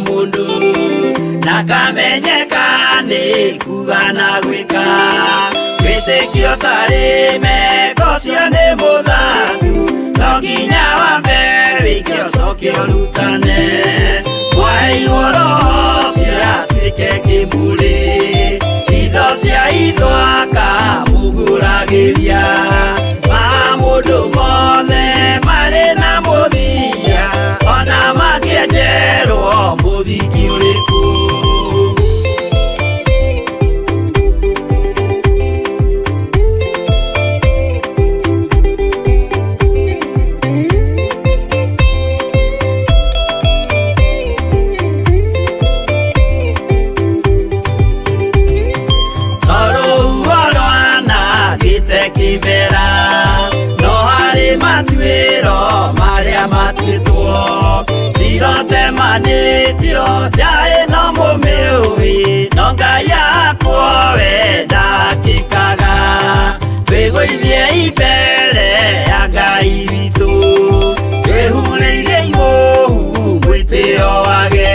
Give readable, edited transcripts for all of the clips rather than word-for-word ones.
Mũndũ ndakamenyeka nĩ kuga na gwĩka. Wĩtĩkio tarĩ meko cio nĩ mũthaku, no nginya wambe wĩke ũcoke ũrutane. Mwaheirwo roho ũcio atuĩke kĩmũrĩ, itho cia itho akamũgũragĩria. Ma mũndũ mothe marĩ na mũthia, ona mangĩenjerwo mũthingi ũrĩkũ. Tondũ rwanangĩte kĩmera, no harĩ matuĩro marĩa matuĩtwo. Cirotemanĩtio njaĩ no mũmĩũĩ, no Ngai akwo we ndakĩkaga. Twĩgũithie mbere ya Ngai witũ, twĩhurĩirie imũhu mwĩtĩo wage.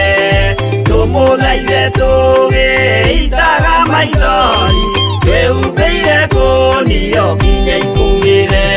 Tũmũthaithe tũgĩitaga maithori, twĩhumbĩire kũnio nginya ikũmĩre.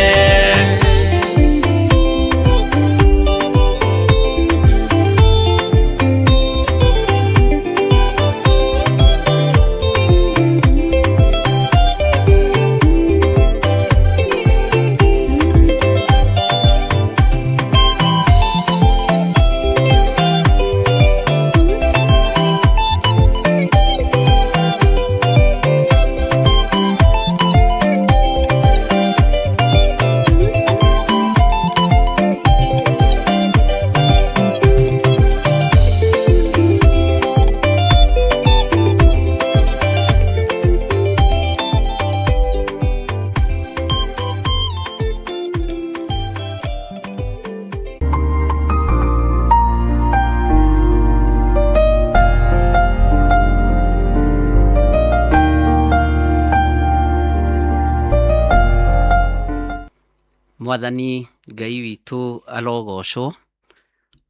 Mwathani Ngai witũ arogocwo.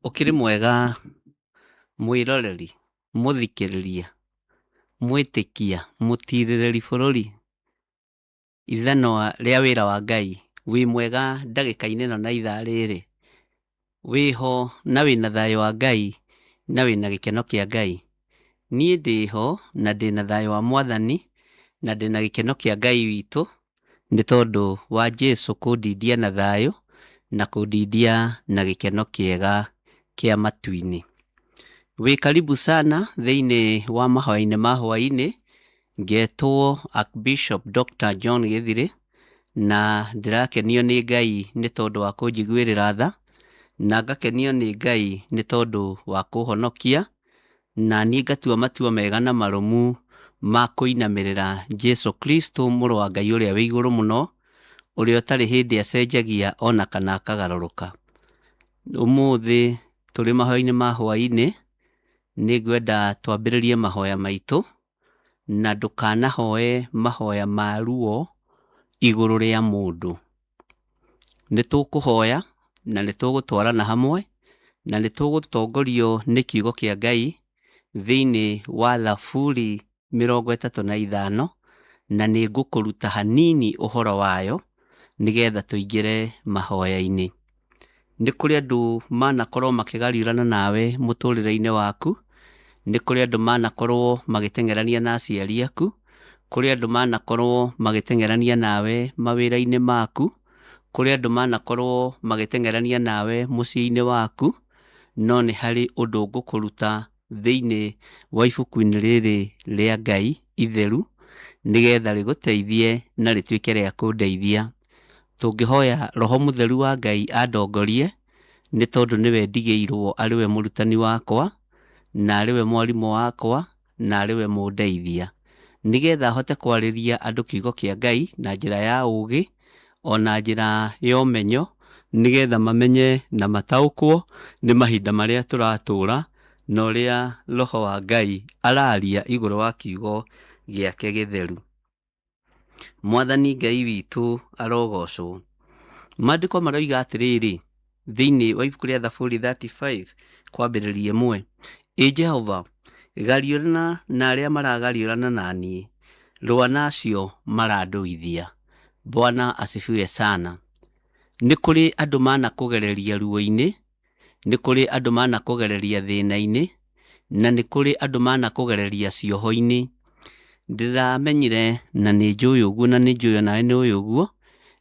Ũkĩrĩ mwega mwĩroreri, mũthikĩrĩria, mwĩtĩkia, mũtirĩrĩri bũrũri, ithanwa rĩa wĩra wa Ngai. Wĩ mwega ndagĩka-inĩ ĩno na ithaa rĩrĩ. Wĩho na wĩna thayũ wa Ngai na wĩna gĩkeno kĩa Ngai. Niĩ ndĩho na ndĩna thayũ wa Mwathani na ndĩna gĩkeno kĩa Ngai witũ nĩ tondũ wa Jesu kũndindia na thayũ na kũndindia na gĩkeno kĩega kĩa matu-inĩ. Wĩ karibu sana thĩinĩ wa mahoya-inĩ ma hwaĩ-inĩ. Ngetwo Archbishop Dr. John Gĩthirĩ na ndĩrakenio nĩ Ngai nĩ tondũ wa kũnjiguĩrĩra tha, na ngakenio nĩ Ngai nĩ tondũ wa kũhonokia, na niĩ ngatua matua mega na marũmu ma kũinamĩrĩra Jesu Kristo mũrũ wa Ngai ũrĩa wĩ igũrũ mũno, ũrĩa ũtarĩ hĩndĩ acenjagia ona kana akagarũrũka. Ũmũthĩ tũrĩ mahoya-inĩ ma hwaĩ-inĩ, nĩ ngwenda twambĩrĩrie mahoya maitũ, na ndũkanahoe mahoya ma ruo igũrũ rĩa mũndũ. Nĩ tũkũhoya na nĩ tũgũtwarana hamwe na nĩ tũgũtongorio nĩ kiugo kĩa Ngai thĩinĩ wa Thaburi 35, na nĩ ngũkũruta hanini ũhoro wayo nĩgetha tũingĩre mahoya-inĩ. Nĩ kũrĩ andũ manakorwo makĩgariũrana nawe mũtũrĩre-inĩ waku, nĩ kũrĩ andũ manakorwo magĩteng'erania na aciari aku, kũrĩ andũ manakorwo magĩteng'erania nawe mawĩra-inĩ maku, kũrĩ andũ manakorwo magĩteng'erania nawe mũciĩ-inĩ waku, no nĩ harĩ ũndũ ngũkũruta thĩinĩ wa ibuku-inĩ rĩrĩ rĩa Ngai itheru, nĩgetha rĩgũteithie na rĩtuĩke rĩa kũndeithia. Tũngĩhoya Roho Mũtheru wa Ngai andongorie, nĩ tondũ nĩwe ndigĩirwo arĩ we mũrutani wakwa, na arĩ we mwarimũ wakwa, na arĩ we mũndeithia. Nĩgetha hote kwarĩria andũ kiugo kĩa Ngai na njĩra ya ũũgĩ, ona njĩra ya ũmenyo, nĩgetha mamenye na mataũkwo nĩ mahinda marĩa tũratũra, na ũrĩa Roho wa Ngai araria igũrũ wa kiugo gĩake gĩtheru. Mwathani Ngai witũ arogocwo. Maandĩko maroiga atĩrĩrĩ, thĩinĩ wa ibuku rĩa Thaburi 35 kwambĩrĩria 1, Ĩ Jehova, gariũrana na arĩa maragariũrana na niĩ, rũa na acio marandũithia. Bwana asifiwe sana. Nĩ kũrĩ andũ manakũgereria ruo-inĩ, nĩ kũrĩ andũ manakũgereria thĩna-inĩ, na nĩ kũrĩ andũ manakũgereria cioho-inĩ. Ndĩramenyire na nĩ njũĩ ũguo na nĩ njũĩ onawe nĩ ũĩ ũguo,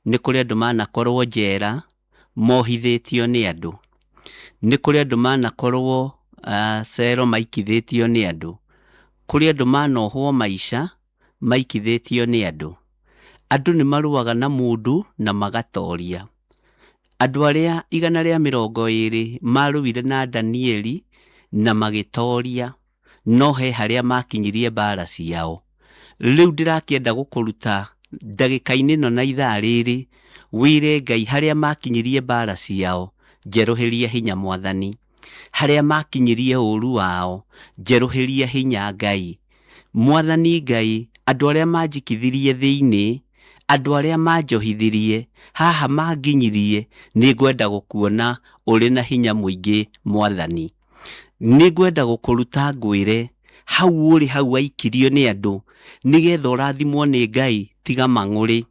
nĩ kũrĩ andũ manakorwo njera mohithĩtio nĩ andũ. Nĩ kũrĩ andũ manakorwo cero maikithĩtio nĩ andũ. Kũrĩ andũ manohwo maica maikithĩtio nĩ andũ. Andũ nĩ marũaga na mũndũ na magatoria. Andũ arĩa 120 marũire na Danieli na magĩtoria, no he harĩa makinyirie mbara ciao. Rĩu ndĩrakĩenda gũkũruta ndagĩka-inĩ ĩno na ithaa rĩrĩ, wĩre Ngai harĩa makinyirie mbara ciao, njerũhĩria hinya Mwathani. Harĩa makinyirie ũru wao, njerũhĩria hinya Ngai. Mwathani Ngai, andũ arĩa manjikithirie thĩinĩ, andũ arĩa manjohithirie, haha manginyirie, nĩngwenda gũkuona ũrĩ na hinya mũingĩ Mwathani. Nĩngwenda gũkũruta ngwĩre, hau ũrĩ hau waikirio nĩ andũ, nĩgetha ũrathimwo nĩ Ngai, tiga mang'ũrĩ.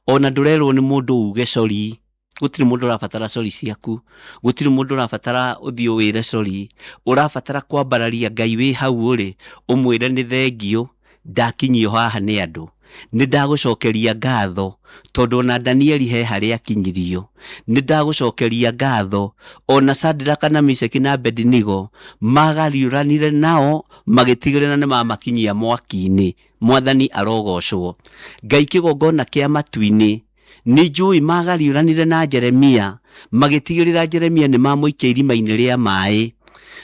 Ona ndũrerwo nĩ mũndũ uge sorry, gũtirĩ mũndũ ũrabatara sorry ciaku, gũtirĩ mũndũ ũrabatara ũthiĩ ũwĩre sorry, ũrabatara kwambararia Ngai wĩ hau ũrĩ, ũmwĩre nĩ thengiũ, ndakinyio haha nĩ andũ. Nĩ ndagũcokeria ngatho tondũ ona Danieli he harĩa akinyirio. Nĩ ndagũcokeria ngatho ona Shadraka na Meshaki na Abednego magariũranire nao magĩtigĩrĩra nĩ mamakinyia mwaki-inĩ. Mwathani arogocwo. Ngai kĩgongona kĩa matu-inĩ, nĩ njũĩ magariũranire na Jeremia magĩtigĩrĩra Jeremia nĩ mamũikia irima-inĩ rĩa maĩ.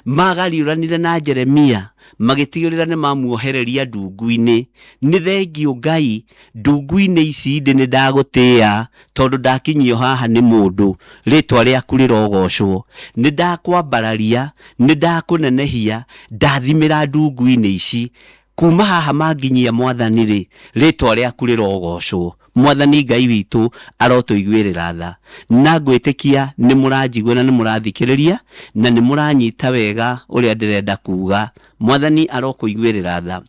Magariũranire na Jeremia magĩtigĩrĩra nĩ mamuohereria ndungu-inĩ. Nĩ thengiũ Ngai, ndungu-inĩ ici ndĩ nĩ ndagũtĩa tondũ ndakinyio haha nĩ mũndũ, rĩtwa rĩaku rĩrogocwo. Nĩ ndakwambararia, nĩ ndakũnenehia, ndathimĩra ndungu-inĩ ici. Kuuma haha manginyia Mwathani-rĩ, rĩĩtwa rĩaku rĩrogocwo. Mwathani Ngai witũ arotũiguĩrĩra tha. Na ngwĩtĩkia nĩ mũranjigua na nĩ mũrathikĩrĩria na nĩ mũranyita wega ũrĩa ndĩrenda kuuga. Mwathani arokũiguĩrĩra tha.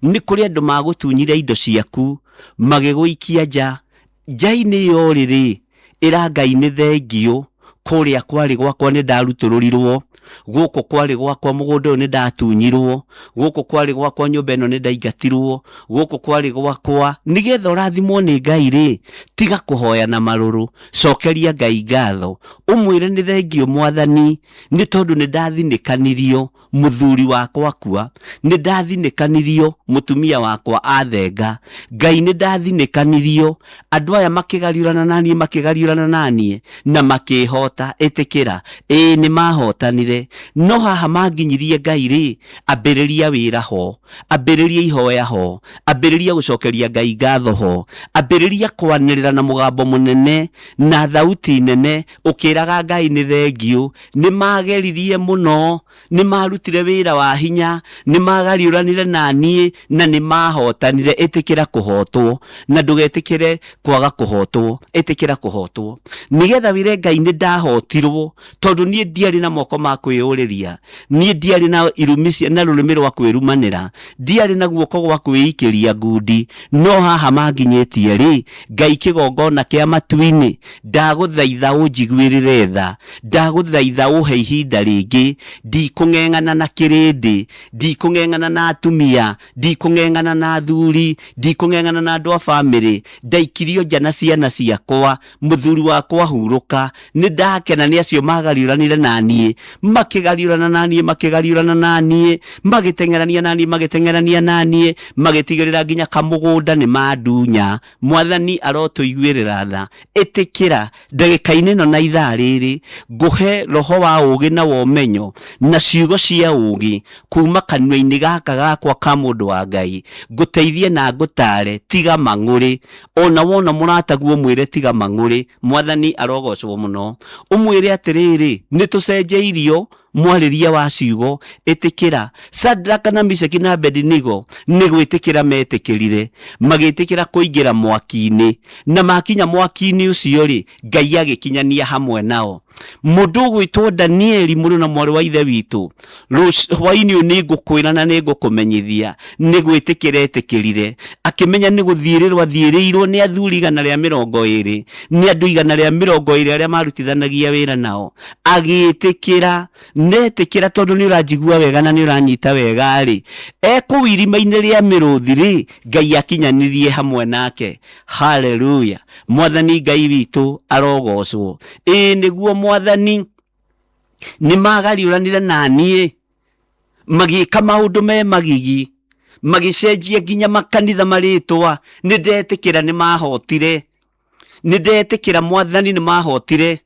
Nĩ kũrĩ andũ magũtunyire indo ciaku, magĩgũikia nja. Nja-inĩ ĩyo ũrĩ-rĩ, ĩra Ngai nĩ thengiũ, kũrĩa kwarĩ gwakwa nĩ ndarutũrũrirwo, gũkũ kwarĩ gwakwa mũgũnda ũyũ nĩ ndatunyirwo, gũkũ kwarĩ gwakwa nyũmba ĩno nĩ ndaingatirwo, gũkũ kwarĩ gwakwa. Nĩgetha ũrathimwo nĩ Ngai-rĩ, tiga kũhoya na marũrũ, cokeria Ngai ngatho, ũmwĩre nĩ thengiũ Mwathani, nĩ tondũ nĩ ndathinĩkanirio, Mũthuri wakwa akua, nĩ ndathinĩkanirio, mũtumia wakwa athenga. Ngai nĩ ndathinĩkanirio, andũ aya makĩgariũrana na niĩ, makĩgariũrana na niĩ, na makĩĩhota. Ĩtĩkĩra, ĩĩ nĩ mahotanire. No haha manginyirie Ngai-rĩ, ambĩrĩria wĩra ho, ambĩrĩria ihoya ho, ambĩrĩria gũcokeria Ngai ngatho ho, ambĩrĩria kwanĩrĩra na mũgambo mũnene na thauti nene ũkĩraga Ngai nĩ thengiũ. Nĩ maageririe mũno, nĩ maarutire wĩra wa hinya, nĩ maagariũranire na niĩ, na nĩ maahotanire. Ĩtĩkĩra kũhootwo, na ndũgetĩkĩre kwaga kũhootwo. Ĩtĩkĩra kũhootwo, nĩgetha wĩre Ngai nĩ ndahootirwo, tondũ niĩ ndiarĩ na moko ma kwĩyũrĩria, niĩ ndiarĩ na irumi cia, na rũrĩmĩ rwa kwĩrumanĩra, ndiarĩ na guoko gwa kwĩikĩria ngundi, no haha manginyĩtie-rĩ, Ngai kĩgongona kĩa matu-inĩ, ndagũthaitha ũnjiguĩrĩre tha, ndagũthaitha ũhe ihinda rĩngĩ, ndikũng'eng'ana na kĩrĩndĩ, ndikũng'eng'ana na atumia, ndikũng'eng'ana na athuri, ndikũng'eng'ana na andũ a bamĩrĩ, ndaikirio nja na ciana ciakwa, mũthuri wakwa ahurũka, nĩ ndakena nĩ acio magariũranire na niĩ, makĩgariũrana na niĩ, makĩgariũrana na niĩ, magĩteng'erania na niĩ, magĩteng'erania na niĩ, magĩtigĩrĩra nginya kamũgũnda nĩ mandunya. Mwathani arotũiguĩrĩra tha. Ĩtĩkĩra, ndagĩka-inĩ ĩno na ithaa rĩrĩ, ngũhe roho wa ũũgĩ na wa ũmenyo, na ciugo cia ũũgĩ, kuuma kanua-inĩ gaka gakwa ka mũndũ wa Ngai, ngũteithie na ngũtaare, tiga mang'ũrĩ. Ona wona mũrataguo ũmwĩre tiga mang'ũrĩ. Mwathani arogocwo mũno. Ũmwĩre atĩrĩrĩ, nĩ tũcenjeirio. Mwarĩrie wa ciugo, ĩtĩkĩra. Shadraka na Mishaki na Abednego nĩ gwĩtĩkĩra metĩkĩrire, magĩtĩkĩra kũingĩra mwaki-inĩ. Na makinya mwaki-inĩ ũcio-rĩ, Ngai agĩkinyania hamwe nao. Mũndũ ũgwĩtwo Danieli, mũrũ na mwarĩ wa ithe witũ, hwainĩ ũyũ nĩ ngũkwĩra na nĩ ngũkũmenyithia, nĩ gwĩtĩkĩra etĩkĩrire, akĩmenya nĩ gũthiĩrĩrwo athiĩrĩirwo nĩ athuri 120, nĩ andũ 120 arĩa marutithanagia wĩra nao. Agĩtĩkĩra, netĩkĩra tondũ nĩ ũranjigua wega na nĩ ũranyita wega-rĩ, e kũu irima-inĩ rĩa mĩrũthi-rĩ, Ngai akinyanirie hamwe nake. Haleluya! Mwathani Ngai witũ arogocwo. Ĩĩ nĩguo Mwathani, nĩ magariũranire na niĩ, magĩka maũndũ me magigi, magĩcenjia nginya makanitha marĩtwa. Nĩ ndetĩkĩra nĩ mahotire, nĩ ndetĩkĩra Mwathani nĩ mahotire,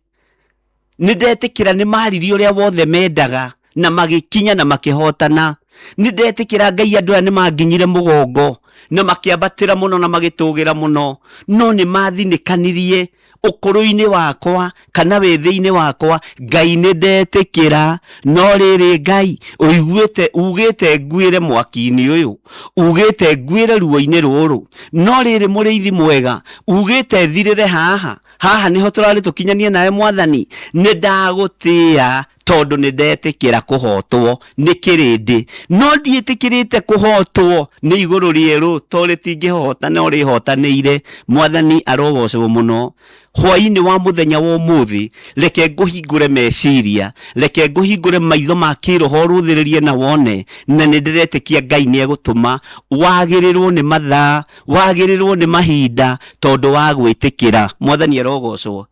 nĩ ndetĩkĩra nĩ maririe ũrĩa wothe mendaga na magĩkinya na makĩhotana. Nĩ ndetĩkĩra Ngai andũ aya nĩ manginyire mũgongo na makĩambatĩra mũno na magĩtũgĩra mũno, no nĩ mathinĩkanirie ũkũrũ-inĩ wakwa kana wĩthĩ-inĩ wakwa. Ngai nĩ ndetĩkĩra, no rĩrĩ Ngai ũiguĩte ugĩte nguĩre mwaki-inĩ ũyũ, ugĩte nguĩre ruo-inĩ rũrũ, no rĩrĩ mũrĩithi mwega ugĩte thirĩre haha, haha nĩho tũrarĩ tũkinyanie nawe Mwathani. Nĩ ndagũtĩa tondũ nĩ ndetĩkĩra kũhotwo nĩ kĩrĩndĩ, no ndiĩtĩkĩrĩte kũhotwo nĩ igũrũ rĩerũ, to rĩtingĩhota no rĩhotanĩire. Mwathani arogocwo mũno. Hwainĩ wa mũthenya wa ũmũthĩ, reke ngũhingũre meciria, reke ngũhingũre maitho ma kĩroho ũrũthĩrĩrie na wone, na nĩ ndĩretĩkia Ngai nĩ egũtũma wagĩrĩrwo nĩ mathaa, wagĩrĩrwo nĩ mahinda tondũ wa gwĩtĩkĩra. Mwathani arogocwo.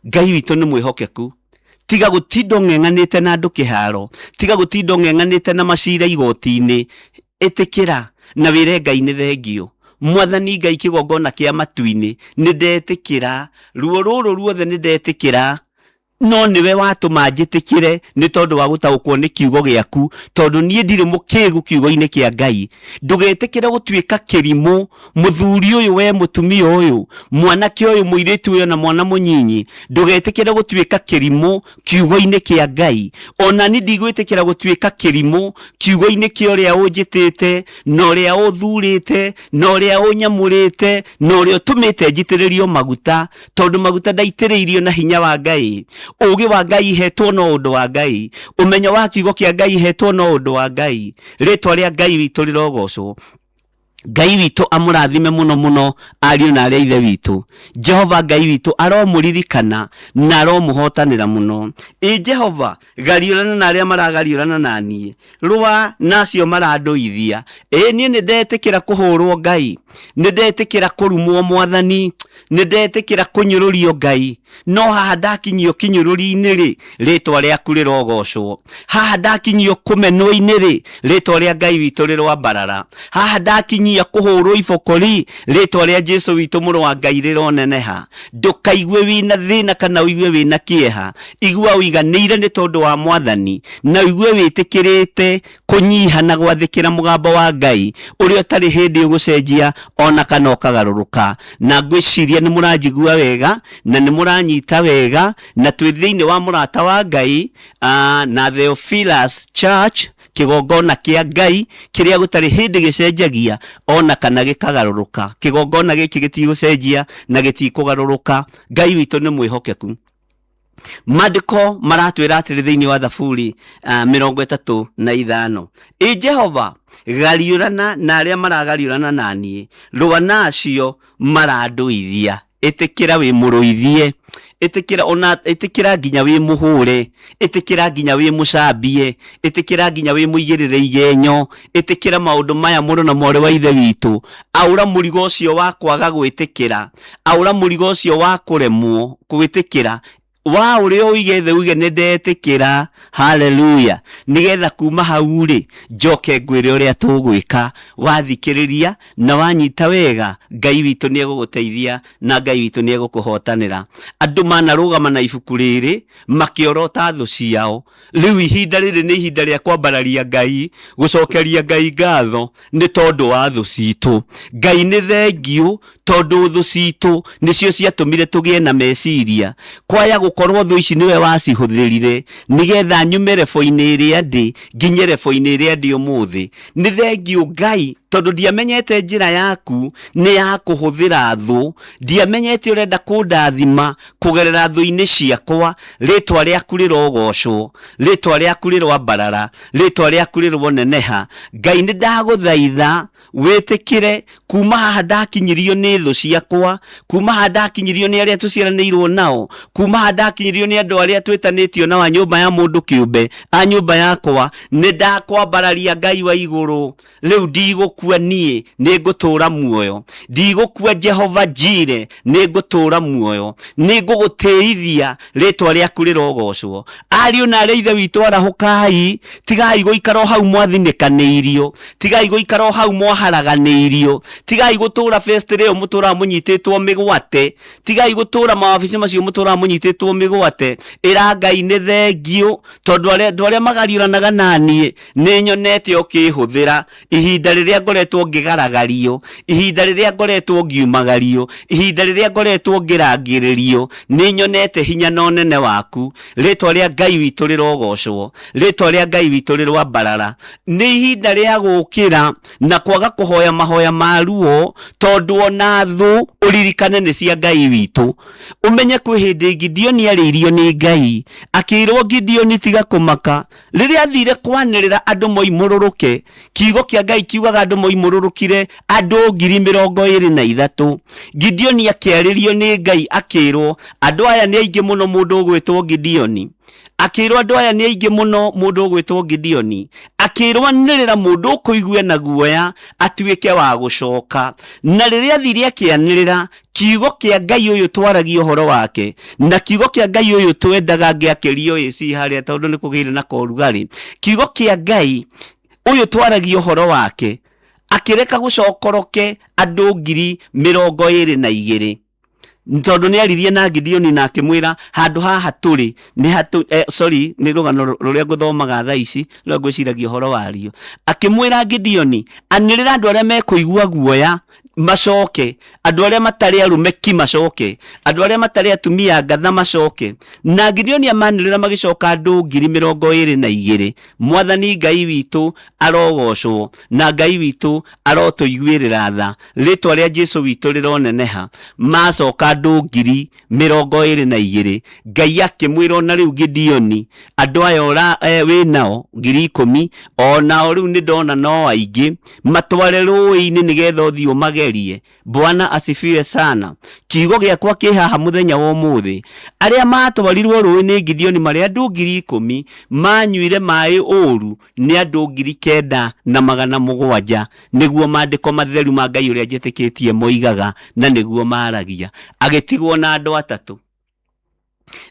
Ngai witũ nĩ mwĩhokeku. Tiga gũtinda ũng'eng'anĩte na andũ kĩharo, tiga gũtinda ũng'eng'anĩte na macira igoti-inĩ. Ĩtĩkĩra na wĩre Ngai nĩ thengiũ. Mwathani Ngai kĩgongona kĩa matu-inĩ, nĩ ndetĩkĩra. Ruo rũrũ ruothe nĩ ndetĩkĩra. No nĩwe watũma njĩtĩkĩre nĩ tondũ wa gũtaũkwo nĩ kiugo gĩaku, tondũ niĩ ndirĩ mũkĩgu kiugo-inĩ kĩa Ngai. Ndũgetĩkĩre gũtuĩka kĩrimũ, mũthuri ũyũ, we mũtumia ũyũ, mwanake ũyũ, mũirĩtu ũyũ na mwana mũnyinyi. Ndũgetĩkĩre gũtuĩka kĩrimũ kiugo-inĩ kĩa Ngai. Ona niĩ ndigwĩtĩkĩra gũtuĩka kĩrimũ kiugo-inĩ kĩa ũrĩa ũnjĩtĩte, na ũrĩa ũthurĩte, na ũrĩa ũnyamũrĩte, na ũrĩa ũtũmĩte njitĩrĩrio maguta, tondũ maguta ndaitĩrĩirio na hinya wa Ngai. Ũũgĩ wa Ngai hetwo no ũndũ wa Ngai. Ũmenyo wa kiugo kĩa Ngai hetwo no ũndũ wa Ngai. Rĩtwa rĩa Ngai witũ rĩrogocwo. Ngai witũ amũrathime mũno mũno ariũ na arĩa ithe witũ. Jehova Ngai witũ aromũririkana na aromũhotanĩra mũno. Ĩ Jehova, gariũrana na arĩa maragariũrana na niĩ, rũa na acio marandũithia. Ĩ niĩ nĩ ndetĩkĩra kũhũrwo Ngai, nĩ ndetĩkĩra kũrumwo Mwathani, nĩ ndetĩkĩra kũnyũrũrio Ngai, no haha ndakinyio kĩnyũrũri-inĩ rĩ, rĩtwa rĩaku rĩrogocwo. Haha ndakinyio kũmenwo-inĩ rĩ, rĩtwa rĩa Ngai witũ rĩroambarara. Haha ndakinyia kũhũrwo iboko rĩ, rĩtwa rĩa Jesu witũ mũrũ wa Ngai rĩroneneha. Ndũkaigue wĩna thĩna kana ũigue wĩna kĩeha, igua ũiganĩire nĩ tondũ wa Mwathani, na ũigue wĩtĩkĩrĩte kũnyiha na gwathĩkĩra mũgambo wa Ngai ũrĩa ũtarĩ hĩndĩ ũgũcenjia ona kana ũkagarũrũka. Na ngwĩciria nĩ mũranjigua wega na nĩ mũranyita wega, na twĩ thĩinĩ wa mũrata wa Ngai na Theophilus Church, kĩgongona kĩa Ngai kĩrĩa gũtarĩ hĩndĩ gĩcenjagia ona kana gĩkagarũrũka. Kĩgongona gĩkĩ gĩtigũcenjia na gĩtikũgarũrũka. Ngai witũ nĩ mwĩhokeku. Maandĩko maratwĩra atĩrĩ thĩinĩ wa Thaburi 35, Ĩ Jehova, gariũrana na arĩa maragariũrana na niĩ, rũa na acio marandũithia. Ĩtĩkĩra wĩ mũrũithie, ĩtĩkĩra ona ĩtĩkĩra nginya wĩ mũhũre, ĩtĩkĩra nginya wĩ mũcambie, ĩtĩkĩra nginya wĩ mũigĩrĩre igenyo, ĩtĩkĩra maũndũ maya mũrũ na mwarĩ wa ithe witũ. Aũra mũrigo ũcio wa kwaga gwĩtĩkĩra, aũra mũrigo ũcio wa kũremwo gwĩtĩkĩra, wa ũrĩa ũige thĩ uge nĩ ndetĩkĩra. Haleluya. Nĩgetha kuma hau rĩ, njoke ngwĩre ũrĩa tũgwĩka. Wathikĩrĩria na wanyita wega, Ngai witũ nĩ egũgũteithia na Ngai witũ nĩ egũkũhotanĩra. Andũ manarũgama na ibuku rĩrĩ makĩorota thũ ciao. Rĩu ihinda rĩrĩ nĩ ihinda rĩa kwambararia Ngai, gũcokeria Ngai ngatho nĩ tondũ wa thũ citũ. Ngai nĩ thengiũ tondũ thũ citũ nĩcio ciatũmire tũgĩe na meciria. Kwaya gũkorwo Gũkorwo thũ ici nĩwe wacihũthĩrire nĩgetha nyume rebo-inĩ ĩrĩa ndĩ nginye rebo-inĩ ĩrĩa ndĩ ũmũthĩ. Nĩ thengiũ Ngai, tondũ ndiamenyete njĩra yaku nĩ ya kũhũthĩra thũ, ndiamenyete ũrenda kũndathima kũgerera thũ-inĩ ciakwa. Rĩtwa rĩaku rĩrogocwo, rĩtwa rĩaku rĩroambarara, rĩtwa rĩaku rĩroneneha. Ngai, nĩ ndagũthaitha wĩtĩkĩre kuma haha ndakinyirio nĩ thũ ciakwa, kuma haha ndakinyirio nĩ arĩa tũciaranĩirwo nao, kuma haha ndakinyirio nĩ andũ arĩa twĩtanĩtio nao a nyũmba ya mũndũ kĩũmbe, a nyũmba yakwa, nĩ ndakwambararia Ngai wa igũrũ. Rĩu ndigũkua niĩ, nĩ ngũtũũra muoyo. Ndigũkua Jehova Jire, nĩ ngũtũũra muoyo. Nĩ ngũgũtĩithia, rĩtwa rĩaku rĩrogocwo. Ariũ na arĩ a Ithe witũ, arahũkai, tigai gũikara o hau mwathinĩkanĩirio, tigai gũikara o hau mwaharaganĩirio, tigai gũtũũra festĩrĩ ĩyo mũtũũraga mũnyitĩtwo mĩgwate, tigai gũtũũra mawabici macio mũtũũraga mũnyitĩtwo mĩgwate. Ĩra Ngai nĩ thengiũ, tondũ andũ arĩa magariũranaga na niĩ nĩ nyonete ũkĩhũthĩra ihinda rĩrĩa ngoretwo ngĩgaragario, ihinda rĩrĩa ngoretwo ngiumagario, ihinda rĩrĩa ngoretwo ngĩrangĩrĩrio, nĩ nyonete hinya na ũnene waku. Rĩtwa rĩa Ngai witũ rĩrogocwo, rĩtwa rĩa Ngai witũ rĩroambarara. Nĩ ihinda rĩa gũkĩra na kwaga kũhoya mahoya ma ruo, tondũ ona thũ ũririkane nĩ cia Ngai witũ. Ũmenye kwĩ hĩndĩ Gideoni arĩirio nĩ Ngai, akĩĩrwo Gideoni tiga kũmaka. Rĩrĩa athire kwanĩrĩra andũ moimũrũrũke, kiugo kĩa Ngai kiugaga andũ moimũrũrũkire andũ 23,000. Gideoni akĩarĩrio nĩ Ngai akĩĩrwo, andũ aya nĩ aingĩ mũno mũndũ ũgwĩtwo Gideoni. Akĩĩrwo andũ aya nĩ aingĩ mũno mũndũ ũgwĩtwo Gideoni. Akĩĩrwo anĩrĩra mũndũ ũkũigua na guoya atuĩke wa gũcoka. Na rĩrĩa athire akĩanĩrĩra, kiugo kĩa Ngai ũyũ twaragia ũhoro wake, na kiugo kĩa Ngai ũyũ twendaga ngĩakĩrio AC harĩa tondũ nĩ kũgĩire na korugarĩ, kiugo kĩa Ngai ũyũ twaragia ũhoro wake akĩreka gũcokoroke andũ 22,000, tondũ nĩ aririe na Gideoni na akĩmwĩra handũ haha tũrĩ nĩ hatũ, sorry, nĩ rũgano rũrĩa ngũthomaga thaa ici rũrĩa ngwĩciragia ũhoro wario. Akĩmwĩra Gideoni anĩrĩra andũ arĩa mekũigua guoya macoke, andũ arĩa matarĩ arũme ki macoke, andũ arĩa matarĩ atumia ngatha macoke. Na Gideoni amanĩrĩra magĩcoka andũ 22,000. Mwathani Ngai witũ arogocwo, na Ngai witũ arotũiguĩrĩra tha, rĩtwa rĩa Jesu witũ rĩroneneha. Macoka andũ 22,000, Ngai akĩmwĩra ona rĩu Gideoni, andũ aya wĩ nao 10,000, onao rĩu nĩ ndona no aingĩ, matware rũĩ-inĩ nĩgetha ũthiĩ ũmagerie. Bwana asifiwe sana. Kiugo gĩakwa kĩ haha mũthenya wa ũmũthĩ. Arĩa matwarirwo rũĩ nĩ Gideoni marĩ andũ 10,000, manyuire maĩ ũru nĩ andũ 9,700, nĩguo maandĩko matheru ma Ngai ũrĩa njĩtĩkĩtie moigaga, na nĩguo maragia. Agĩtigwo na andũ atatũ.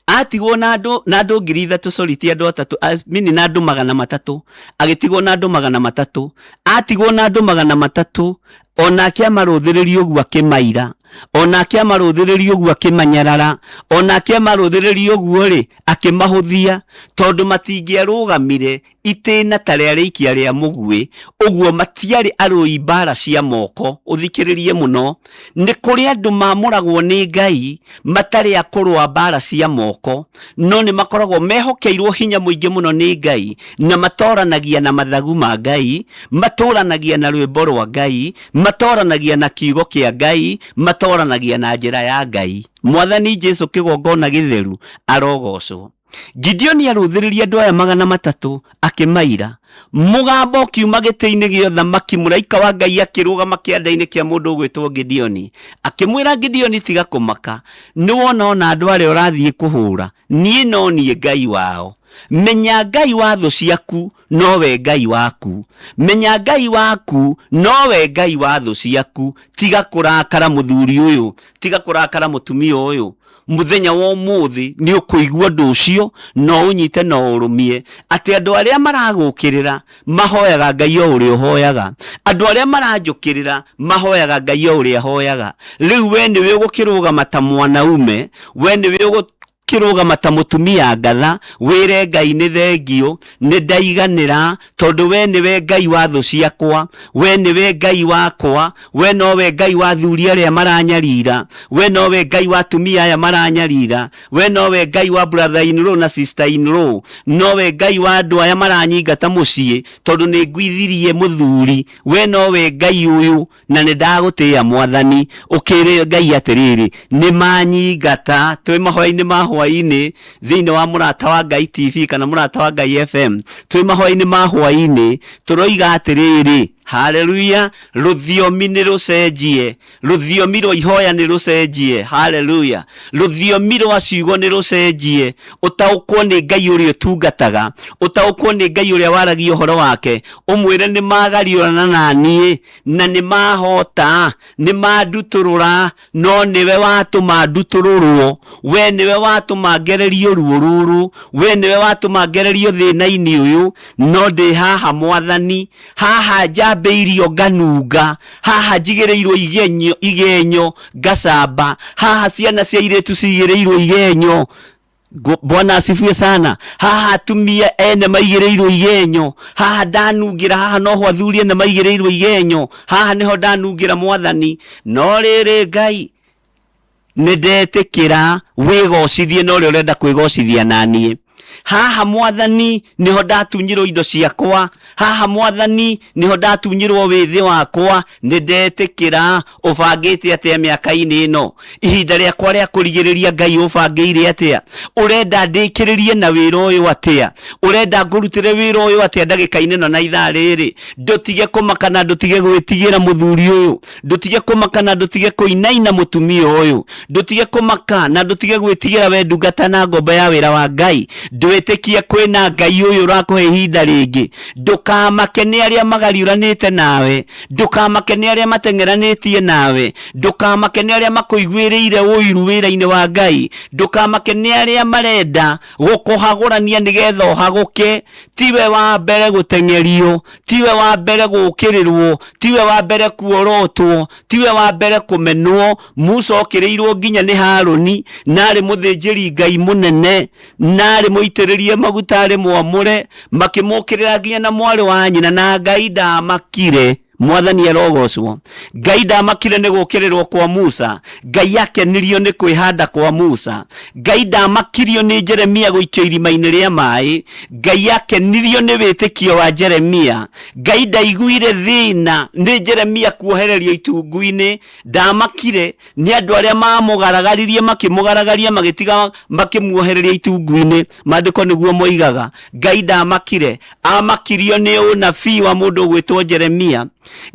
Atigwo na andũ, na andũ 3,000, sorry, ti andũ atatũ, mini na andũ 300. Agĩtigwo na andũ 300. Atigwo na andũ 300, onake amarũthĩrĩria ũguo akĩmaira, onake amarũthĩrĩria ũguo akĩmanyarara, onake amarũthĩrĩria ũguo rĩ, akĩmahũthia, tondũ matingĩarũgamire itĩna ta rĩa rĩikia rĩa mũguĩ, ũguo matiarĩ arũi mbara cia moko. Ũthikĩrĩrie mũno, nĩ kũrĩ andũ mamũragwo nĩ Ngai matarĩ a kũrũa mbara cia moko, no nĩ makoragwo mehokeirwo hinya mũingĩ mũno nĩ Ngai, na matoranagia na mathagu ma Ngai, matũranagia na rwĩmbo rwa Ngai, matoranagia na kiugo kĩa Ngai, matoranagia na njĩra ya Ngai. Mwathani Jesu kĩgongona gĩtheru arogocwo. Gideoni arũthĩrĩria andũ aya 300 akĩmaira. Mũgambo ũkiuma gĩtĩ-inĩ gĩa ũthamaki, mũraika wa Ngai akĩrũgama kĩanda-inĩ kĩa mũndũ ũgwĩtwo Gideoni. Akĩmwĩra Gideoni, tiga kũmaka, nĩ wona ona andũ arĩa ũrathiĩ kũhũra, niĩ no niĩ Ngai wao. Menya Ngai wa thũ ciaku nowe Ngai waku. Menya Ngai waku nowe Ngai wa thũ ciaku. Tiga kũrakara mũthuri ũyũ, tiga kũrakara mũtumia ũyũ. Mũthenya wa ũmũthĩ nĩ ũkũigua ũndũ ũcio na ũnyite na ũrũmie atĩ andũ arĩa maragũkĩrĩra mahoyaga Ngai o ũrĩa ũhoyaga, andũ arĩa maranjũkĩrĩra mahoyaga Ngai o ũrĩa hoyaga. Rĩu we nĩwe ũgũkĩrũgama ta mwanaume, we nĩwe ũgũ Ũngĩkĩrũgama ta mũtumia ngatha, wĩre Ngai nĩ thengiũ, nĩ ndaiganĩra, tondũ we nĩwe Ngai wa thũ ciakwa, we nĩwe Ngai wakwa, we nowe Ngai wa athuri arĩa maranyarira, we nowe Ngai wa atumia aya maranyarira, we nowe Ngai wa brother in law na sister in law, nowe Ngai wa andũ aya maranyingata mũciĩ tondũ nĩ ngwithirie mũthuri, we nowe Ngai ũyũ na nĩ ndagũtĩĩa Mwathani. Ũkĩre Ngai atĩrĩrĩ, nĩ manyingata. Twĩ mahoya-inĩ ma hwaĩ-inĩ thĩinĩ wa Mũrata wa Ngai TV kana Mũrata wa Ngai FM, twĩ mahoya-inĩ ma hwaĩ-inĩ tũroiga atĩrĩrĩ, haleluya, rũthiomi nĩ rũcenjie, rũthiomi rwa ihoya nĩ rũcenjie, haleluya, rũthiomi rwa ciugo nĩ rũcenjie, ũtaũkwo nĩ Ngai ũrĩa ũtungataga, ũtaũkwo nĩ Ngai ũrĩa waragia ũhoro wake, ũmwĩre nĩ magariũrana na niĩ na nĩ mahota, nĩ mandutũrũra, no nĩwe watũma ndutũrũrwo, we nĩwe watũma ngererio ruo rũrũ, we nĩwe watũma ngererio thĩna-inĩ ũyũ, no ndĩ haha Mwathani, haha njambĩirio nganunga, haha njigĩrĩirwo igenyo, igenyo ngacamba, haha ciana cia airĩtu cigĩrĩirwo igenyo. Bwana asifiwe sana. Haha atumia ene maigĩrĩirwo igenyo, haha ndanungĩra, haha noho athuri ene maigĩrĩirwo igenyo, haha nĩho ndanungĩra Mwathani. No rĩrĩ Ngai, nĩ ndetĩkĩra wĩgocithie na ũrĩa ũrenda kwĩgocithia naniĩ. Haha Mwathani nĩho ndatunyirwo indo ciakwa, haha Mwathani nĩho ndatunyirwo wĩthĩ wakwa, nĩ ndetĩkĩra. Ũbangĩte atĩa mĩaka-inĩ ĩno? Ihinda rĩakwa rĩa kũrigĩrĩria Ngai ũbangĩire atĩa? Ũrenda ndĩkĩrĩrie na wĩra ũyũ atĩa? Ũrenda ngũrutĩre wĩra ũyũ atĩa ndagĩka-inĩ ĩno na ithaa rĩrĩ? Ndũtige kũmaka na ndũtige gwĩtigĩra mũthuri ũyũ, ndũtige kũmaka na ndũtige kũinaina mũtumia ũyũ, ndũtige kũmaka na ndũtige gwĩtigĩra we ndungata na ngombo ya wĩra wa Ngai. Ndwĩtĩkie kwĩna Ngai ũyũ ũrakũhe ihinda rĩngĩ. Ndũkamake nĩ arĩa magariũranĩte nawe, ndũkamake nĩ arĩa mateng'eranĩtie nawe, ndũkamake nĩ arĩa makũiguĩrĩire ũiru wĩra-inĩ wa Ngai, ndũkamake nĩ arĩa marenda gũkũhagũrania nĩgetha ũhagũke. Tiwe wa mbere gũteng'erio, tiwe wa mbere gũũkĩrĩrwo, tiwe wa mbere kuorotwo, tiwe wa mbere kũmenwo. Musa okĩrĩirwo nginya nĩ Harũni, na arĩ mũthĩnjĩri Ngai mũnene, na arĩ mũitĩrĩrie maguta, arĩ mwamũre, makĩmũkĩrĩra nginya na mwarĩ wa nyina, na Ngai ndamakire. Mwathani arogocwo. Ngai ndamakire nĩ gũkĩrĩrwo kwa Musa. Ngai akenirio nĩ kwĩhanda kwa Musa. Ngai ndamakirio nĩ Jeremia gũikio irima-inĩ rĩa maĩ. Ngai akenirio nĩ wĩtĩkio wa Jeremia. Ngai ndaiguire thĩna nĩ Jeremia kuohererio itungu-inĩ. Ndamakire nĩ andũ arĩa mamũgaragaririe, makĩmũgaragaria, magĩtiga makĩmuohereria itungu-inĩ. Maandĩko nĩguo moigaga. Ngai ndamakire, amakirio nĩ ũnabii wa mũndũ ũgwĩtwo Jeremia.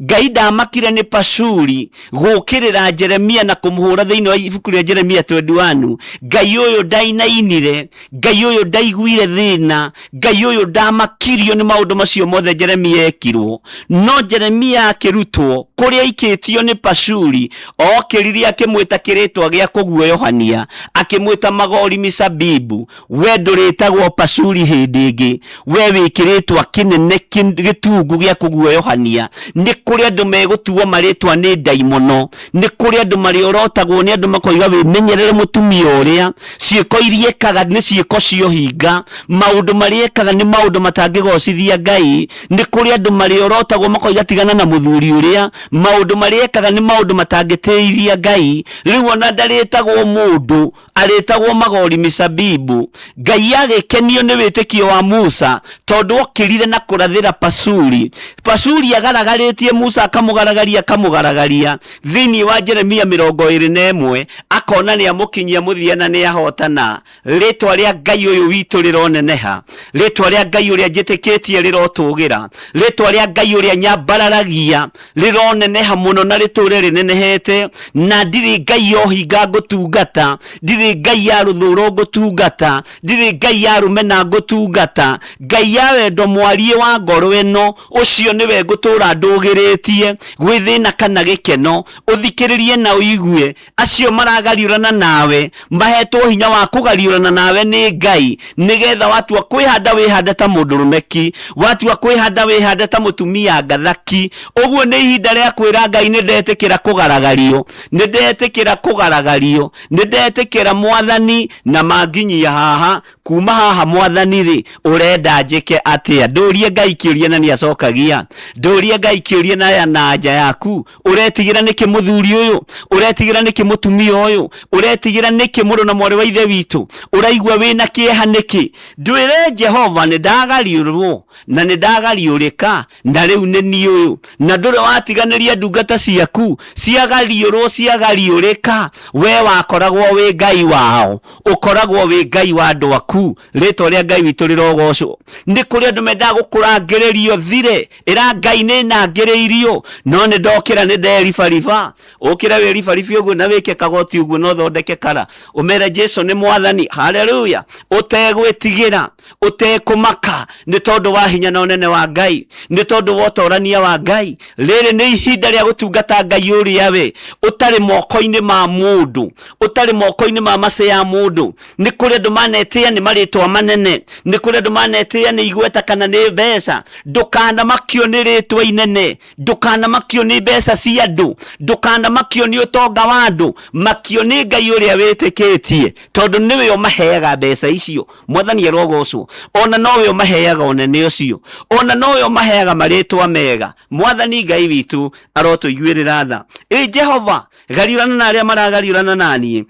Ngai ndamakire nĩ Pashuri gũkĩrĩra Jeremia na kũmũhũra thĩinĩ wa ibuku rĩa Jeremia 21. Ngai ũyũ ndainainire, Ngai ũyũ ndaiguire thĩna, Ngai ũyũ ndamakirio nĩ maũndũ macio mothe Jeremia ekirwo. No Jeremia akĩrutwo kũrĩa aikĩtio nĩ Pashuri, okĩrire akĩmwĩta kĩrĩtwa gĩa kũguoyohania, akĩmwĩta Magori Misabibu. We ndũrĩtagwo Pashuri hĩndĩ ĩngĩ, we wĩ kĩrĩtwa kĩnene gĩtungu gĩa kũguoyohania. Nĩ kũrĩ andũ megũtuo marĩtwa nĩ ndaimono, nĩ kũrĩ andũ marĩorotagwo nĩ andũ makoiga wĩmenyerere mũtumia ũrĩa, ciĩko iria ekaga nĩ ciĩko cia ũhinga, maũndũ marĩa ekaga nĩ maũndũ matangĩgocithia Ngai. Nĩ kũrĩ andũ marĩorotagwo makoiga tigana na mũthuri ũrĩa, maũndũ marĩa ekaga nĩ maũndũ matangĩtĩithia Ngai. Rĩu ona ndarĩtagwo mũndũ, arĩtagwo Magori Misabibu. Ngai agĩkenio nĩ wĩtĩkio wa Musa tondũ okĩrire na kũrathĩra Pashuri. Pashuri agaragarĩtie Musa akamũgaragaria akamũgaragaria thĩinĩ wa Jeremia 21, akona nĩ amũkinyia mũthia na nĩ ahotana. Rĩtwa rĩa Ngai ũyũ witũ rĩroneneha, rĩtwa rĩa Ngai ũrĩa njĩtĩkĩtie rĩrotũgĩra, rĩtwa rĩa Ngai ũrĩa nyambararagia rĩroneneha mũno na rĩtũre rĩnenehete. Na ndirĩ Ngai ya ũhinga ngũtungata, ndirĩ Ngai ya rũthũro ngũtungata, ndirĩ Ngai ya rũmena ngũtungata, Ngai ya wendo mwariĩ wa ngoro ĩno, ũcio nĩwe ngũtũra ndũgĩte. matũgĩrĩtie gwĩ thĩna kana gĩkeno, ũthikĩrĩrie na ũigue acio maragariũrana nawe mahetwo hinya wa kũgariũrana nawe nĩ Ngai, nĩgetha watua kwĩhanda wĩhande ta mũndũrũme ki, watua kwĩhanda wĩhande ta mũtumia ngathaki. Ũguo nĩ ihinda rĩa kwĩra Ngai nĩ ndetĩkĩra kũgaragario, nĩ ndetĩkĩra kũgaragario, nĩ ndetĩkĩra Mwathani, na manginyia haha. Kuma haha Mwathani rĩ, ũrenda njĩke atĩa? Ndũrie Ngai kĩũria na nĩ acokagia. Ndũrie Ngai kĩũria na na anja yaku. Ũretigĩra nĩkĩ mũthuri ũyũ? Ũretigĩra nĩkĩ mũtumia ũyũ? Ũretigĩra nĩkĩ mũrũ na mwarĩ wa ithe witũ? Ũraigua wĩna kĩeha nĩkĩ? Ndwĩre Jehova nĩ ndagariũrwo na nĩ ndagariũrĩka, na rĩu nĩ niĩ ũyũ. Na ndũrĩ watiganĩria ndungata ciaku ciagariũrwo ciagariũrĩka. We wakoragwo wĩ Ngai wao, ũkoragwo wĩ Ngai wa andũ aku. Rĩtwa rĩa Ngai witũ rĩrogocwo. Nĩ kũrĩ andũ mendaga gũkũrangĩrĩria ũthire, ĩra Ngai nĩ nangĩrĩirio, no nĩ ndokĩra nĩ nderibariba. Ũkĩre wĩribaribe ũguo na wĩke kagoti ũguo na ũthondeke kara, ũmere Jesu nĩ Mwathani. Haleluya! Ũtegwĩtigĩra, ũtekũmaka, nĩ tondũ wa hinya na ũnene wa Ngai, nĩ tondũ wa ũtorania wa Ngai. Rĩrĩ nĩ ihinda rĩa gũtungata Ngai ũrĩa we ũtarĩ moko-inĩ ma mũndũ, ũtarĩ moko-inĩ ma macĩ ya mũndũ. Nĩ kũrĩ andũ manetĩa nĩ marĩtwa manene, nĩ kũrĩ andũ manetĩa nĩ igweta kana nĩ mbeca. Ndũkanamakio nĩ rĩtwa inene, ndũkanamakio nĩ mbeca cia andũ, ndũkanamakio nĩ ũtonga wa andũ, makio nĩ Ngai ũrĩa wĩtĩkĩtie, tondũ nĩwe ũmaheaga mbeca icio. Mwathani arogocwo. Ona nowe ũmaheaga ũnene ũcio, ona nowe ũmaheaga marĩtwa mega. Mwathani Ngai witũ arotũiguĩrĩra tha. Ĩ Jehova, gariũrana na arĩa maragariũrana na niĩ,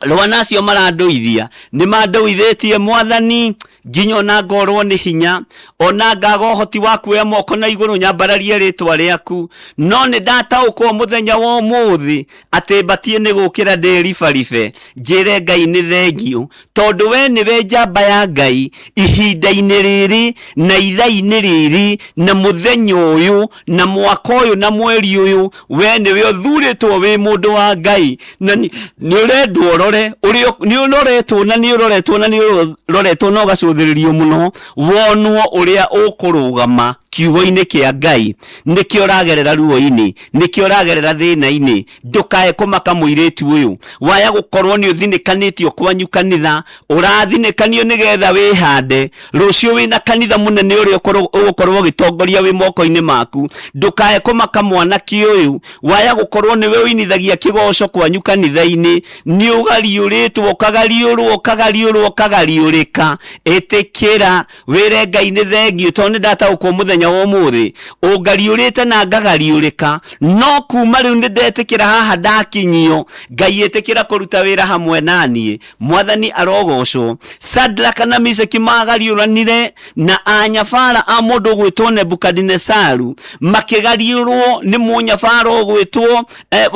rũa na acio marandũithia. Nĩ mandũithĩtie Mwathani nginya ona ngorwo nĩ hinya, ona ngaga ũhoti wa kuoya moko na igũrũ nyambararie rĩtwa rĩaku. No nĩ ndataũkwo mũthenya wa ũmũthĩ atĩ mbatiĩ nĩ gũkĩra ndĩribaribe, njĩre Ngai nĩ thengiũ, tondũ we nĩwe njamba ya Ngai ihinda-inĩ rĩrĩ na ithaa-inĩ rĩrĩ na mũthenya ũyũ na mwaka ũyũ na mweri ũyũ. We nĩwe ũthurĩtwo wĩ mũndũ wa Ngai, na nĩ ũrendwo ũrore, nĩ ũroretwo na nĩ ũroretwo na nĩ ũroretwo na ũgacũthĩrĩrio mũno, wonwo ũrĩa ũkũrũgama kiugo-inĩ kĩa Ngai. Nĩkĩo ũragerera ruo-inĩ, nĩkĩo ũragerera thĩna-inĩ. Ndũkae kũmaka mũirĩtu ũyũ, waya gũkorwo nĩ ũthinĩkanĩtio kwanyu kanitha, ũrathinĩkanio nĩgetha wĩhande rũciũ wĩna kanitha mũnene ũrĩa ũgũkorwo ũgĩtongoria wĩ moko-inĩ maku. Ndũkae kũmaka mwanake ũyũ, waya gũkorwo nĩwe ũinithagia kĩgoco kwanyu kanitha-inĩ, nĩ ũgariũrĩtwo, ũkagariũrwo, ũkagariũrwo, ũkagariũrĩka. Ĩtĩkĩra wĩre Ngai nĩ thengiũ, tondũ nĩ ndataũkwo mũthenya wa ũmũthĩ ũngariũrĩte na ngagariũrĩka, no kuma rĩu nĩ ndetĩkĩra haha ndakinyio. Ngai ĩtĩkĩra kũruta wĩra hamwe na niĩ. Mwathani arogocwo. Sadraka na Mishaki magariũranire na anyabara a mũndũ ũgwĩtwo Nebukadinesaru, makĩgariũrwo nĩ mũnyabara ũgwĩtwo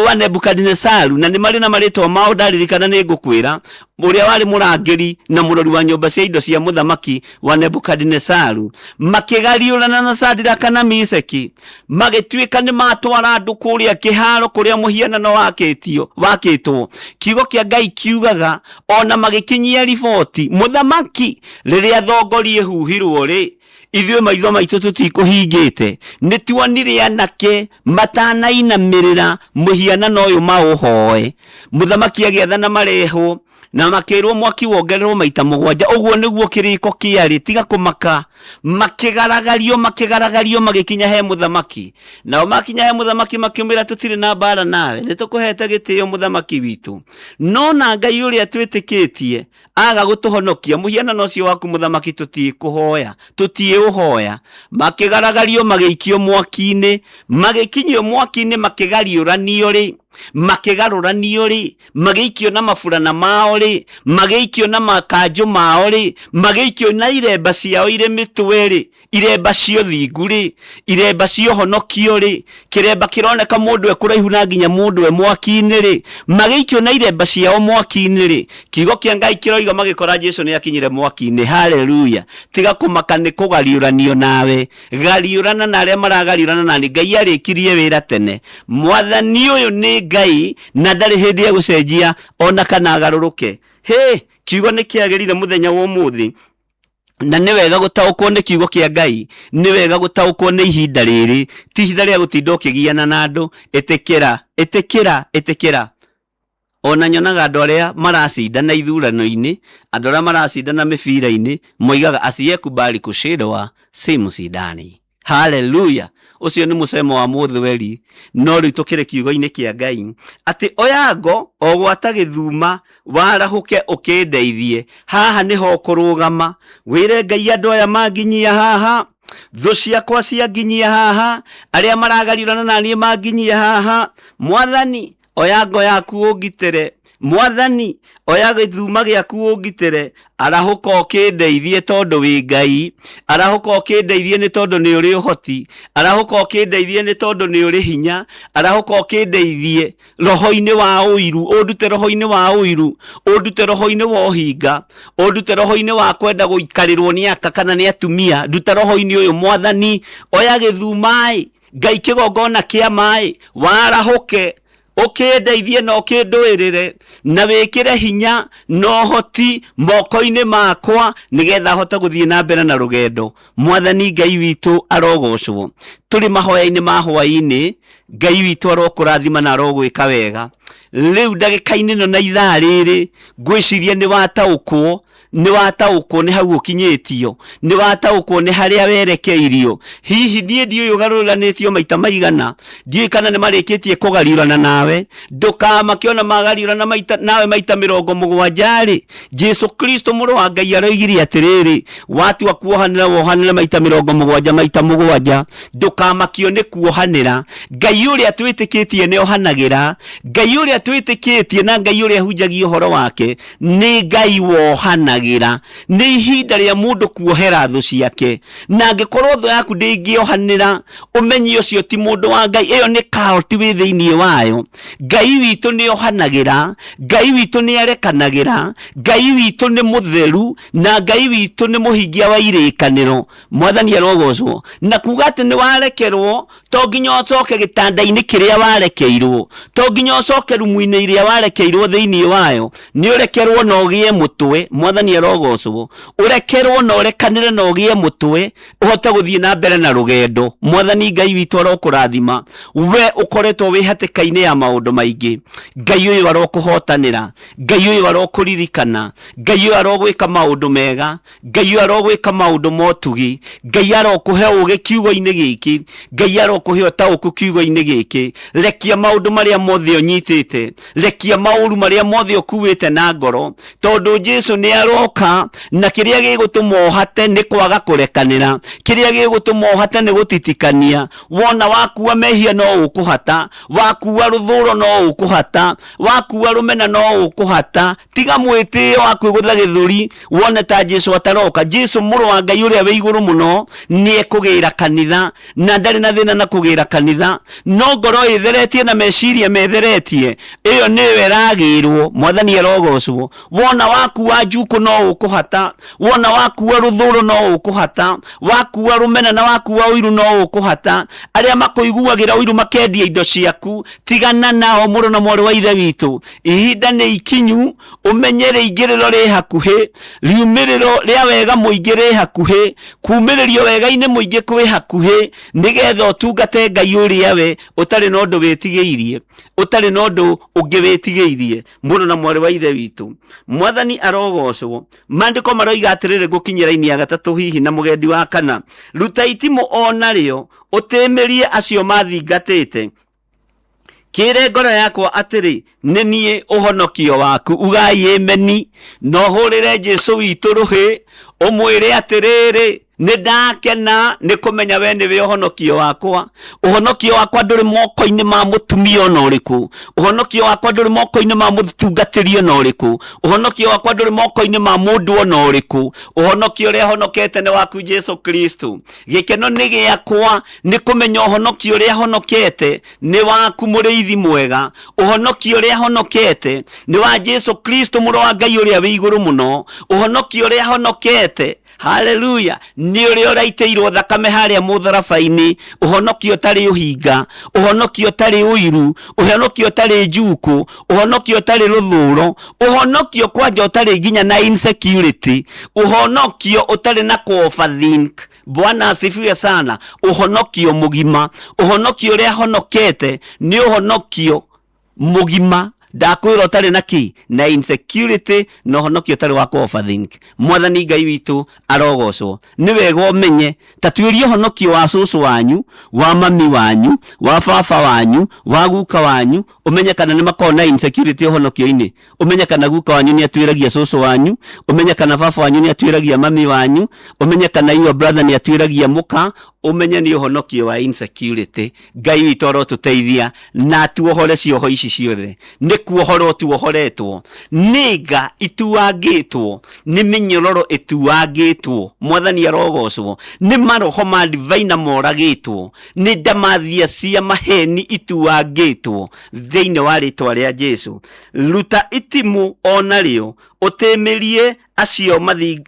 wa Nebukadinesaru, na nĩ marĩ na marĩtwa mao ndaririkana nĩ ngũkwĩra, ũrĩa warĩ mũrangĩri na mũrori wa nyũmba cia indo cia mũthamaki wa Nebukadinesaru. Makĩgariũrana na Sadiraka na Mishaki, magĩtuĩka nĩ matwara andũ kũrĩa kĩharo kũrĩa mũhianano wakĩtwo. Kiugo kĩa Ngai kiugaga ona magĩkinyia riboti mũthamaki rĩrĩa thongori ĩhuhirwo rĩ, ithuĩ maitho maitũ tũtikũhingĩte, nĩ tuonire anake matanainamĩrĩra mũhianano ũyũ maũhoe. Mũthamaki agĩathana marehwo, na makĩrwo mwaki wongererwo maita 7. Ũguo nĩguo kĩrĩko kĩarĩ, tiga kũmaka. Makĩgaragario, makĩgaragario, magĩkinya he mũthamaki. Nao makinya he mũthamaki makĩmwĩra, tũtirĩ na mbara nawe, nĩ tũkũhete gĩtĩo mũthamaki witũ, no na Ngai ũrĩa twĩtĩkĩtie aga gũtũhonokia, mũhianano ũcio waku mũthamaki tũtiĩkũhoya, tũtiĩũhoya. Makĩgaragario, magĩikio mwaki-inĩ, magĩkinyio mwaki-inĩ, makĩgariũranio rĩ, makĩgarũranio rĩ, magĩikio na maburana mao rĩ, magĩikio na makanjũ mao rĩ, magĩikio na iremba ciao irĩ mĩtwe rĩ, iremba cia ũthingu rĩ, iremba cia ũhonokio rĩ, kĩremba kĩroneka mũndũ e kũraihu na nginya mũndũ e mwaki-inĩ rĩ, magĩikio na iremba ciao mwaki-inĩ rĩ, kiugo kĩa Ngai kĩroiga magĩkora Jesu nĩ akinyire mwaki-inĩ. Haleluya! Tiga kũmaka nĩ kũgariũranio nawe, gariũrana na arĩa maragariũrana nani. Ngai arĩkirie wĩra tene. Mwathani ũyũ nĩ Ngai na ndarĩ hĩndĩ egũcenjia ona kana agarũrũke. Hĩ, kiugo nĩ kĩagĩrire mũthenya wa ũmũthĩ. Na nĩ wega gũtaũkwo nĩ kiugo kĩa Ngai, nĩ wega gũtaũkwo nĩ ihinda rĩrĩ, ti ihinda rĩa gũtinda ũkĩgiana na andũ. Ĩtĩkĩra, ĩtĩkĩra, ĩtĩkĩra. Ona nyonaga andũ arĩa maracindana ithurano-inĩ, andũ arĩa maracindana mĩbira-inĩ, moigaga asiyekubali kushindwa si mshindani. Haleluya! Ũcio nĩ mũcemo wa mũthweri. No rĩu tũkĩrĩ kiugo-inĩ kĩa Ngai atĩ oya ngo o gwata gĩthuma warahũke ũkĩndeithie. Haha nĩho ũkũrũgama wĩre Ngai, andũ aya manginyia haha, thũ ciakwa cianginyia haha, arĩa maragariũrana na niĩ manginyia haha. Mwathani, oya ngo yaku ũngitĩre. Mwathani, oya gĩthuma gĩaku ũngitĩre. Arahũka ũkĩndeithie tondũ wĩ Ngai. Arahũka ũkĩndeithie nĩ tondũ nĩ ũrĩ ũhoti. Arahũka ũkĩndeithie nĩ tondũ nĩ ũrĩ hinya. Arahũka ũkĩndeithie roho-inĩ wa ũiru, ũndute roho-inĩ wa ũiru, ũndute roho-inĩ wa ũhinga, ũndute roho-inĩ wa kwenda gũikarĩrwo nĩ aka kana nĩ atumia. Nduta roho-inĩ ũyũ Mwathani. Oya gĩthuma-ĩ, Ngai, kĩgongona kĩa maĩ, warahũke ũkĩndeithie na ũkĩndũĩrĩre na wĩkĩre hinya na ũhoti moko-inĩ makwa nĩgetha hote gũthiĩ na mbere na rũgendo. Mwathani Ngai witũ arogocwo. Tũrĩ mahoya-inĩ ma hwaĩ-inĩ, Ngai witũ arokũrathima na arogwĩka wega. Rĩu ndagĩka-inĩ ĩno na ithaa rĩrĩ, ngwĩciria nĩ wataũkwo, nĩ wataũkwo nĩ hau ũkinyĩtio, nĩ wataũkwo nĩ harĩa werekeirio. Hihi niĩ ndiũĩ ũgarũranĩtio maita maigana, ndiũĩ kana nĩ marĩkĩtie kũgariũrana nawe. Ndũkamake ona magariũrana maita, nawe maita 70-rĩ, Jesu Kristo mũrũ wa Ngai aroigire atĩrĩrĩ, watua kuohanĩra wohanĩre maita 70 maita 7. Ndũkamakio nĩ kuohanĩra. Ngai ũrĩa twĩtĩkĩtie nĩ ohanagĩra. Ngai ũrĩa twĩtĩkĩtie na Ngai ũrĩa hunjagia ũhoro wake nĩ Ngai wohanagĩra. Nĩ ihinda rĩa mũndũ kuohera thũ ciake, na angĩkorwo thũ yaku ndĩngĩohanĩra, ũmenye ũcio ti mũndũ wa Ngai, ĩyo nĩ cult wĩ thĩinĩ wayo. Ngai witũ nĩ ohanagĩra, Ngai witũ nĩ arekanagĩra, Ngai witũ nĩ mũtheru, na Ngai witũ nĩ mũhingia wa irĩkanĩro. Mwathani arogocwo. Na kuga atĩ nĩ warekerwo, to nginya ũcoke gĩtanda-inĩ kĩrĩa warekeirwo, to nginya ũcoke rumu-inĩ ĩrĩa warekeirwo thĩinĩ wayo. Nĩ ũrekerwo na ũgĩe mũtwe. Mwathani arogocwo. Ũrekerwo na ũrekanĩre na ũgĩe mũtwe, ũhote gũthiĩ na mbere na rũgendo. Mwathani Ngai witũ arokũrathima. We ũkoretwo wĩ hatĩka-inĩ ya maũndũ maingĩ, Ngai ũyũ arokũhotanĩra, Ngai ũyũ arokũririkana, Ngai ũyũ arogwĩka maũndũ mega, Ngai ũyũ arogwĩka maũndũ ma ũtugi, Ngai arokũhe ũgĩ kiugo-inĩ gĩkĩ, Ngai arokũhe ũtaũku kiugo-inĩ gĩkĩ. Rekia maũndũ marĩa mothe ũnyitĩte, rekia maũru marĩa mothe ũkuĩte na ngoro, tondũ Jesu nĩ aroka, na kĩrĩa gĩgũtũma ũhate nĩ kwaga kũrekanĩra, kĩrĩa gĩgũtũma ũhate nĩ gũtitikania. Wona wakua mehia no ũkũhata, wakua rũthũro no ũkũhata, wakua rũmena no ũkũhata. Tiga mwĩtĩo wa kwĩgũtha gĩthũri wone ta Jesu ataroka. Jesu mũrũ wa Ngai ũrĩa wĩ igũrũ mũno nĩ ekũgĩra kanitha, na ndarĩ na thĩna na kũgĩra kanitha, no ngoro ĩtheretie na meciria metheretie, ĩyo nĩyo ĩragĩrwo. Mwathani arogocwo. Wona wakua njukũ no ũkũhata, wona wakua rũthũro no ũkũhata, wakua rũmena na wakua ũiru no ũkũhata. Arĩa makũiguagĩra ũiru makendia indo ciaku, tigana nao mũrũ na mwarĩ wa Ithe witũ. Ihinda nĩ ikinyu ũmenye rĩingĩrĩro rĩ hakuhĩ, riumĩrĩro rĩa wega mũingĩ rĩ hakuhĩ, kumĩrĩrio wega-inĩ mũingĩ kwĩ hakuhĩ, nĩgetha ũtungate Ngai ũrĩa we ũtarĩ na ũndũ wĩtigĩirie, ũtarĩ na ũndũ ũngĩ wĩtigĩirie. Mũrũ na mwarĩ wa Ithe witũ, Mwathani arogocwo. Maandĩko maroiga atĩrĩrĩ, ngũkinyĩra raini ya gatatũ hihi na mũgendi wa kana, ruta itimũ o narĩo ũtĩmĩrie acio mathingatĩte. Kĩĩre ngoro yakwa atĩrĩ, nĩ niĩ ũhonokio waku. Ugai ĩmeni, na ũhũrĩre Jesu witũ rũhĩ, ũmwĩre atĩrĩrĩ, nĩ ndakena nĩ kũmenya we nĩwe ũhonokio wakwa. Ũhonokio wakwa ndũrĩ moko-inĩ ma mũtumia ona ũrĩkũ. Ũhonokio wakwa ndũrĩ moko-inĩ ma mũtungatĩri ona ũrĩkũ. Ũhonokio wakwa ndũrĩ moko-inĩ ma mũndũ ona ũrĩkũ. Ũhonokio ũrĩa honokete nĩ waku Jesu Kristo. Gĩkeno nĩ gĩakwa nĩ kũmenya ũhonokio ũrĩa honokete nĩ waku mũrĩithi mwega. Ũhonokio ũrĩa honokete nĩ wa Jesu Kristo mũrũ wa Ngai ũrĩa wĩ igũrũ mũno. Ũhonokio ũrĩa honokete. Haleluya! Nĩ ũrĩa ũraitĩirwo thakame harĩa mũtharaba-inĩ, ũhonokio ũtarĩ ũhinga, ũhonokio ũtarĩ ũiru, ũhonokio ũtarĩ njukũ, ũhonokio ũtarĩ rũthũro, ũhonokio kwanja ũtarĩ nginya na insecurity, ũhonokio ũtarĩ na kũ-overthink. Bwana asifiwe sana. Ũhonokio mũgima, ũhonokio ũrĩa honokete nĩ ũhonokio mũgima, ndakwĩra ũtarĩ na kĩ na insecurity, na ũhonokio ũtarĩ wa kũ-overthink. Mwathani Ngai witũ arogocwo. Nĩ wega ũmenye ta tuĩria ũhonokio wa cũcũ wanyu, wa mami wanyu, wa baba wanyu, wa guka wanyu, ũmenye kana nĩ makoragwo na insecurity ũhonokio-inĩ. Ũmenye kana guka wanyu nĩ atuĩragia cũcũ wanyu, ũmenye kana baba wanyu nĩ atuĩragia mami wanyu, ũmenye kana your brother nĩ atuĩragia mũka, ũmenye nĩ ũhonokio wa insecurity. Ngai witũ arotũteithia na atuohore cioho ici ciothe. Nĩ kuohorwo tuohoretwo, nĩ nga ituangĩtwo, nĩ mĩnyororo ĩtuangĩtwo. Mwathani arogocwo. Nĩ maroho ma divaina moragĩtwo, nĩ ndamathia cia maheni ituangĩtwo thĩinĩ wa rĩtwa rĩa Jesu. Ruta itimũ o narĩo, ũtĩmĩrie acio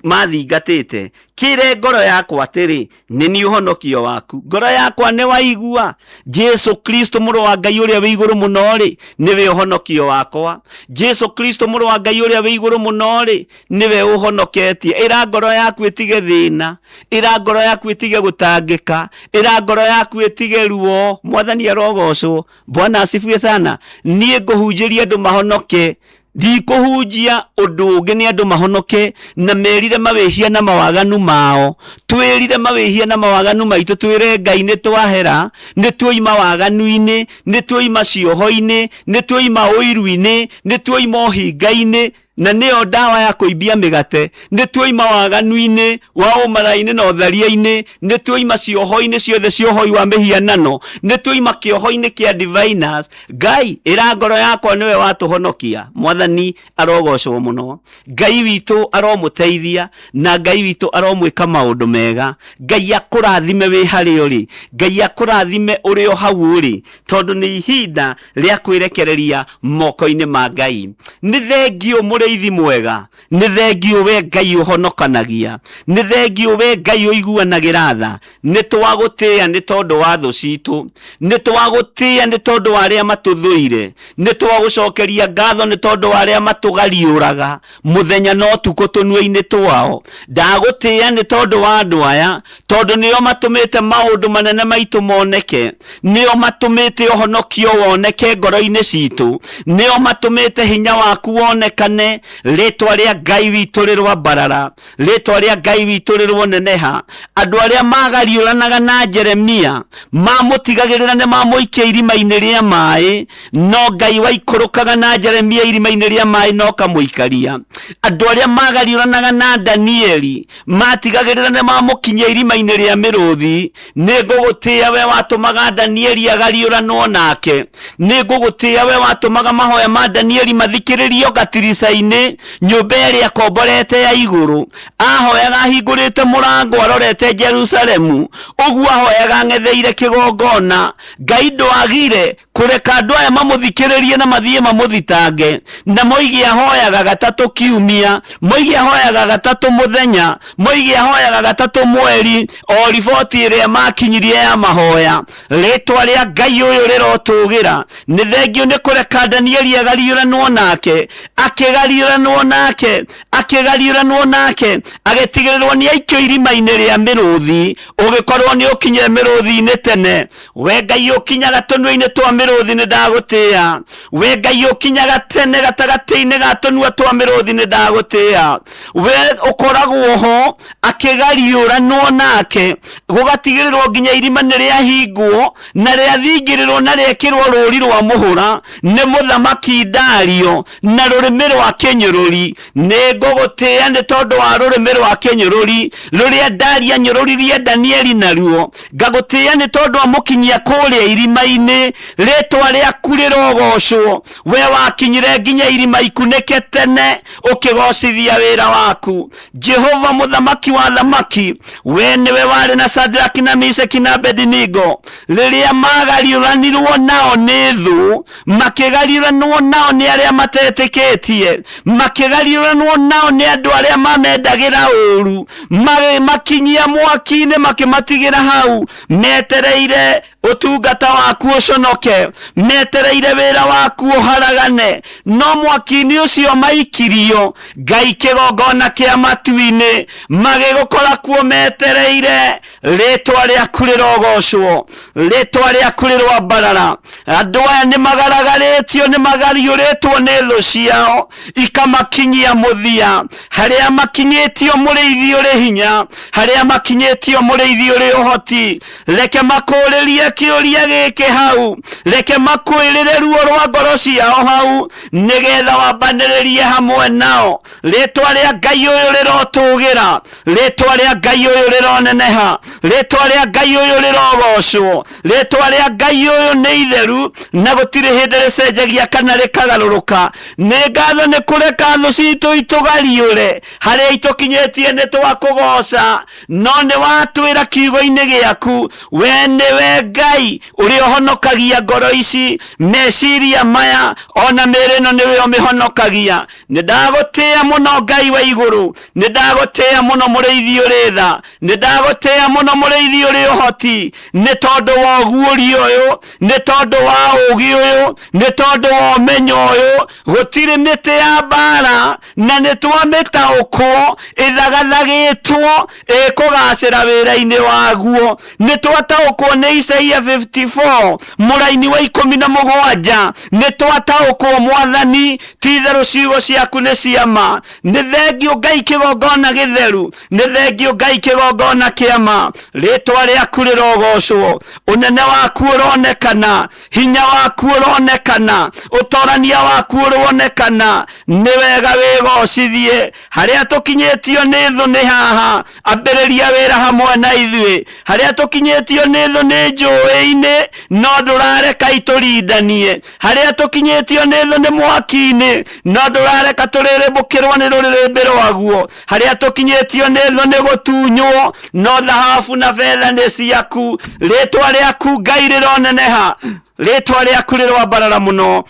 mathingatĩte. Kĩre ngoro yakwa atĩrĩ, nĩ niĩ ũhonokio waku. Ngoro yakwa nĩ waigua, Jesu Kristo mũrũ wa Ngai ũrĩa wĩ igũrũ mũno-rĩ, nĩwe ũhonokio wakwa. Jesu Kristo mũrũ wa Ngai ũrĩa wĩ igũrũ mũno-rĩ, nĩwe ũhonoketie. Ĩra ngoro yaku ĩtige thĩna, ĩra ngoro yaku ĩtige gũtangĩka, ĩra ngoro yaku ĩtige ruo. Mwathani arogocwo. Bwana asifiwe sana. Niĩ ngũhunjĩria andũ mahonoke, ndikũhunjia ũndũ ũngĩ, nĩ andũ mahonoke na merire mawĩhia na mawaganu mao. Twĩrire mawĩhia na mawaganu maitũ, twĩre Ngai nĩ twahera, nĩ tuoima waganu-inĩ, nĩ tuoima cioho-inĩ, nĩ tuoima ũiru-inĩ, nĩ tuoima ũhinga-inĩ, na nĩyo ndawa ya kũimbia mĩgate. Nĩ tuoima waganu-inĩ wa ũmarainĩ na ũtharia-inĩ, nĩ tuoima cioho-inĩ ciothe ciohoi wa mĩhianano, nĩ tuoima kĩoho-inĩ kĩa diviners. Ngai, ĩra ngoro yakwa nĩwe watũhonokia. Mwathani arogocwo mũno. Ngai witũ aromũteithia, na Ngai witũ aromwĩka maũndũ mega. Ngai akũrathime wĩ harĩa ũrĩ, Ngai akũrathime ũrĩ o hau ũrĩ, tondũ nĩ ihinda rĩa kwĩrekereria moko-inĩ ma Ngai. Nĩ thengiũ mũrĩithi mwega, nĩ thengiũ we Ngai ũhonokanagia, nĩ thengiũ we Ngai ũiguanagĩra tha. Nĩ twagũtĩĩa nĩ tondũ wa thũ citũ, nĩ twagũtĩĩa nĩ tondũ wa arĩa matũthũire, nĩ twagũcokeria ngatho nĩ tondũ wa arĩa matũgariũraga mũthenya na ũtukũ tũnua-inĩ twao. Ndagũtĩĩa nĩ tondũ wa andũ aya, tondũ nĩo matũmĩte maũndũ manene maitũ moneke, nĩo matũmĩte ũhonokio woneke ngoro-inĩ citũ, nĩo matũmĩte hinya waku wonekane. Rĩtwa rĩa Ngai witũ rĩrwambarara, rĩtwa rĩa Ngai witũ rĩroneneha. Andũ arĩa magariũranaga na Jeremia mamũtigagĩrĩra nĩ mamũikia irima-inĩ rĩa maĩ, no Ngai waikũrũkaga na Jeremia irima-inĩ rĩa maĩ no kamũikaria. Andũ arĩa magariũranaga na Danieli matigagĩrĩra nĩ mamũkinyia irima-inĩ rĩa mĩrũthi. Nĩ ngũgũtĩĩa we watũmaga Danieli agariũranwo nake, nĩ ngũgũtĩĩa we watũmaga mahoya ma Danieli mathikĩrĩrio gatirica-inĩ nyũmba ĩrĩa akomborete ya igũrũ. Ahoyaga ahingũrĩte mũrango arorete Jerusalemu, ũguo ahoyaga ang'etheire kĩgongona. Ngai ndwagire kũreka andũ aya mamũthikĩrĩrie na mathiĩ mamũthitange, na moige ahoyaga gatatũ kiumia, moige ahoyaga gatatũ mũthenya, moige ahoyaga gatatũ mweri, o riboti ĩrĩa makinyirie ya mahoya. Rĩtwa rĩa Ngai ũyũ rĩrotũgĩra. Nĩ thengiũ nĩ kũreka Danieli agariũranwo nake, akĩgariũranwo nake, akĩgariũranwo nake, agĩtigĩrĩrwo nĩ aikio irima-inĩ rĩa mĩrũthi. Ũgĩkorwo nĩ ũkinyire mĩrũthi-inĩ tene, we Ngai ũkinyaga tũnua-inĩ twa mĩrũthi nĩ ndagũtĩĩa. We Ngai ũkinyaga tene gatagatĩ-inĩ ga tũnua twa mĩrũthi nĩ ndagũtĩĩa. We ũkoragwo ho akĩgariũranwo nake, gũgatigĩrĩrwo nginya irima nĩ rĩahingwo na rĩathingĩrĩrwo na rĩekĩrwo rũũri rwa mũhũra nĩ mũthamaki Dario na rũrĩmĩ rwa kĩnyũrũri. Nĩ ngũgũtĩĩa nĩ tondũ wa rũrĩmĩ rwa kĩnyũrũri rũrĩa Dario anyũrũririe Danieli naruo. Ngagũtĩĩa nĩ tondũ amũkinyia kũrĩa irima-inĩ. Rĩtwa Rĩtwa rĩaku rĩrogocwo. We wakinyire nginya irima ikunĩke tene ũkĩgocithia wĩra waku. Jehova mũthamaki wa thamaki, we nĩwe warĩ na Sadraki na Misheki na Abedinigo rĩrĩa magariũranirwo nao nĩ thũ, makĩgariũranwo nao nĩ arĩa matetĩkĩtie, makĩgariũranwo nao nĩ andũ arĩa mamendagĩra ũru, makinyia mwaki-inĩ makĩmatigĩra hau metereire ũtungata waku ũconoke, metereire wĩra waku ũharagane, no mwaki-inĩ ũcio maikirio Ngai kĩgongona kĩa matu-inĩ, magĩgũkora kuo metereire. Rĩtwa rĩaku rĩrogocwo, rĩtwa rĩaku rĩroambarara. Andũ aya nĩ magaragarĩtio, nĩ magariũrĩtwo nĩ thũ ciao ikamakinyia mũthia. Harĩa makinyĩtio mũrĩithi ũrĩ hinya, harĩa makinyĩtio mũrĩithi ũrĩ ũhoti, reke makũrĩrie kĩũria gĩkĩ hau, reke makwĩrĩre ruo rwa ngoro ciao hau, nĩgetha wambanĩrĩrie hamwe nao. Rĩtwa rĩa Ngai ũyũ rĩrotũgĩra, rĩtwa rĩa Ngai ũyũ rĩroneneha, rĩtwa rĩa Ngai ũyũ rĩrogocwo. Rĩtwa rĩa Ngai ũyũ nĩ itheru na gũtirĩ hĩndĩ rĩcenjagia kana rĩkagarũrũka. Nĩ ngatho nĩ kũreka thũ citũ itũgariũre, harĩa itũkinyĩtie nĩ twakũgoca, no nĩ watwĩra kiugo-inĩ gĩaku, we nĩwe Ngai ũrĩa ũhonokagia ngoro ici, meciria maya, ona mĩĩrĩ ĩno nĩwe ũmĩhonokagia. Nĩ ndagũtĩĩa mũno Ngai wa igũrũ, nĩ ndagũtĩĩa mũno mũrĩithi ũrĩ tha, nĩ ndagũtĩĩa mũno mũrĩithi ũrĩ ũhoti, nĩ tondũ wa ũguũrio ũyũ, nĩ tondũ wa ũũgĩ ũyũ, nĩ tondũ wa ũmenyo ũyũ. Gũtirĩ mĩtĩ ya mbara na nĩ twamĩtaũkwo ĩthagathagĩtwo ĩkũgacĩra wĩra-inĩ waguo. Nĩ twataũkwo nĩ Isaia 54 mũraini wa 17. Nĩ twataũkwo Mwathani, ti itherũ ciugo ciaku nĩ cia ma. Nĩ thengio Ngai kĩgongona gĩtheru, nĩ thengio Ngai kĩgongona kĩa ma. Rĩtwa rĩaku rĩrogocwo, ũnene waku ũronekana, hinya waku ũronekana, ũtorania waku ũronekana. Nĩ wega wĩgocithie. Harĩa tũkinyĩtio nĩ thũ nĩ haha, ambĩrĩria wĩra hamwe na ithuĩ. Harĩa tũkinyĩtio nĩ thũ nĩ njũĩ-inĩ, no ndũrareka itũrindanie. Harĩa tũkinyĩtio nĩ thũ nĩ mwaki-inĩ, no ndũrareka tũrĩrĩmbũkĩrwo nĩ rũrĩrĩmbĩ rwaguo. Harĩa tũkinyĩtio nĩ thũ nĩ gũtunywo, no thahabu na betha nĩ ciaku. Rĩtwa rĩaku Ngai rĩroneneha, rĩtwa rĩaku rĩroambarara mũno.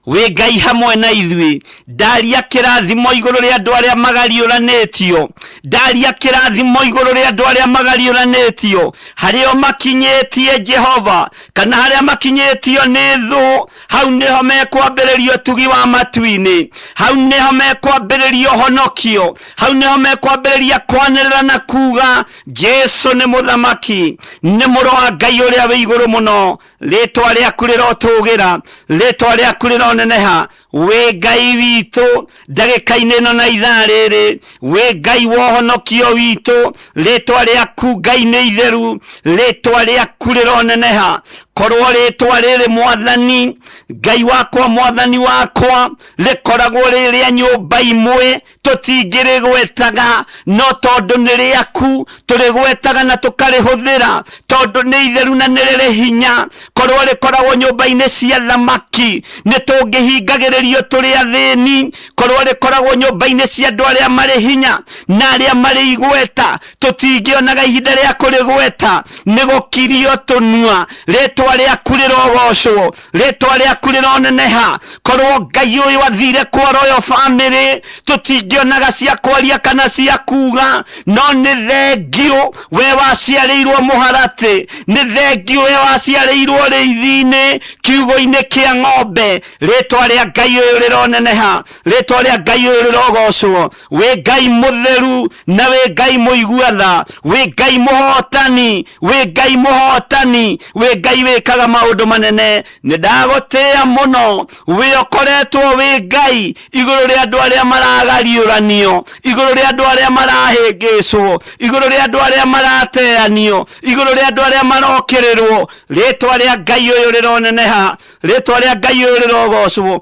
Wĩ Ngai hamwe na ithuĩ. Ndaria kĩrathimo igũrũ rĩa andũ arĩa magariũranĩtio, ndaria kĩrathimo igũrũ rĩa andũ arĩa magariũranĩtio, harĩa makinyĩtie Jehova kana harĩa makinyĩtio nĩ thũ, hau nĩho mekwambĩrĩria ũtugi wa matu-inĩ, hau nĩho mekwambĩrĩria ũhonokio, hau nĩho mekwambĩrĩria kwanĩrĩra na kuga Jesu nĩ mũthamaki, nĩ mũrũ wa Ngai ũrĩa wĩ igũrũ mũno. Rĩtwa rĩaku rĩrotũgĩra, rĩtwa rĩaku rĩroneneha. Wĩ Ngai witũ ndagĩka-inĩ ĩno na ithaa rĩrĩ, wĩ Ngai wa ũhonokio witũ. Rĩtwa rĩaku Ngai nĩ itheru, rĩtwa rĩaku rĩroneneha. Korwo rĩtwa rĩrĩ Mwathani Ngai wakwa, Mwathani wakwa, rĩkoragwo rĩ rĩa nyũmba imwe, tũtingĩrĩgwetaga, no tondũ nĩ rĩaku tũrĩgwetaga na tũkarĩhũthĩra, tondũ nĩ itheru na nĩ rĩrĩ hinya. Korwo rĩkoragwo nyũmba-inĩ cia thamaki, nĩ tũngĩhingagĩrĩrio tũrĩ athĩni. Korwo rĩkoragwo nyũmba-inĩ cia andũ arĩa marĩ hinya na arĩa marĩ igweta, tũtingĩonaga ihinda rĩa kũrĩgweta, nĩ gũkirio tũnua. Rĩtwa rĩaku rĩrogocwo, rĩtwa rĩaku rĩroneneha. Korwo Ngai ũyũ athire kwa Royal Family, tũtingĩonaga cia kwaria kana cia kuga, no nĩ thengio we waciarĩirwo mũharatĩ, nĩ thengio we waciarĩirwo rĩithi-inĩ, kiugũ-inĩ kĩa ng'ombe. Rĩtwa rĩa Ngai ũyũ rĩroneneha, rĩtwa rĩa Ngai ũyũ rĩrogocwo. Wĩ Ngai mũtheru na wĩ Ngai mũigua tha, wĩ Ngai mũhotani, wĩ Ngai mũhotani, wĩ Ngai wĩkaga maũndũ manene. Nĩ ndagũtĩĩa mũno, wĩ ũkoretwo wĩ Ngai igũrũ rĩa andũ arĩa maragariũranio, igũrũ rĩa andũ arĩa marahĩngĩcwo, igũrũ rĩa andũ arĩa marateanio, igũrũ rĩa andũ arĩa marokĩrĩrwo. Rĩtwa rĩa Ngai ũyũ rĩroneneha, rĩtwa rĩa Ngai ũyũ rĩrogocwo.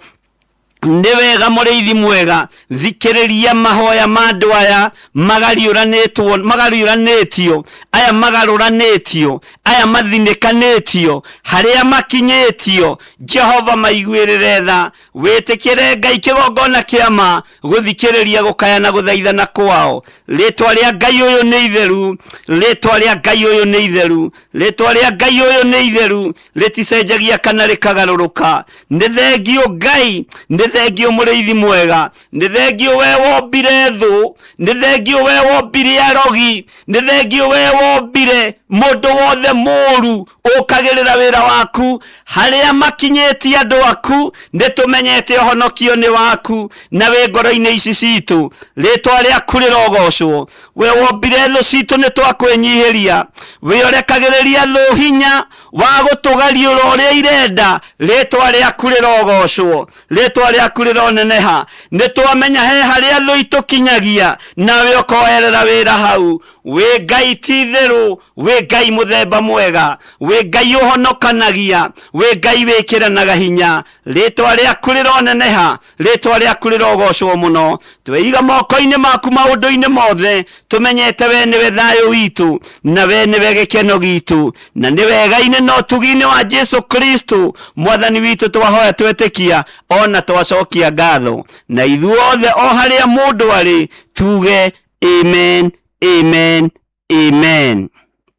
Nĩ wega mũrĩithi mwega, thikĩrĩria mahoya ma andũ aya magariũranĩtwo, magariũranĩtio, aya magarũranĩtio, aya mathinĩkanĩtio, harĩa makinyĩtio. Jehova maiguĩrĩre tha, wĩtĩkĩre Ngai kĩgongona kĩa ma gũthikĩrĩria gũkaya na gũthaithana kwao. Rĩtwa rĩa Ngai ũyũ nĩ itheru, rĩtwa rĩa Ngai ũyũ nĩ itheru, rĩtwa rĩa Ngai ũyũ nĩ itheru, rĩticenjagia kana rĩkagarũrũka. Nĩ thengio Ngai, nĩ thengio mũrĩithi mwega, nĩ thengio we wombire thũ, nĩ thengio we wombire arogi, nĩ thengio we wombire mũndũ wothe mũru ũkagĩrĩra wĩra waku. Harĩa makinyĩtie andũ aku, nĩ tũmenyete ũhonokio nĩ waku na wĩ ngoro-inĩ ici citũ. Rĩtwa rĩaku rĩrogocwo. We wombire thũ citũ, nĩ twakwĩnyihĩria. We ũrekagĩrĩria thũ hinya wa gũtũgariũra ũrĩa irenda. Rĩtwa rĩaku rĩrogocwo, rĩtwa rĩaku rĩroneneha. Nĩ twamenya he harĩa thũ itũkinyagia, nawe ũkoerera wĩra hau. Wĩ Ngai ti itherũ, wĩ Ngai mũthemba mwega, wĩ Ngai ũhonokanagia, wĩ Ngai wĩkĩranaga hinya. Rĩtwa rĩaku rĩroneneha, rĩtwa rĩaku rĩrogocwo mũno. Tweiga moko-inĩ maku maũndũ-inĩ mothe, tũmenyete we nĩwe thayũ witũ na we nĩwe gĩkeno gitũ, na nĩ wega-inĩ na ũtugi-inĩ wa Jesu Kristo mwathani witũ twahoya twetĩkia ona twacokia ngatho. Na ithuothe o harĩa mũndũ arĩ tuge amen, amen, amen.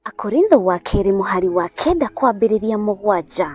Akorintho wa kerĩ mũhari wa 9 kwambĩrĩria 7.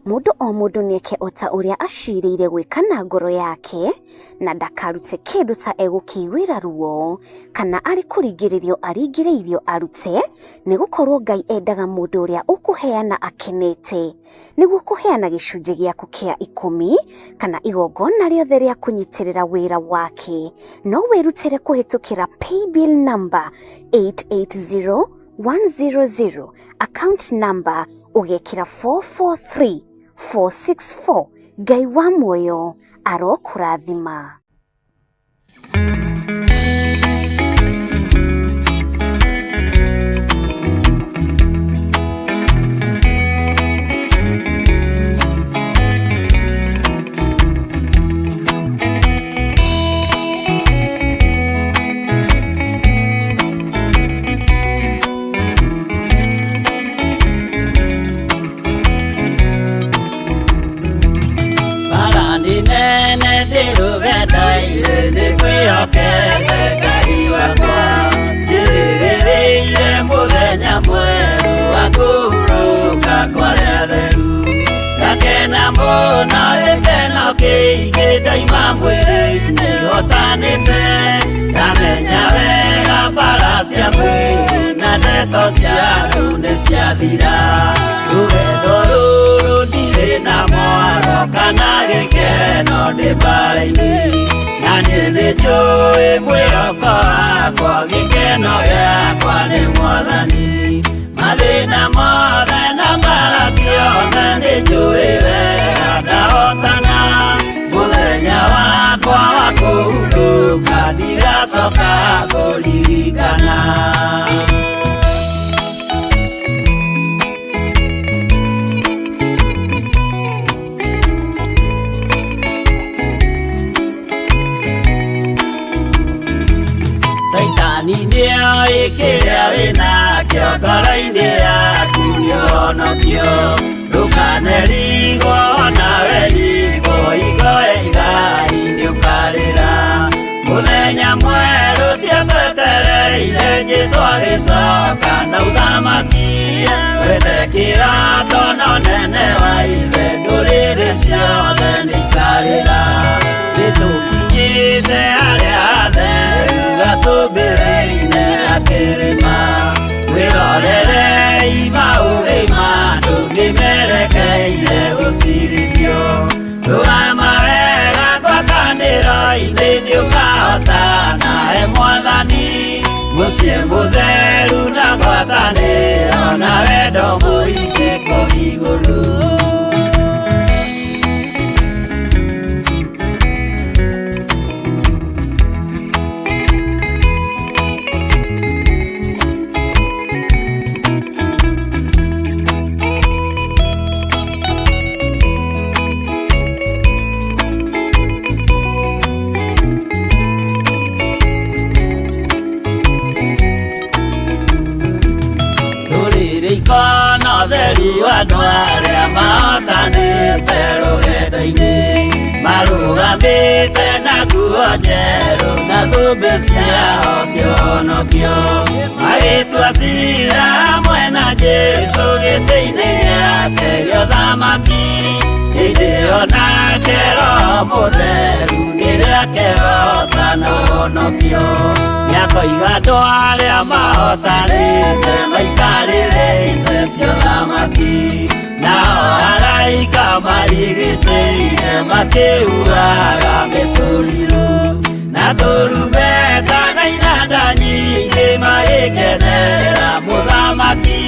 Mũndũ o mũndũ nĩeke o ta ũrĩa aciirĩire gwĩka na ngoro yake, na ndakarute kĩndũ ta egũkĩiguĩra ruo, kana arĩ kũringĩrĩrio aringĩrĩirio arute, nĩgũkorwo Ngai endaga mũndũ ũrĩa ũkũheana akenete. Nĩguo kũheana gĩcunjĩ gĩaku kĩa 10 kana igongona rĩothe rĩa kũnyitĩrĩra wĩra wake, no wĩrutĩre kũhĩtũkĩra paybill number 880100, account number ũgekĩra 443464. Ngai wa muoyo arokũrathima. Bara nĩ nene ndĩrũgenda-inĩ nĩngwĩhokete Ngai wakwa, njĩrĩgĩrĩire mũthenya mwerũ wa kũhurũka kwa arĩa atheru. Ngakena mũno gĩkeno kĩingĩ ndaima mwĩrĩ-inĩ hotanĩte, ndamenya wega mbara cia mwĩrĩ na ndeto cia andũ nĩ ciathira. Rũgendo rũrũ ndirĩ na mwaro kana gĩkeno ndĩ mbara-inĩ, na niĩ nĩnjũĩ mwĩhoko wakwa gĩkeno gĩakwa nĩ Mwathani. Mathĩna mothe na mbara ciothe nĩnjũĩ wega ndahotana, mũthenya wakwa wa kũhurũka ndigacoka kũririkana. Caitani nĩoĩ kĩrĩa wĩnakĩo ngoro-inĩ yaku nĩũhonokio, ndũkanerigwo nawe rigwo hingo ya igai nĩũkarĩra. Mũthenya mwerũ ciatwetereire Jesũ agĩcoka na ũthamaki, wethe kĩrato na ũnene wa ithe ndũrĩrĩ ciothe nĩikarĩra. Nĩtũkinyĩte harĩa hatheru gacũmbĩrĩ-inĩ ga kĩrĩma, mwĩrorerei maũthĩ ma andũ nĩmerekeire gũcirithio. Rũgama wega ngwatanĩro-inĩ nĩũkahotana he Mwathani, mũciĩ mũtheru na ngwatanĩro na wendo mũingĩ kũu igũrũ. Mehumbĩte na nguo njerũ na thũmbĩ ciao cionokio magĩtua cira hamwe na Jesũ gĩtĩ-inĩ gĩake gĩa ũthamaki hĩndĩ ĩyo nake Roho Mũtheru nĩrĩo akehoota na ũhonokio nĩakoiga andũ arĩa mahotanĩte maikarĩre itĩ cia ũthamaki nao araika marigicĩire makĩuraga mĩtũrirũ na tũrumbeta na inanda nyingĩ magĩkenera mũthamaki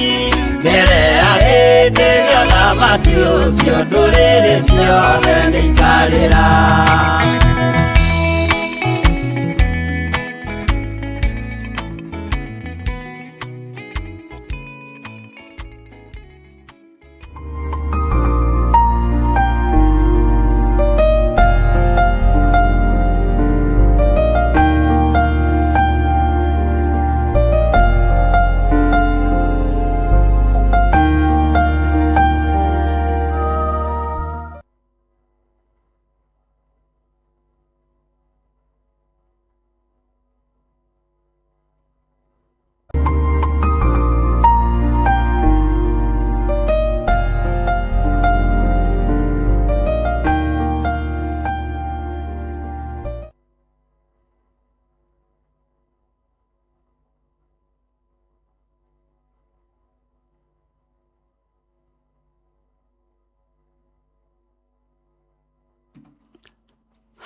mbere ya gĩtĩ gĩa ũthamaki ũcio ndũrĩrĩ ciothe nĩikarĩra.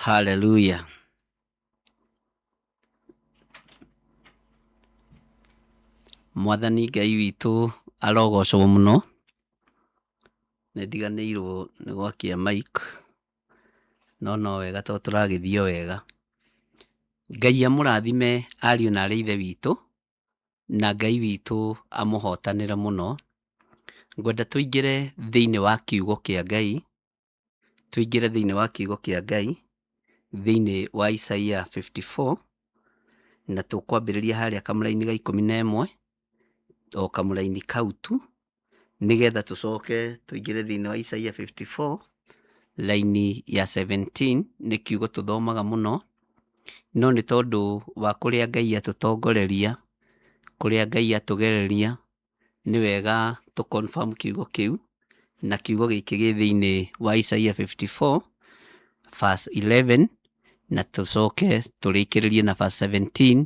Haleluya. Mwathani Ngai witũ arogocwo mũno. Nĩ ndiganĩirwo nĩ gwakia mic, no no wega tondũ tũragĩthiĩ o wega. Ngai amũrathime ariũ na arĩ ithe witũ, na Ngai witũ amũhotanĩre mũno. Ngwenda tũingĩre thĩinĩ wa kiugo kĩa Ngai, tũingĩre thĩinĩ wa kiugo kĩa Ngai, thĩinĩ wa Isaia 54, na tũkwambĩrĩria harĩa kamũraini ga 11, o kamũraini kau tu, nĩgetha tũcoke tũingĩre thĩinĩ wa Isaia 54, raini ya 17, nĩ kiugo tũthomaga mũno, no nĩ tondũ wa kũrĩa Ngai atũtongoreria, kũrĩa Ngai atũgereria, nĩ wega tũ confirm kiugo kĩu, na kiugo gĩkĩ gĩ thĩinĩ wa Isaia 54 verse 11, na tũcoke tũrĩkĩrĩrie na verse 17,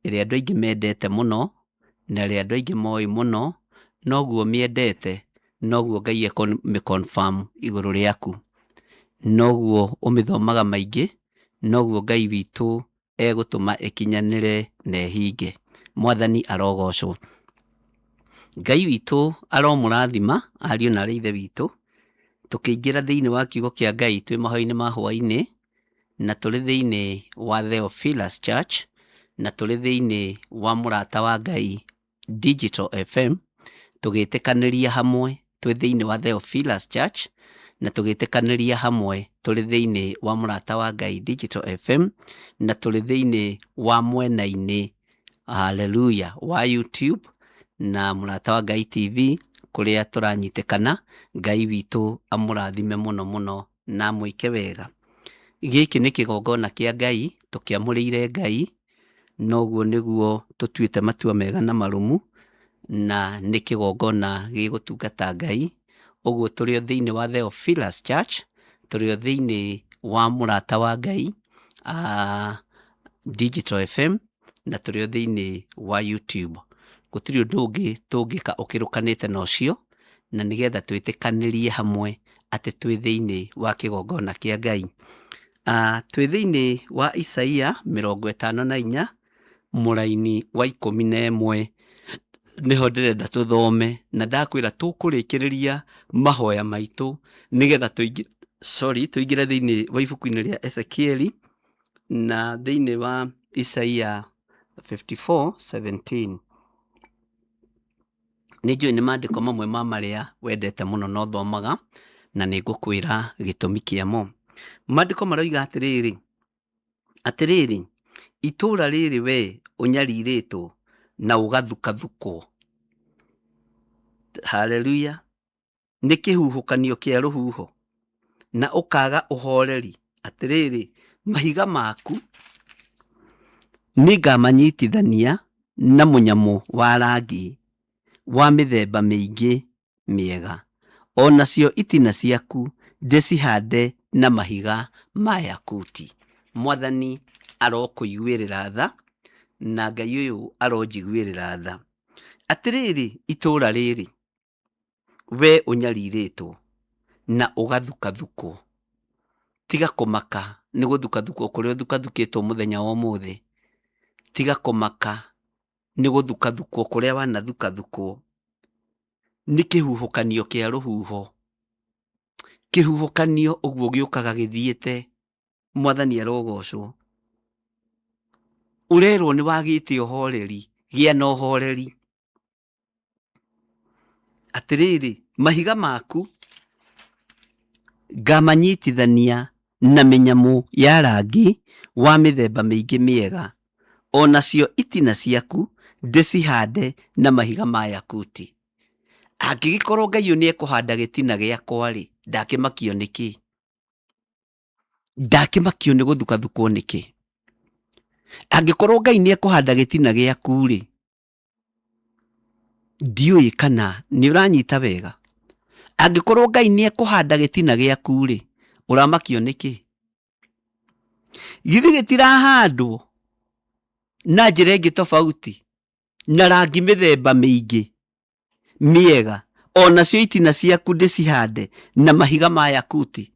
ĩrĩa andũ aingĩ mendete mũno, na ĩrĩa andũ aingĩ moĩ mũno, noguo mĩendete, noguo Ngai ekũmĩ confirm igũrũ rĩaku. Noguo ũmĩthomaga maingĩ, noguo Ngai witũ egũtũma ĩkinyanĩre na ĩhinge. Mwathani arogocwo. Ngai witũ aromũrathima ariũ na arĩ ithe witũ, tũkĩingĩra thĩinĩ wa kiugo kĩa Ngai twĩ mahoya-inĩ ma hwaĩ-inĩ, na tũrĩ thĩinĩ wa Theophilus Church, na tũrĩ thĩinĩ wa mũrata wa Ngai Digital FM, tũgĩtĩkanĩria hamwe twĩ thĩinĩ wa Theophilus Church, na tũgĩtĩkanĩria hamwe tũrĩ thĩinĩ wa mũrata wa Ngai Digital FM, na tũrĩ thĩinĩ wa mwena-inĩ, haleluya, wa YouTube na mũrata wa Ngai TV, kũrĩa tũranyitĩkana. Ngai witũ amũrathime mũno mũno na amwĩke wega. Gĩkĩ nĩ kĩgongona kĩa Ngai, tũkĩamũrĩire Ngai, noguo nĩguo tũtuĩte matua mega na marũmu, na nĩ kĩgongona gĩgũtungata Ngai. Ũguo tũrĩ o thĩinĩ wa Theophilus Church, tũrĩ o thĩinĩ wa mũrata wa Ngai, Digital FM, na tũrĩ o thĩinĩ wa YouTube. Gũtirĩ ũndũ ũngĩ tũngĩka ũkĩrũkanĩte na ũcio, na nĩgetha twĩtĩkanĩrie hamwe atĩ twĩ thĩinĩ wa kĩgongona kĩa Ngai. Twĩ thĩinĩ wa Isaia 54 mũraini wa 11, nĩho ndĩrenda tũthome, na ndakwĩra tũkũrĩkĩrĩria mahoya maitũ nĩgetha tũingĩre thĩinĩ wa ibuku-inĩ rĩa Ezekieli na thĩinĩ wa Isaia 54:17. Nĩ njũĩ nĩ maandĩko mamwe ma marĩa wendete mũno na ũthomaga, na nĩ ngũkwĩra gĩtũmi kĩamo. Maandĩko maroiga atĩrĩrĩ, atĩrĩrĩ, itũũra rĩrĩ we ũnyarirĩtwo na ũgathukathukwo. Haleluya. Nĩ kĩhuhũkanio kĩa rũhuho, na ũkaaga ũhoreri. Atĩrĩrĩ, Mahiga maku nĩngamanyitithania na mũnyamũ wa rangi wa mĩthemba mĩingĩ mĩega, o nacio itina ciaku ndĩcihande na mahiga ma yakuti. Mwathani arokũiguĩrĩra tha, na Ngai ũyũ aronjiguĩrĩra tha. Atĩrĩrĩ itũũra rĩrĩ, we ũnyarirĩtwo na ũgathukathukwo, tiga kũmaka nĩ gũthukathukwo kũrĩa ũthukathukĩtwo mũthenya wa ũmũthĩ, tiga kũmaka nĩ gũthukathukwo kũrĩa wanathukathukwo nĩ kĩhuhũkanio kĩa rũhuho. Kĩhuhũkanio ũguo gĩũkaga gĩthiĩte, Mwathani arogocwo. Ũrerwo nĩ wagĩte ũhoreri, gĩa na ũhoreri. Atĩrĩrĩ, mahiga maku ngamanyitithania na mĩnyamũ ya rangi wa mĩthemba mĩingĩ mĩega, o nacio itina ciaku ndĩcihande na mahiga ma yakuti. Angĩgĩkorwo Ngai ũyũ nĩekũhanda gĩtina gĩakwa-rĩ, ndakĩmakio nĩkĩ? Ndakĩmakio nĩ gũthukathukwo nĩkĩ? Angĩkorwo Ngai nĩekũhanda gĩtina gĩaku-rĩ, ndiũĩ kana nĩ ũranyita wega. Angĩkorwo Ngai nĩ ekũhanda gĩtina gĩaku-rĩ, ũramakio nĩkĩ? Githĩ gĩtirahandwo na njĩra ĩngĩ tofauti na rangi mĩthemba mĩingĩ mĩega, onacio itina ciaku ndĩcihande na mahiga ma yakuti.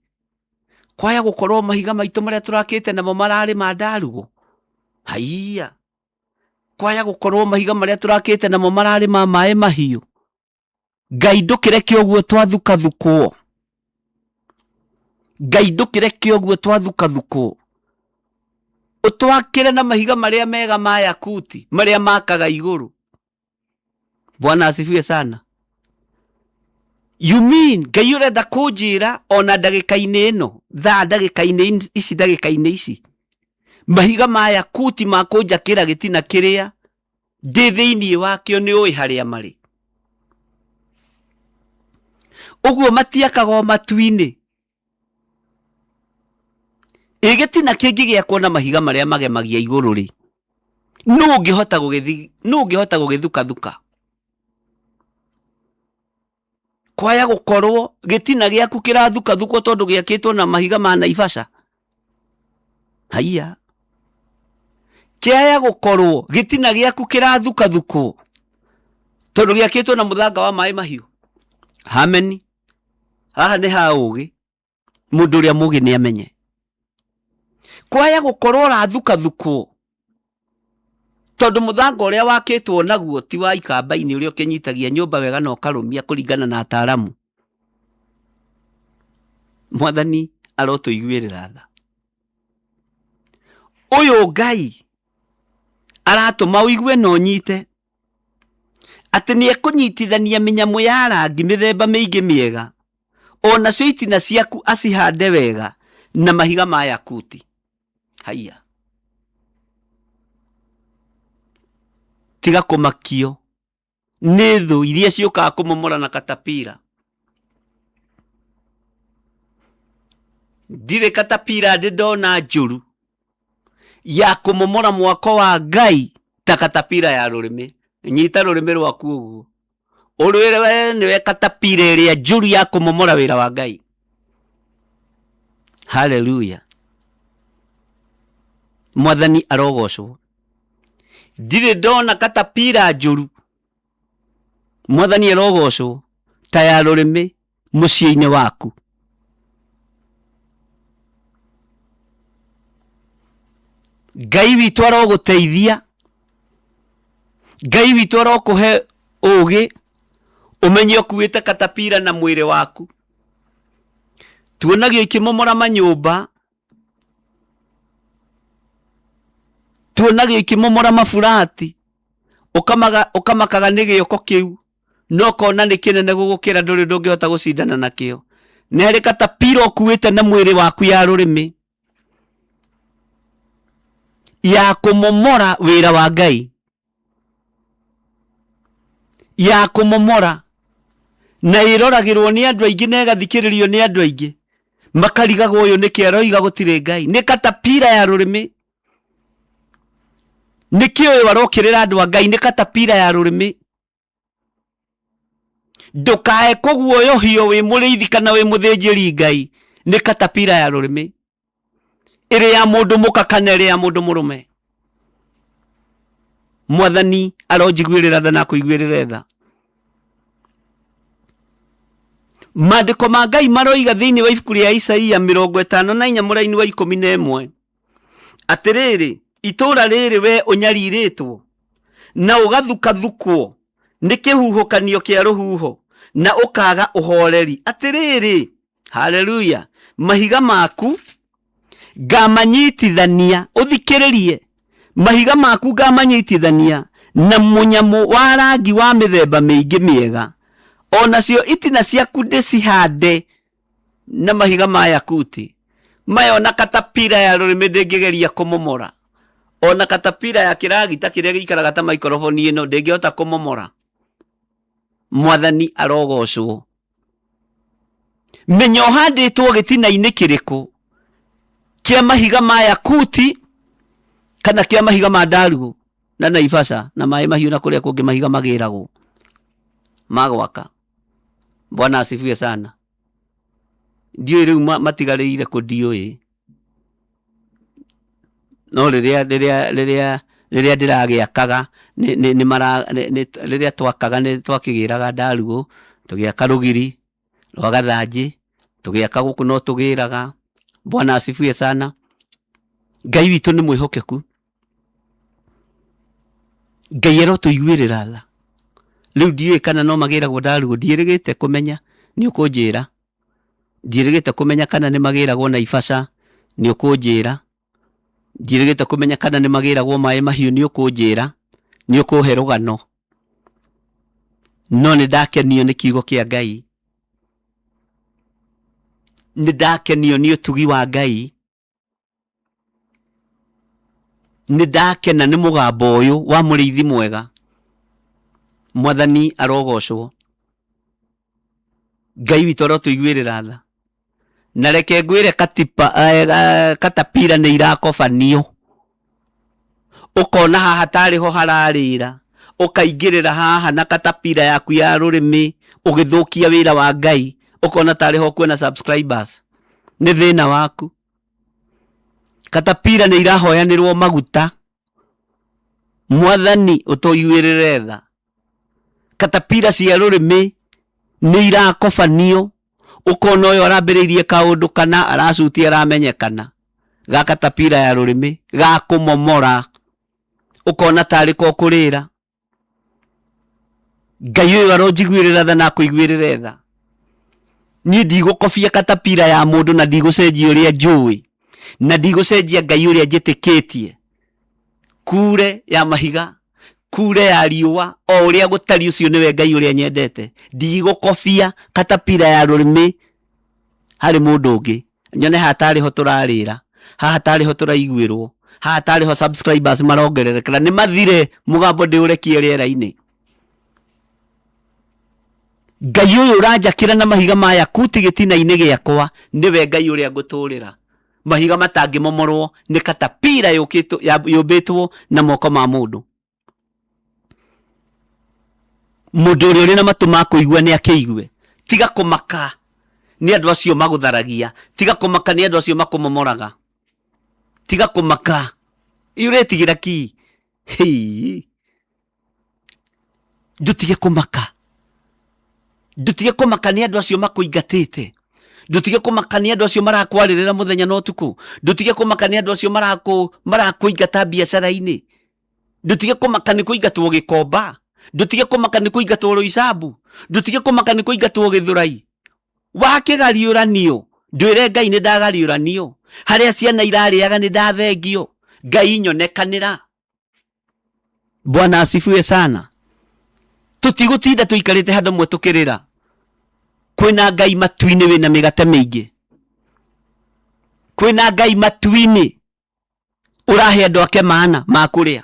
Kwaya gũkorwo mahiga maitũ marĩa tũrakĩte namo mararĩ ma ndarugo? Haiya! Kwaya gũkorwo mahiga marĩa tũrakĩte namo mararĩ ma maĩ mahiũ? Ngai ndũkĩreke ũguo twathukathukwo. Ngai ndũkĩreke ũguo twathukathukwo. Ũtwakĩre na mahiga marĩa mega ma yakuti, marĩa makaga igũrũ. Bwana asifiwe sana. You mean Ngai ũrenda kũnjĩra ona ndagĩka-inĩ ĩno, thaa ndagĩka-inĩ ici, ndagĩka-inĩ ici, mahiga maya kuti ma kũnjakĩra gĩtina kĩrĩa ndĩ thĩinĩ wakĩo nĩ ũĩ harĩa marĩ. Ũguo matiakaga o matu-inĩ. Ĩ gĩtina kĩngĩ gĩakwo na mahiga marĩa magemagia igũrũ rĩ, nũ ũngĩhota gũgĩthi, nũ ũngĩhota gũgĩthukathuka? Kwaya gũkorwo gĩtina gĩaku kĩrathukathukwo tondũ gĩakĩtwo na mahiga ma Naivasha? Haiya. Kĩaya gũkorwo gĩtina gĩaku kĩrathukathukwo tondũ gĩakĩtwo na mũthanga wa maĩ mahiũ? Hameni. Haha nĩ ha ũgĩ, mũndũ ũrĩa mũgĩ nĩ amenye. Kwaya gũkorwo ũrathukathukwo tondũ mũthanga ũrĩa wakĩtwo naguo ti wa ikamba-inĩ ũrĩa ũkĩnyitagia nyũmba wega na ũkarũmia kũringana na ataaramu. Mwathani arotũiguĩrĩra tha. Ũyũ Ngai aratũma ũigue na ũnyite atĩ nĩ ekũnyitithania mĩnyamũ ya rangi mĩthemba mĩingĩ mĩega, o nacio itina ciaku acihande wega na mahiga ma yakuti. Haiya, tiga kũmakio nĩ thũ iria ciũkaga kũmomora na katapira. Ndirĩ katapira ndĩ ndona njũru ya kũmomora mwako wa Ngai ta katapira ya rũrĩmĩ. Nyita rũrĩmĩ rwaku ũguo ũrwĩre we nĩwe katapira ĩrĩa njũru ya kũmomora wĩra wa Ngai. Haleluya! Mwathani arogocwo. Ndirĩ ndona katapira njũru, Mwathani arogocwo, ta ya rũrĩmĩ mũciĩ-inĩ waku. Ngai witũ arogũteithia, Ngai witũ arokũhe ũgĩ, ũmenye ũkuĩte katapira na mwĩrĩ waku. Tuonagio ikĩmomora manyũmba, tuonagio ikĩmomora maburati, ũkamakaga nĩ gĩoko kĩu, no ũkona nĩ kĩnene gũgũkĩra ndũrĩ ũndũ ũngĩhota gũcindana nakĩo. Nĩ harĩ katapira ũkuĩte na mwĩrĩ waku ya rũrĩmĩ ya kũmomora wĩra wa Ngai, ya kũmomora na ĩroragĩrwo nĩ andũ aingĩ na ĩgathikĩrĩrio nĩ andũ aingĩ. Makarigagwo ũyũ nĩkĩ aroiga gũtirĩ Ngai. Nĩ katapira ya rũrĩmĩ. Nĩkĩ ũyũ arokĩrĩra andũ a Ngai? Nĩ katapira ya rũrĩmĩ. Ndũkae kũguoyohio wĩ mũrĩithi kana wĩ mũthĩnjĩri Ngai nĩ katapira ya rũrĩmĩ. Ĩrĩ ya mũndũ mũka kana ĩrĩ ya mũndũ mũrũme. Mwathani aronjiguĩrĩra tha na akũiguĩrĩre tha. Maandĩko ma Ngai maroiga thĩinĩ wa ibuku rĩa Isaia 54 mũraini wa 11 atĩrĩrĩ, itũũra rĩrĩ we ũnyarirĩtwo na ũgathukathukwo nĩ kĩhuhũkanio kĩa rũhuho na ũkaga ũhoreri, atĩrĩrĩ, haleluya, mahiga maku ngamanyitithania, ũthikĩrĩrie, mahiga maku ngamanyitithania na mũnyamũ wa rangi wa mĩthemba mĩingĩ mĩega, o nacio itina ciaku ndĩcihande na mahiga ma yakuti. Maya ona katapira ya rũrĩmĩ ndĩngĩgeria kũmomora, ona katapira ya kĩragita kĩrĩa gĩikaraga ta maikoroboni ĩno ndĩngĩhota kũmomora. Mwathani arogocwo. Menya ũhandĩtwo gĩtina-inĩ kĩrĩkũ, kĩa mahiga ma yakuti kana kĩa mahiga ma ndarugu na Naivasha na maĩ mahiũ na kũrĩa kũngĩ mahiga magĩragwo ma gwaka. Bwana asifiwe sana. Ndiũĩ rĩu matigarĩire kũ, ndiũĩ. No rĩrĩa rĩrĩa rĩrĩa rĩrĩa ndĩragĩakaga nĩ nĩ nĩ mara nĩ nĩ rĩrĩa twakaga nĩ twakĩgĩraga ndarugu, tũgĩaka rũgiri rwa gathanjĩ, tũgĩaka gũkũ no tũgĩraga. Bwana asifiwe sana. Ngai witũ nĩ mwĩhokeku. Ngai arotũiguĩrĩra tha. Rĩu ndiũĩ kana no magĩragwo ndarugu, ndiĩrĩgĩte kũmenya, nĩ ũkũnjĩra. Ndiĩrĩgĩte kũmenya kana nĩ magĩragwo Naivasha, nĩ ũkũnjĩra. Ndiĩrĩgĩte kũmenya kana nĩ magĩragwo maĩ mahiũ, nĩ ũkũnjĩra. Nĩ ũkũhe rũgano. No nĩ ndakenio nĩ kiugo kĩa Ngai. Nĩ ndakenio nĩ ũtugi wa Ngai. Nĩ ndakena nĩ mũgambo ũyũ wa mũrĩithi mwega. Mwathani arogocwo. Ngai witũ arotũiguĩrĩra tha. Na reke ngwĩre katipa, katapira nĩ irakobanio. Ũkona haha tarĩ ho hararĩra, ũkaingĩrĩra haha na katapira yaku ya rũrĩmĩ, ũgĩthũkia wĩra wa Ngai, ũkona tarĩ ho ũkuona subscribers. Nĩ thĩna waku. Katapira nĩ irahoyanĩrwo maguta. Mwathani ũtũiguĩrĩre tha. Katapira cia rũrĩmĩ nĩ irakobanio, ũkona ũyũ arambĩrĩirie kaũndũ kana aracutia aramenyekana ga katapira ya rũrĩmĩ ga kũmomora, ũkona tarĩ ko kũrĩra. Ngai ũyũ aronjiguĩrĩra tha na akũiguĩrĩre tha. Niĩ ndigũkobia katapira ya mũndũ na ndigũcenjia ũrĩa njũĩ na ndigũcenjia Ngai ũrĩa njĩtĩkĩtie. Kure ya mahiga, kure ya riũa, o ũrĩa gũtariĩ ũcio nĩwe Ngai ũrĩa nyendete. Ndigũkobia katapira ya rũrĩmĩ harĩ mũndũ ũngĩ. Nyone haha tarĩ ho tũrarĩra, haha tarĩ ho tũraiguĩrwo, haha tarĩ ho subscribers marongererekera. Nĩ mathire mũgambo ndĩũrekie rĩera-inĩ. Ngai ũyũ ũranjakĩra na mahiga ma yakuti gĩtina-inĩ gĩakwa nĩwe Ngai ũrĩa ngũtũrĩra. Mahiga matangĩmomorwo nĩ katapira yũmbĩtwo na moko ma mũndũ. Mũndũ ũrĩa ũrĩ na matũ ma kũigua nĩ akĩigue. Tiga kũmaka nĩ andũ acio magũtharagia, tiga kũmaka nĩ andũ acio makũmomoraga, tiga kũmaka. Ĩ ũretigĩra kĩ? Hĩĩ. Ndũtige kũmaka, ndũtige kũmaka nĩ andũ acio makũingatĩte, ndũtige kũmaka nĩ andũ acio marakwarĩrĩra mũthenya na ũtukũ, ndũtige kũmaka nĩ andũ acio marakũingata biacara-inĩ, ndũtige kũmaka nĩ kũingatwo Gĩkomba, ndũtige kũmaka nĩ kũingatwo Roysambu, ndũtige kũmaka nĩ kũingatwo Gĩthũrai. Wakĩgariũranio, ndwĩre Ngai nĩ ndagariũranio, harĩa ciana irarĩaga nĩ ndathengio, Ngai nyonekanĩra. Bwana asifiwe sana. Tũtigũtinda tũikarĩte handũ hamwe tũkĩrĩra. Kwĩna Ngai matu-inĩ wĩna mĩgate mĩingĩ. Kwĩna Ngai matu-inĩ ũrahe andũ ake mana ma kũrĩa.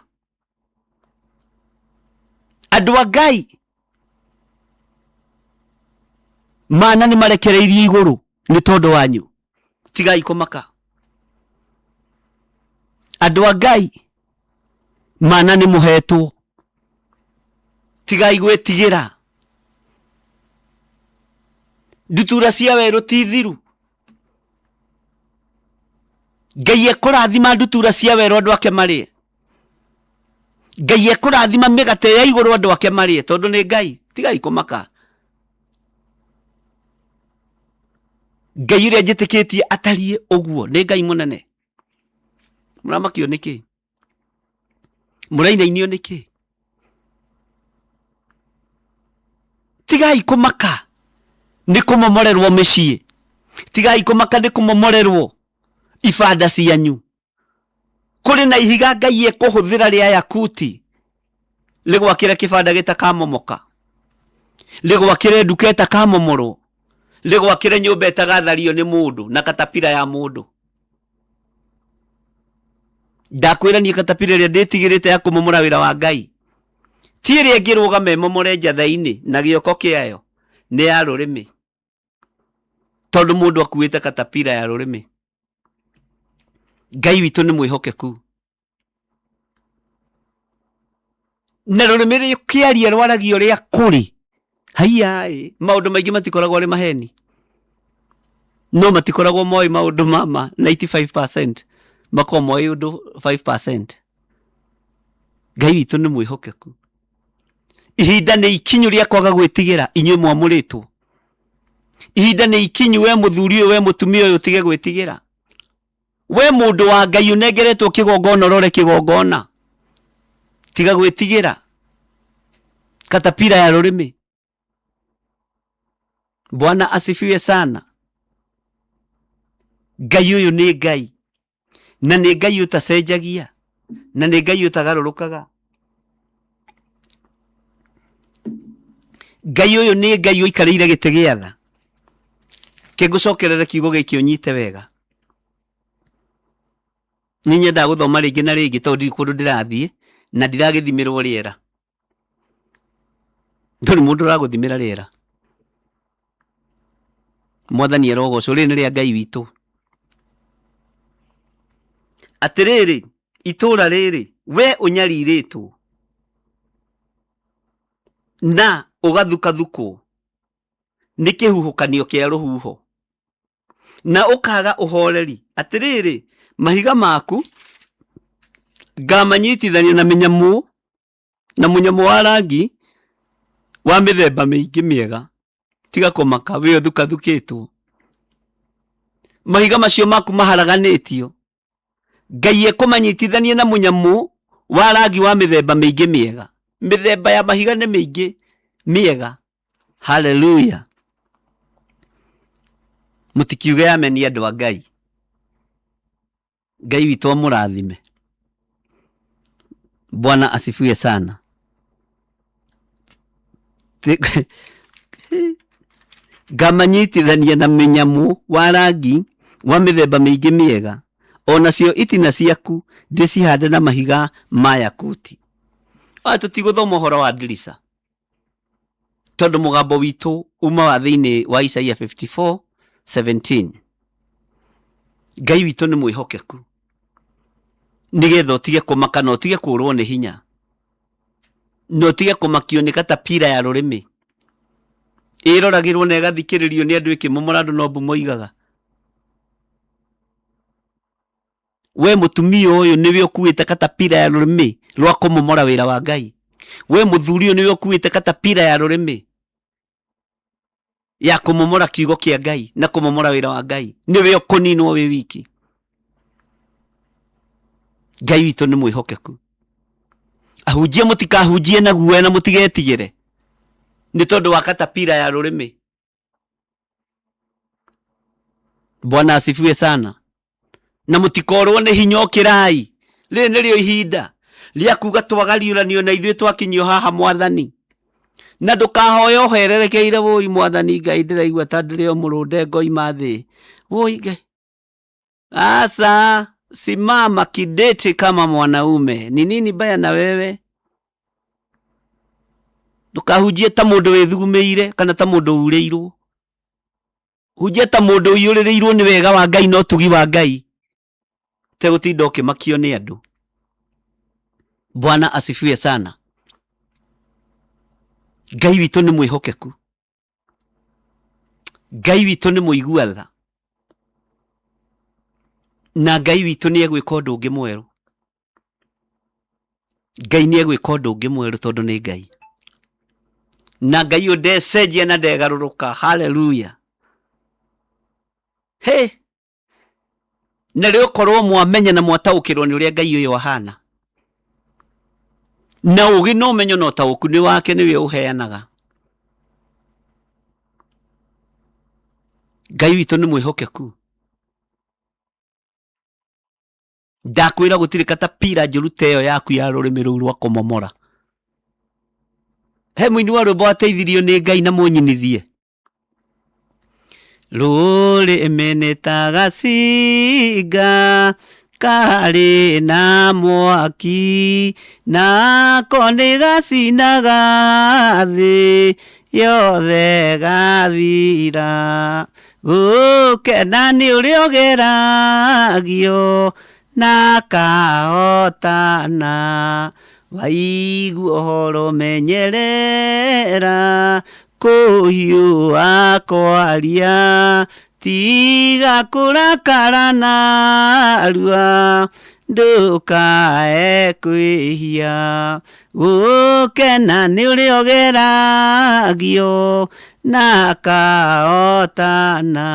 Andũ a Ngai mana nĩ marekereirie igũrũ nĩ tondũ wanyu. Tigai kũmaka. Andũ a Ngai, mana nĩ mũhetwo. Tigai gwĩtigĩra. Ndutura cia werũ ti thiru. Ngai ekũrathima ndutura cia werũ andũ ake marĩe. Ngai ekũrathima mĩgate ya igũrũ andũ ake marĩe tondũ nĩ Ngai. Tigai kũmaka. Ngai ũrĩa njĩtĩkĩtie atariĩ ũguo nĩ Ngai mũnene. Mũramakio nĩkĩ? Mũrainainio nĩkĩ? Tigai kũmaka nĩ kũmomorerwo mĩciĩ. Tigai kũmaka nĩ kũmomorerwo ibanda cianyu. Kũrĩ na ihiga Ngai ekũhũthĩra rĩa yakuti rĩgwakĩre kĩbanda gĩtakamomoka, rĩgwakĩre nduka ĩtakamomorwo, rĩgwakĩre nyũmba ĩtagathario nĩ mũndũ na katapira ya mũndũ. Ndakwĩra niĩ katapira ĩrĩa ndĩtigĩrĩte ya kũmomora wĩra wa Ngai ti ĩrĩa ĩngĩrũgama ĩmomore njatha-inĩ na gĩoko kĩayo, nĩ ya rũrĩmĩ, tondũ mũndũ akuĩte katapira ya rũrĩmĩ. Ngai witũ nĩ mwĩhokeku na rũrĩmĩ rũkĩaria rwaragia ũrĩa kũrĩ. Haiya-ĩ, maũndũ maingĩ matikoragwo arĩ maheni, no matikoragwo moĩ maũndũ ma ma 95% makoragwo moĩ ũndũ 5%. Ngai witũ nĩ mwĩhokeku. Ihinda nĩ ikinyu rĩa kwaga gwĩtigĩra inyuĩ mwamũrĩtwo. Ihinda nĩ ikinyu we mũthuri ũyũ, we mũtumia ũyũ, ũtige gwĩtigĩra. We mũndũ wa Ngai ũnengeretwo kĩgongona, ũrore kĩgongona. Tiga gwĩtigĩra katapira ya rũrĩmĩ. Bwana asifiwe sana. Ngai ũyũ nĩ Ngai, na nĩ Ngai ũtacenjagia, na nĩ Ngai ũtagarũrũkaga. Ngai ũyũ nĩ Ngai ũikarĩire gĩtĩ gĩa tha. Kĩngũcokerere kiugo gĩkĩ ũnyite wega. Nĩ nyendaga gũthoma rĩngĩ na rĩngĩ tondũ ndirĩ kũndũ ndĩrathiĩ na ndiragĩthimĩrwo rĩera. Ndũrĩ mũndũ ũragũthimĩra rĩera. Mwathani arogocwo, rĩrĩ nĩ rĩa Ngai witũ. Atĩrĩrĩ, itũũra rĩrĩ, we ũnyarirĩtwo na ũgathukathukwo nĩ kĩhuhũkanio kĩa rũhuho na ũkaga ũhoreri, atĩrĩrĩ, mahiga maku ngamanyitithania na mĩnyamũ na mũnyamũ wa rangi wa mĩthemba mĩingĩ mĩega. Tiga kũmaka, we ũthukathukĩtwo. Mahiga macio maku maharaganĩtio, Ngai ekũmanyitithania na mũnyamũ wa rangi wa mĩthemba mĩingĩ mĩega. Mĩthemba ya mahiga nĩ mĩingĩ mĩega. Haleluya. Mũtikiuge ameni andũ a Ngai. Ngai witũ amũrathime. Bwana asifiwe sana. Ngamanyitithania na mĩnyamũ wa rangi wa mĩthemba mĩingĩ mĩega, o nacio itina ciaku ndĩcihande na mahiga ma yakuti. Aya tũtigũthoma ũhoro wa ndirica tondũ mũgambo witũ uma wa thĩinĩ wa Isaia 54:17. Ngai witũ nĩ mwĩhokeku nĩgetha ũtige kũmaka na ũtige kũrwo nĩ hinya na ũtige kũmakio nĩ katapira ya rũrĩmĩ ĩroragĩrwo na ĩgathikĩrĩrio nĩ andũ ĩkĩmomora andũ no mbu moigaga. We mũtumia ũyũ nĩwe ũkuĩte katapira ya rũrĩmĩ rwa kũmomora wĩra wa Ngai. We mũthuri ũyũ nĩwe ũkuĩte katapira ya rũrĩmĩ ya kũmomora kiugo kĩa Ngai na kũmomora wĩra wa Ngai. Nĩwe ũkũninwo wĩ wiki. Ngai witũ nĩ mwĩhokeku. Ahunjia mũtikahunjie na guoya na mũtigetigĩre nĩ tondũ wa katapira ya rũrĩmĩ. Bwana asifiwe sana. Na mũtikorwo nĩ hinya, ũkĩrai. Rĩrĩ nĩrĩo ihinda rĩa kuga twagariũranio na ithuĩ twakinyio haha mwathani. Na ndũkahoye ũhererekeire, wũi mwathani Ngai ndĩraigua ta ndĩrĩ o mũrũnde ngoima thĩ. Wũi Ngai. Asa, simama kidete kama mwanaume. Ni nini baya na wewe? Ndũkahunjie ta mũndũ wĩthugumĩire kana ta mũndũ urĩirwo. Hunjia ta mũndũ ũiyũrĩrĩirwo nĩ wega wa Ngai na ũtugi wa Ngai, tegũtinda ũkĩmakio nĩ andũ. Bwana asifiwe sana. Ngai witũ nĩ mwĩhokeku, Ngai witũ nĩ mũigua tha, na Ngai witũ nĩ egwĩka ũndũ ũngĩ mwerũ. Ngai nĩ egwĩka ũndũ ũngĩ mwerũ tondũ nĩ Ngai, na Ngai ũyũ ndecenjia na ndegarũrũka. Haleluya. He na rĩo korwo mwamenya na mwataũkĩrwo nĩ ũrĩa Ngai ũyũ ahana, na ũgĩ na ũmenyo na ũtaũku nĩ wake, nĩwe ũheanaga. Ngai witũ nĩ mwĩhokeku. Ndakwĩra gũtirĩ katapira njũru ta ĩyo yaku ya rũrĩmĩ rũu rwa kũmomora. He mũini wa rwĩmbo wateithirio nĩ Ngai na mũnyinithie. Rũrĩmĩ nĩ ta gacinga karĩ na mwaki, nako nĩ gacinaga thĩ yothe gathira. Gũkena nĩ ũrĩa ũgeragio na kahotana, waigua ũhoro menyerera kũhiũha kwaria, tiga kũrakara narua ndũkae kwĩhia. Gũkena nĩ ũrĩa ũgeragio na akahotana,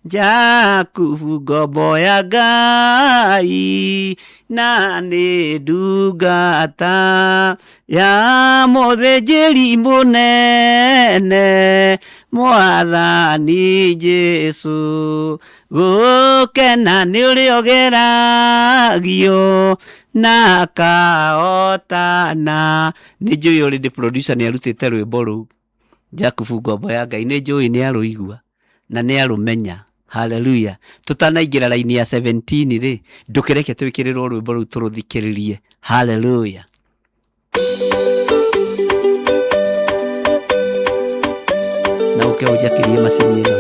Jakubu ngombo ya Ngai na nĩ ndungata ya mũthĩnjĩri mũnene Mwathani Jesũ. Gũkena nĩ ũrĩa ũgeragio na akahotana. Nĩ njũĩ already producer nĩ arutĩte rwĩmbo rũu, Jakubu ngombo ya Ngai, nĩ njũĩ nĩ arũigua na nĩ arũmenya. Haleluya. Tũtanaingĩra raini ya 17 rĩ, ndũkĩreke twĩkĩrĩrwo rwĩmbo rũu tũrũthikĩrĩrie. Haleluya. Na ũke ũnjakĩrie macini ĩno.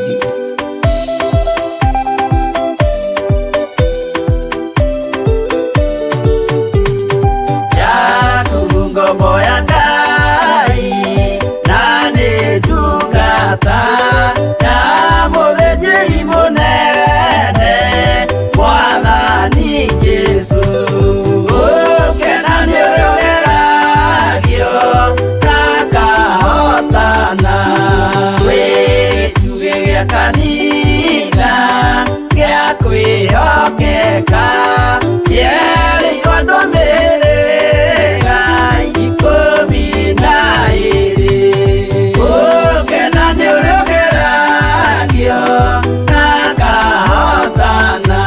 Jakubu ngombo ya Ngai na nĩ ndungata ya mũthĩnjĩri mũnene Mwathani Jesũ. Gũkena nĩ ũrĩa ũgeragio na akahotana, wĩ gĩtugĩ gĩa kanitha gĩa kwĩhokeka, kĩerĩirwo andũ a mĩhĩrĩga 12. Gũkena nĩ ũrĩa ũgeragio na akahotana.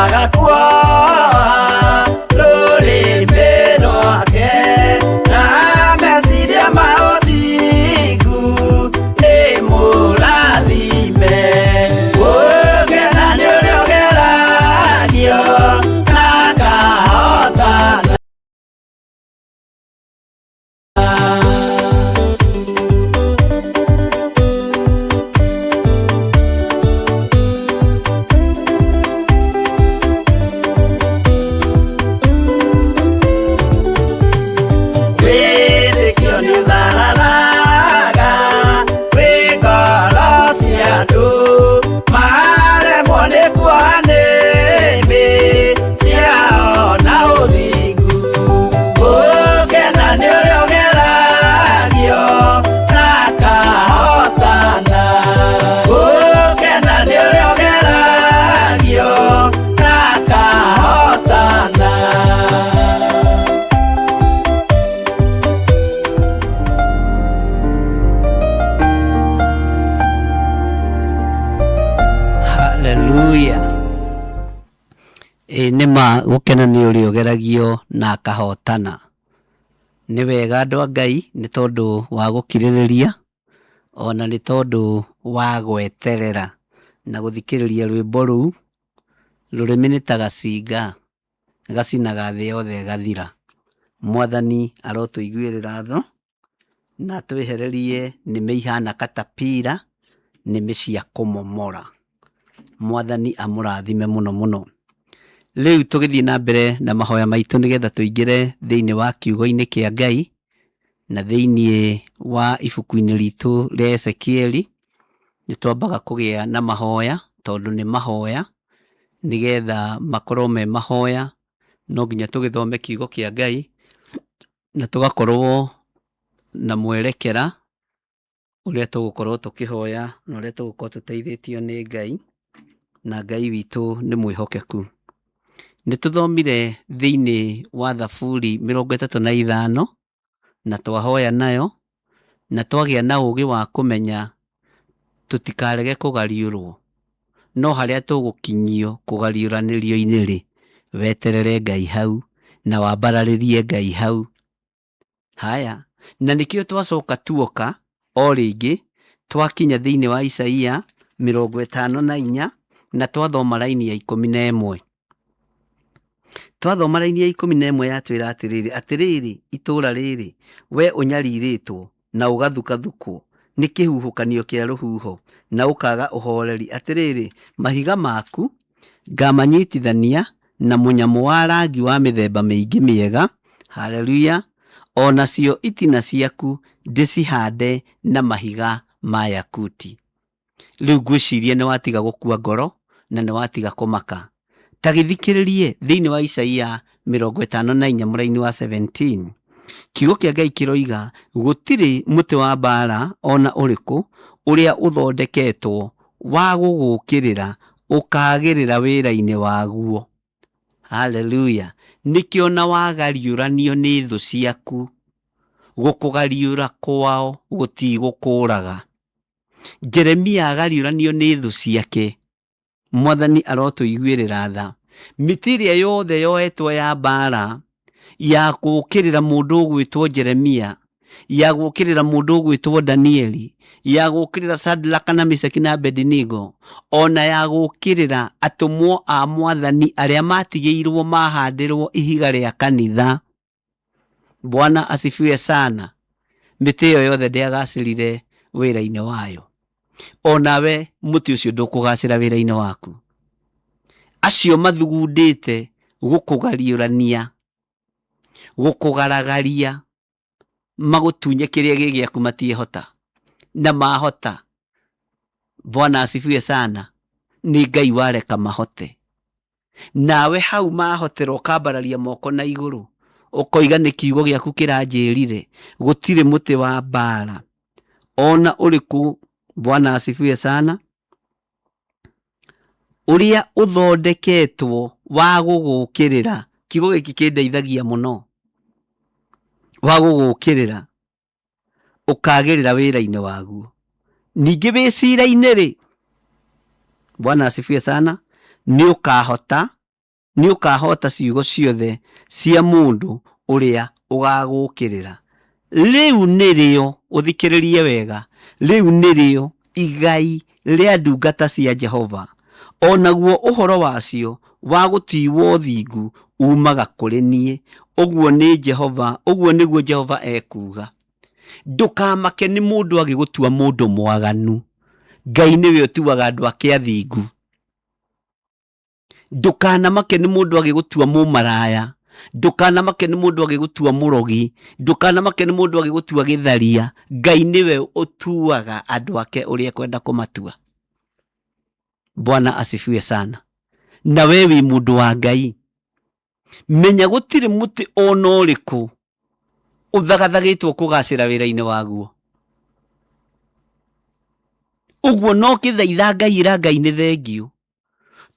Ndahotaga kuoha rũrĩmĩ rwake na meciria ma ũthingu nĩ mũrathime. Gũkena nĩ ũrĩa ũgeragio na akahotana. Wĩtĩkio nĩ ũthararaga kwĩ ngoro cia andũ maremwo nĩ kuoha nĩmĩ ciao na ũthingu. Gũkena nĩ ũrĩa ũgeragio na akahotana. Gũkena nĩ ũrĩa ũgeragio na akahotana. Haleluya. Ĩ nĩ ma gũkena nĩ ũrĩa ũgeragio na akahotana. Nĩ wega andũ a Ngai nĩ tondũ wa gũkirĩrĩria ona nĩ tondũ wa gweterera na gũthikĩrĩria rwĩmbo rũu. Rũrĩmĩ nĩ ta gacinga gacinaga thĩ yothe ĩgathira. Mwathani arotũiguĩrĩra tha na atwehererie nĩmĩ ihana katapira, nĩmĩ cia kũmomora. Mwathani amũrathime mũno mũno. Rĩu tũgĩthiĩ na mbere na mahoya maitũ nĩgetha tũingĩre thĩinĩ wa kiugo-inĩ kĩa Ngai na thĩinĩ wa ibuku-inĩ ritũ rĩa Ezekieli, nĩ twambaga kũgĩa na mahoya tondũ nĩ mahoya, nĩgetha makorwo me mahoya no nginya tũgĩthome kiugo kĩa Ngai na tũgakorwo na mwerekera ũrĩa tũgũkorwo tũkĩhoya na ũrĩa tũgũkorwo tũteithĩtio nĩ Ngai, na Ngai witũ nĩ mwĩhokeku. Nĩ tũthomire thĩinĩ wa Thaburi 35 na twahoya nayo, na twagĩa na ũgĩ wa kũmenya tũtikarege kũgariũrwo, no harĩa tũgũkinyio kũgariũranĩrio-inĩ rĩ, weterere Ngai hau na wambararĩrie Ngai hau. Haya, na nĩkĩo twacoka tuoka o rĩngĩ twakinya thĩinĩ wa Isaia 54 na twathoma raini ya 11. Twathoma raini ya 11 yatwĩra atĩrĩrĩ, atĩrĩrĩ itũũra rĩrĩ, we ũnyarirĩtwo na ũgathukathukwo nĩ kĩhuhũkanio kĩa rũhuho na ũkaga ũhoreri, atĩrĩrĩ, mahiga maku ngamanyitithania na mũnyamũ wa rangi wa mĩthemba mĩingĩ mĩega, haleluya, o nacio itina ciaku ndĩcihande na mahiga ma yakuti. Rĩu ngwĩciria nĩ watiga gũkua ngoro na nĩ watiga kũmaka. Ta gĩthikĩrĩrie thĩinĩ wa Isaia 54 mũraini wa 17. Kiugo kĩa Ngai kĩroiga gũtirĩ mũtĩ wa mbaara ona ũrĩkũ ũrĩa ũthondeketwo wa gũgũũkĩrĩra ũkaagĩrĩra wĩra-inĩ waguo. Haleluya! Nĩkĩo na wagariũranio nĩ thũ ciaku, gũkũgariũra kwao gũtigũkũraga. Jeremia agariũranio nĩ thũ ciake. Mwathani arotũiguĩrĩra tha. Mĩtĩ ĩrĩa yothe yoetwo ya mbaara ya gũũkĩrĩra mũndũ ũgwĩtwo Jeremia, ya gũũkĩrĩra mũndũ ũgwĩtwo Danieli, ya gũũkĩrĩra Shadraka na Meshaki na Abednego, ona ya gũũkĩrĩra atũmwo a Mwathani arĩa matigĩirwo mahandĩrwo ihiga rĩa kanitha. Bwana asifiwe sana. Mĩtĩ ĩyo yothe ndĩagacĩrire wĩra-inĩ wayo. Onawe mũtĩ ũcio ndũkũgacĩra wĩra-inĩ waku. Acio mathugundĩte gũkũgariũrania, gũkũgaragaria, magũtunye kĩrĩa gĩ gĩaku matiĩhota. Na mahota, Bwana asifiwe sana, nĩ Ngai wareka mahote. Nawe hau mahotera ũkambararia moko na igũrũ, ũkoiga nĩ kiugo gĩaku kĩranjĩrire, gũtirĩ mũtĩ wa mbara ona ũrĩkũ, Bwana asifiwe sana, ũrĩa ũthondeketwo wa gũgũũkĩrĩra. Kiugo gĩkĩ kĩndeithagia mũno, wa gũgũũkĩrĩra ũkagĩrĩra wĩra-inĩ waguo. Ningĩ wĩ cira-inĩ rĩ, Bwana asifiwe sana, nĩ ũkahota. Nĩ ũkahoota ciugo ciothe cia mũndũ ũrĩa ũgagũũkĩrĩra. Rĩu nĩrĩo, ũthikĩrĩrie wega, rĩu nĩrĩo igai rĩa ndungata cia Jehova, o naguo ũhoro wacio wa gũtuwo ũthingu uumaga kũrĩ niĩ, ũguo nĩ Jehova, ũguo nĩguo Jehova ekuuga. Ndũkamake nĩ mũndũ agĩgũtua mũndũ mwaganu. Ngai nĩwe ũtuaga andũ ake athingu. Ndũkanamake nĩ mũndũ agĩgũtua mũmaraya. Ndũkanamake nĩ mũndũ agĩgũtua mũrogi. Ndũkanamake nĩ mũndũ agĩgũtua gĩtharia. Ngai nĩwe ũtuaga andũ ake ũrĩa ekwenda kũmatua. Bwana asifiwe sana. Na we wĩ mũndũ wa Ngai. Menya gũtirĩ mũtĩ ona ũrĩkũ ũthagathagĩtwo kũgacĩra wĩra-inĩ waguo. Ũguo no kĩthaitha Ngai ĩra Ngai nĩ thengiũ.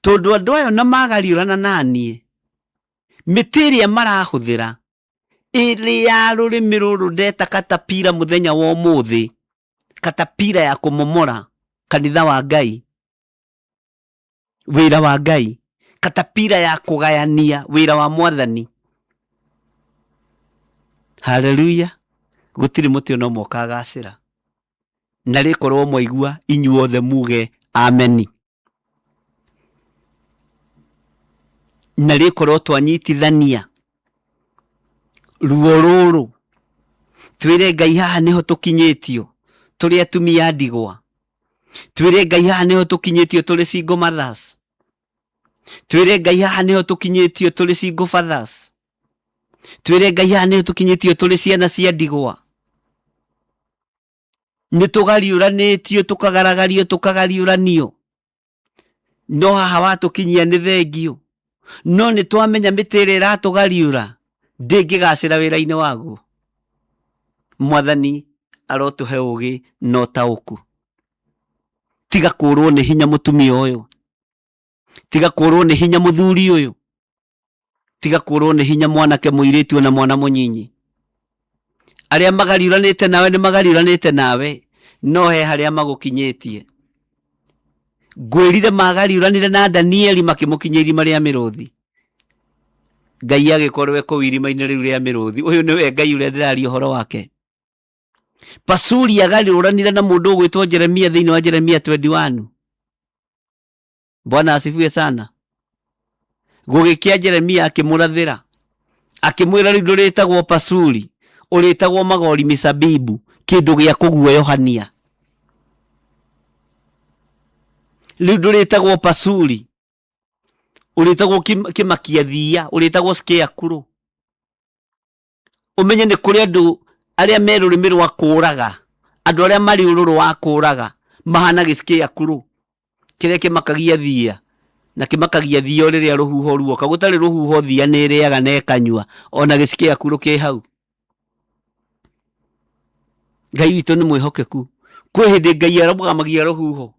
Tondũ andũ aya ona magariũrana naniĩ, mĩtĩ ĩrĩa marahũthĩra ĩrĩ ya rũrĩmĩ rũrũ ndeta katapira mũthenya wa ũmũthĩ, katapira ya kũmomora kanitha wa Ngai, wĩra wa Ngai, katapira ya kũgayania wĩra wa mwathani. Haleluya! Gũtirĩ mũtĩ ona ũmwe ũkagacĩra. Na rĩkorwo mwaigua inyuothe muge ameni. Na rĩkorwo twanyitithania ruo rũrũ, twĩre Ngai haha nĩho tũkinyĩtio tũrĩ atumia a ndigwa. Twĩre Ngai haha nĩho tũkinyĩtio tũrĩ single mothers. Twĩre Ngai haha nĩho tũkinyĩtio tũrĩ single fathers. Twĩre Ngai haha nĩho tũkinyĩtio tũrĩ ciana cia ndigwa. Nĩ tũgariũranĩtio tũkagaragario tũkagariũranio. No haha watũkinyia nĩ thengiũ. No nĩ twamenya mĩtĩ ĩrĩa ĩratũgariũra ndĩngĩgacĩra wĩra-inĩ waguo. Mwathani arotũhe ũgĩ na ũtaũku. Tiga kũrwo nĩ hinya mũtumia ũyũ. Tiga kũrwo nĩ hinya mũthuri ũyũ. Tiga kũrwo nĩ hinya mwanake mũirĩtu ona mwana mũnyinyi. Arĩa magariũranĩte nawe nĩ magariũranĩte nawe, no he harĩa magũkinyĩtie. Ngwĩrire magariũranire na Danieli makĩmũkinyia irima rĩa mĩrũthi. Ngai agĩkorwo e kũu irima-inĩ rĩu rĩa mĩrũthi. Ũyũ nĩwe Ngai ũrĩa ndĩraria ũhoro wake. Pasuri agariũranire na mũndũ ũgwĩtwo Jeremia thĩinĩ wa Jeremia 21. Bwana asifiwe sana. Gũgĩkĩa Jeremia akĩmũrathĩra akĩmwĩra rĩu ndũrĩtagwo Pasuri, ũrĩtagwo Magori Misabibu, kĩndũ gĩa kũguoyohania. Rĩu ndũrĩtagwo Pasuri, ũrĩtagwo kĩmakia thiia, ũrĩtagwo scarecrow. Ũmenye nĩ kũrĩ andũ arĩa me rũrĩmĩ rwa kũraga, andũ arĩa marĩ ũrũrũ wa kũraga, mahana gĩscarecrow kĩrĩa kĩmakagia thiia na kĩmakagia thiia o rĩrĩa rũhuho ruoka. Gũtarĩ rũhuho thiia nĩ ĩrĩaga na ĩkanyua, ona gĩscarecrow kĩ hau. Ngai witũ nĩ mwĩhokeku. Kwĩ hĩndĩ Ngai arũgamagia rũhuho,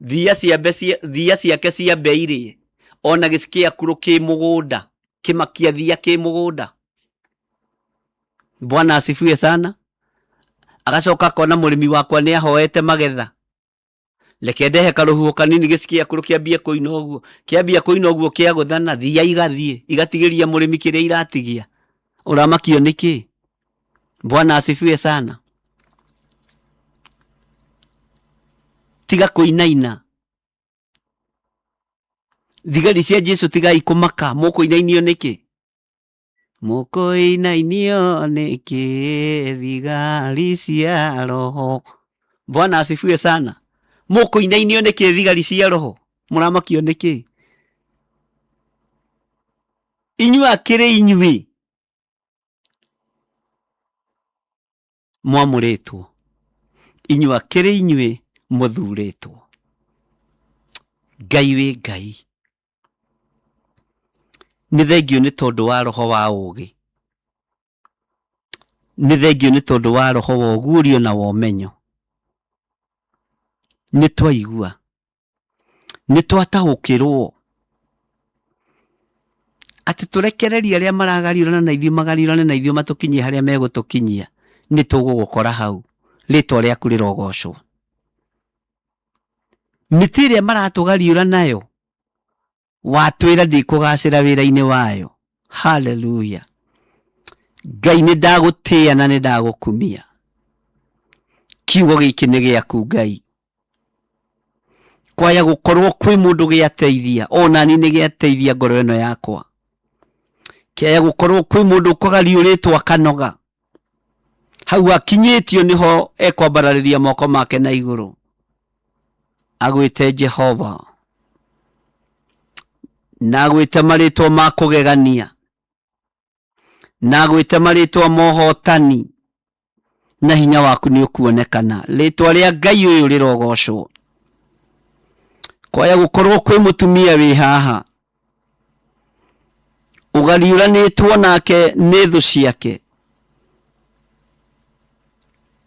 thiia ciambe thiia ciake ciambe irĩe, ona gĩscarecrow kĩ mũgũnda, kĩmakia thiia kĩ mũgũnda. Bwana asifiwe sana. Agacoka akona mũrĩmi wakwa nĩ ahoete magetha, reke ndehe karũhuho kanini gĩscarecrow kĩambie kũina ũguo, kĩambia kũina ũguo kĩagũthana, thiia igathiĩ igatigĩria mũrĩmi kĩrĩa iratigia. Ũramakio nĩkĩ? Bwana asifiwe sana. Tiga kũinaina. Thigari cia Jesu tigai kũmaka, mũkũinainio nĩkĩ? Mũkũinainio nĩkĩ thigari cia roho? Bwana asifiwe sana. Mũkũinainio nĩkĩ thigari cia roho? Mũramakio nĩkĩ? Inyuĩ akĩrĩ inyuĩ mwamũrĩtwo, inyuĩ akĩrĩ inyuĩ mũthurĩtwo. Ngai wĩ Ngai. Nĩ thengiũ nĩ tondũ wa roho wa ũũgĩ. Nĩ thengiũ nĩ tondũ wa roho wa ũguũrio na wa ũmenyo. Nĩ twaigua, nĩ twataũkĩrwo atĩ tũrekererie arĩa maragariũrana na ithuĩ magariũrane na ithuĩ matũkinyie harĩa megũtũkinyia, nĩ tũgũgũkora hau. Rĩtwa rĩaku rĩrogocwo. Mĩtĩ ĩrĩa maratũgariũra nayo. Watwĩra ndikũgacĩra wĩra-inĩ wayo. Haleluya. Ngai nĩ ndagũtĩĩa na nĩ ndagũkumia. Kiugo gĩkĩ nĩ gĩaku Ngai. Kwaya gũkorwo kwĩ mũndũ gĩateithia, onani nĩ gĩateithia ngoro ĩno yakwa. Kĩaya gũkorwo kwĩ mũndũ ũkũgariũrĩtwo akanoga. Hau akinyĩtio nĩho ekwambararĩria moko make na igũrũ. Agwĩte Jehova. Na agwĩte marĩtwa ma kũgegania. Na agwĩte marĩtwa ma ũhotani. Na hinya waku nĩ ũkuonekana. Rĩtwa rĩa Ngai ũyũ rĩrogocwo. Kwaya gũkorwo kwĩ mũtumia wĩ haha ũgariũranĩtwo nake nĩ thũ ciake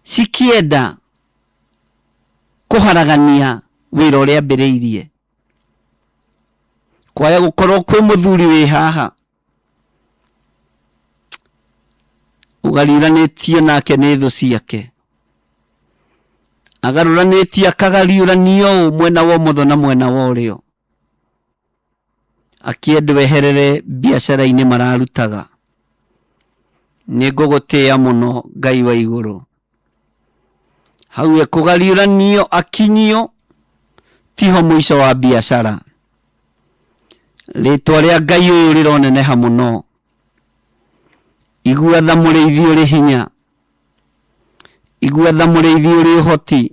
cikĩenda kũharagania wĩra ũrĩa ambĩrĩirie. Kwaya gũkorwo kwĩ mũthuri wĩ haha ũgariũranĩtio nake nĩ thũ ciake, agarũranĩtio akagariũranio ũũ mwena wa ũmotho na mwena wa ũrĩo, akĩendwo eherere biacara-inĩ mararutaga. Nĩ ngũgũtĩĩa mũno Ngai wa igũrũ. Hau ekũgariũranio akinyio tiho mũico wa biacara. Rĩtwa rĩa Ngai ũyũ rĩroneneha mũno. Igua tha mũrĩithi ũrĩ hinya. Igua tha mũrĩithi ũrĩ ũhoti.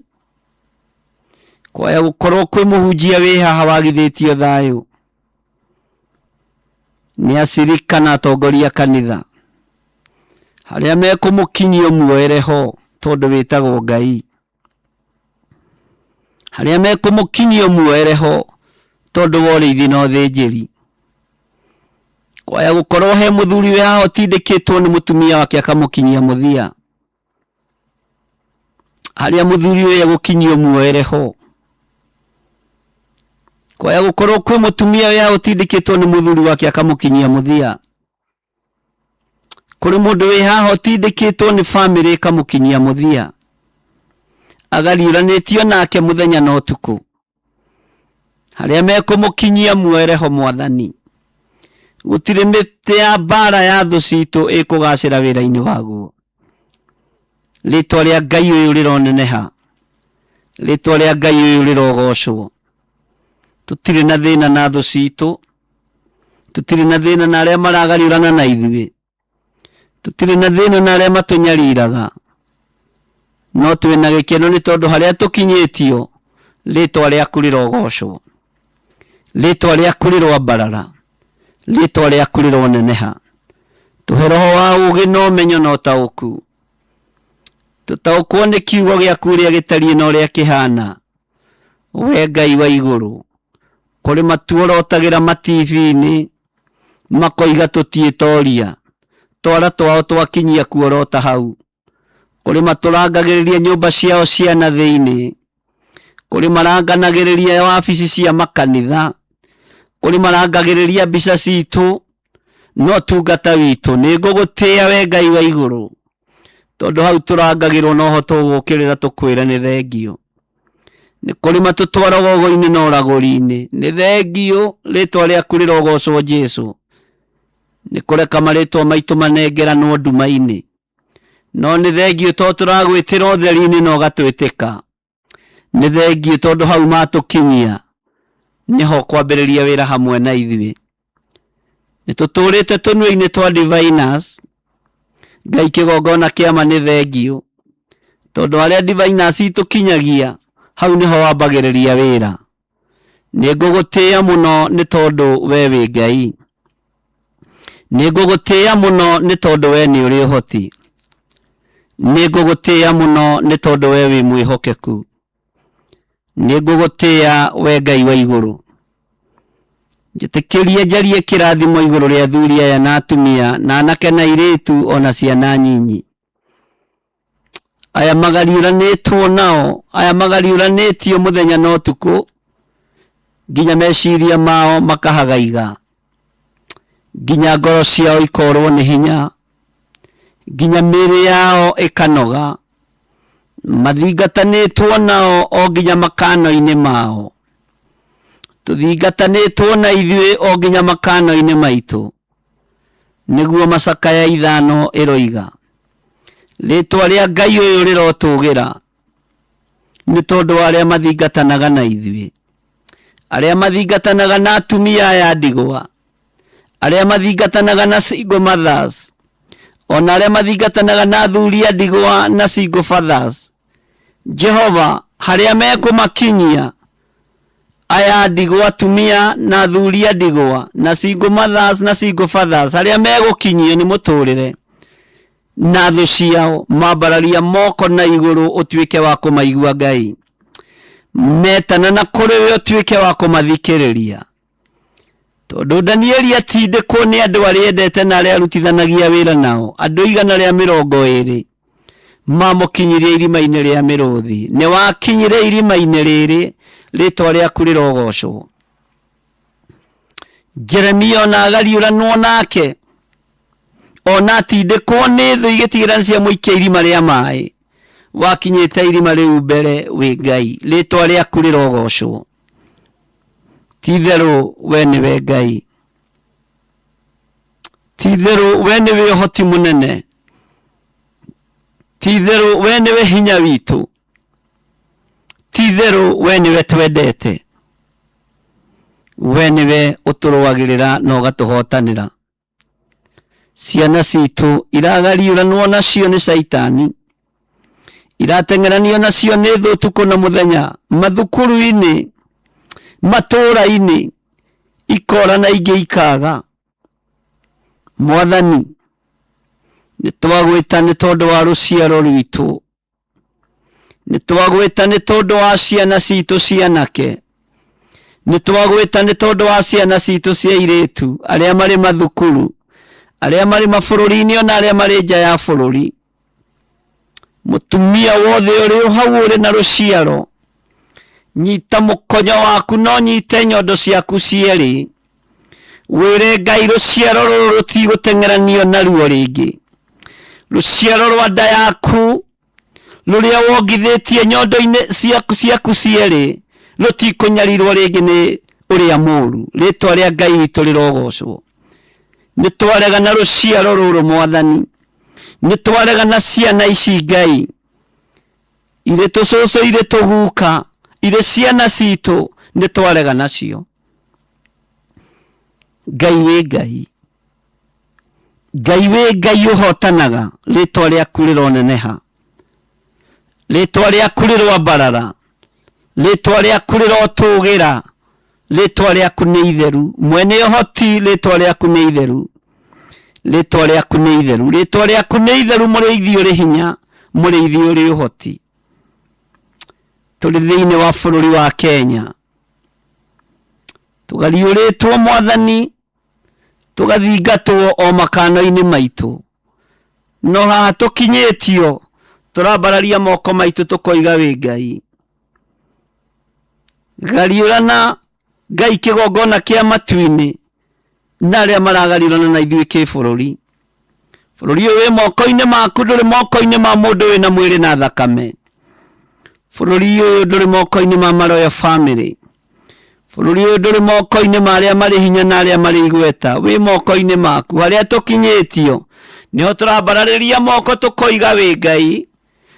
Kwaya gũkorwo kwĩ mũhunjia wĩ haha wagithĩtio thayũ nĩ acirika na atongoria kanitha harĩa mekũmũkinyia muoere ho tondũ wĩtagwo Ngai. Harĩa mekũmũkinyia muoere ho tondũ wa ũrĩithi na ũthĩnjĩri. Kwaya gũkorwo he mũthuri wĩ haha ũtindĩkĩtwo nĩ mũtumia wake akamũkinyia mũthia. Harĩa mũthuri ũyũ egũkinyio muoere ho. Kwaya gũkorwo kwĩ mũtumia wĩ haha ũtindĩkĩtwo nĩ mũthuri wake akamũkinyia mũthia. Kũrĩ mũndũ wĩ haha ũtindĩkĩtwo nĩ bamĩrĩ ĩkamũkinyia mũthia. Agariũranĩtio nake mũthenya na ũtukũ. Harĩa mekũmũkinyia muoere ho Mwathani. Gũtirĩ mĩtĩ ya mbara ya thũ citũ ĩkũgacĩra wĩra-inĩ waguo. Rĩtwa rĩa Ngai ũyũ rĩroneneha. Rĩtwa rĩa Ngai ũyũ rĩrogocwo. Tũtirĩ na thĩna na thũ citũ. Tũtirĩ na thĩna na arĩa maragariũrana na ithuĩ. Tũtirĩ na thĩna na arĩa matũnyariraga. No twĩna gĩkeno nĩ tondũ harĩa tũkinyĩtio rĩtwa rĩaku rĩrogocwo. Rĩtwa rĩaku rĩroambarara. Rĩtwa rĩaku rĩroneneha. Tũhe roho wa ũũgĩ na ũmenyo na ũtaũku. Tũtaũkwo nĩ kiugo gĩaku ũrĩa gĩtariĩ na ũrĩa kĩhana. We Ngai wa igũrũ, kũrĩ matuorotagĩra matibi-inĩ makoiga tũtiĩtoria. Twara twao twakinyia kuorota hau. Kũrĩ matũrangagĩrĩria nyũmba ciao cia na thĩinĩ. Kũrĩ maranganagĩrĩria wabici cia makanitha. Kũrĩ marangagĩrĩria mbica citũ no tungata witũ. Nĩ ngũgũtĩĩa we Ngai wa igũrũ, tondũ hau tũrangagĩrwo noho tũgũkĩrĩra tũkwĩre nĩ thengio. Nĩ kũrĩ matũtwaraga ũgo-inĩ na ũragũri-inĩ. Nĩ thengio, rĩtwa rĩaku rĩrogocwo Jesu. Nĩ kũreka marĩtwa maitũ manengeranwo nduma-inĩ. No nĩ thengio tondũ tũragwĩtĩra ũtheri-inĩ na ũgatwĩtĩka. Nĩ thengio tondũ hau matũkinyia nĩho kwambĩrĩria wĩra hamwe na ithuĩ. Nĩ tũtũrĩte tũnua-inĩ twa diviners. Ngai kĩgongona kĩa ma nĩ thengio. Tondũ harĩa diviners itũkinyagia hau nĩho wambagĩrĩria wĩra. Nĩ ngũgũtĩĩa mũno nĩ tondũ we wĩ Ngai. Nĩ ngũgũtĩĩa mũno nĩ tondũ we nĩ ũrĩ ũhoti. Nĩ ngũgũtĩĩa mũno nĩ tondũ we wĩ mwĩhokeku. Nĩ ngũgũtĩĩa we Ngai wa igũrũ. Njĩtĩkĩrie njarie kĩrathimo igũrũ rĩa athuri aya na atumia na anake na airĩtu ona ciana nyinyi. Aya magariũranĩtwo nao, aya magariũranĩtio mũthenya na ũtukũ nginya meciria mao makahagaiga, nginya ngoro ciao ikorwo nĩ hinya, nginya mĩĩrĩ yao ĩkanoga. Mathingatanĩtwo nao o nginya makano-inĩ mao. Tũthingatanĩtwo na ithuĩ o nginya makano-inĩ maitũ, nĩguo macakaya ithano ĩroiga. Rĩtwa rĩa Ngai ũyũ rĩrotũgĩra nĩ tondũ wa arĩa mathingatanaga na ithuĩ, arĩa mathingatanaga na atumia aya ndigwa, arĩa mathingatanaga na single mothers, ona arĩa mathingatanaga na athuri a ndigwa na single fathers. Jehova, harĩa mekũmakinyia aya ndigwa atumia na athuri a ndigwa na single mothers na single fathers, harĩa megũkinyio nĩ mũtũrĩre na thũ ciao, mambararia moko na igũrũ ũtuĩke wa kũmaigua Ngai, metana na kũrĩ we ũtuĩke wa kũmathikĩrĩria. Tondũ Danieli atindĩkwo nĩ andũ arĩa endete na arĩa arutithanagia wĩra nao, andũ 120 mamũkinyirie irima-inĩ rĩa mĩrũthi. Nĩ wakinyire irima-inĩ rĩrĩ, rĩtwa rĩaku rĩrogocwo. Jeremia ona agariũranwo nake, ona atindĩkwo nĩ thũ igĩtigĩra nĩ ciamũikia irima rĩa maĩ, wakinyĩte irima rĩu mbere wĩ Ngai, rĩtwa rĩaku rĩrogocwo. Ti-itherũ we nĩwe Ngai, ti-itherũ we nĩwe ũhoti mũnene, ti-itherũ we nĩwe hinya witũ, ti-itherũ we nĩwe twendete, we nĩwe ũtũrũagĩrĩra na ũgatũhotanĩra. Ciana citũ iragariũranwo nacio nĩ caitani, irateng'eranio nacio nĩ thũ ũtukũ na mũthenya, mathukuru-inĩ, matũũra-inĩ, ikora na ingĩ ikaga. Mwathani, nĩ twagwĩta nĩ tondũ wa rũciaro rwitũ. Nĩ twagwĩta nĩ tondũ wa ciana citũ cianake. Nĩ twagwĩta nĩ tondũ wa ciana citũ cia airĩtu, arĩa marĩ mathukuru, arĩa marĩ mabũrũri-inĩ ona arĩa marĩ nja ya bũrũri. Mũtumia wothe ũrĩ hau ũrĩ na rũciaro, nyita mũkonyo waku na ũnyite nyondo ciaku cierĩ, wĩre Ngai rũciaro rũrũ rũtigũteng'eranio naruo rĩngĩ. Rũciaro rwa nda yaku rũrĩa wongithĩtie nyondo-inĩ ciaku ciaku cierĩ rũtikũnyarirwo rĩngĩ nĩ ũrĩa mũru. Rĩtwa rĩa Ngai witũ rĩrogocwo. Nĩ twarega na rũciaro rũrũ Mwathani, nĩ twarega na ciana ici Ngai, irĩ tũcũcũ, irĩ tũguka, irĩ ciana citũ, nĩ twarega nacio. Ngai wĩ Ngai, Ngai wĩ Ngai ũhotanaga, rĩtwa rĩaku rĩroneneha, rĩtwa rĩaku rĩroambarara, rĩtwa rĩaku rĩrotũgĩra, rĩtwa rĩaku nĩ itheru, mwene ũhoti, rĩtwa rĩaku nĩ itheru, rĩtwa rĩaku nĩ itheru, rĩtwa rĩaku nĩ itheru, mũrĩithi ũrĩ hinya, mũrĩithi ũrĩ ũhoti. Tũrĩ thĩinĩ wa bũrũri wa Kenya, tũgariũrĩtwo Mwathani, tũgathingatwo o makano-inĩ maitũ, no haha tũkinyĩtio tũrambararia moko maitũ tũkoiga wĩ Ngai. Gariũrana Ngai kĩgongona kĩa matu-inĩ na arĩa maragariũrana na ithuĩ kĩbũrũri. Bũrũri ũyũ wĩ moko-inĩ maku, ndũrĩ moko-inĩ ma mũndũ wĩna mwĩrĩ na thakame. Bũrũri ũyũ ndũrĩ moko-inĩ ma maroyal family. Bũrũri ũyũ ndũrĩ moko-inĩ ma arĩa marĩ hinya na arĩa marĩ igweta, wĩ moko-inĩ maku. Harĩa tũkinyĩtio nĩho tũrambararĩria moko tũkoiga wĩ Ngai,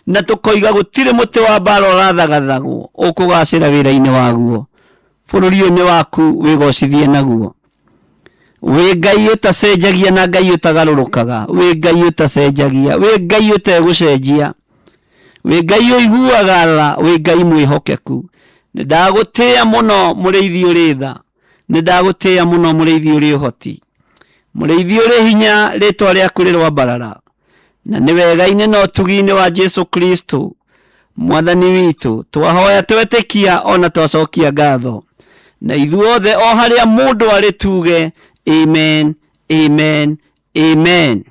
na tũkoiga gũtirĩ mũtĩ wa mbara ũrathagathagwo ũkũgacĩra wĩra-inĩ waguo. Bũrũri ũyũ nĩ waku, wĩgocithie naguo. Wĩ Ngai ũtacenjagia na Ngai ũtagarũrũkaga, wĩ Ngai ũtacenjagia, wĩ Ngai ũtegũcenjia, wĩ Ngai ũiguaga tha, wĩ Ngai mwĩhokeku. Nĩ ndagũtĩĩa mũno mũrĩithi ũrĩ tha, nĩ ndagũtĩĩa mũno mũrĩithi ũrĩ ũhoti, mũrĩithi ũrĩ hinya, rĩtwa rĩaku rĩroambarara. Na nĩ wega-inĩ na ũtugi-inĩ wa Jesu Kristo Mwathani witũ, twahoya twetĩkia ona twacokia ngatho. Na ithuothe o harĩa mũndũ arĩ tuge amen, amen, amen.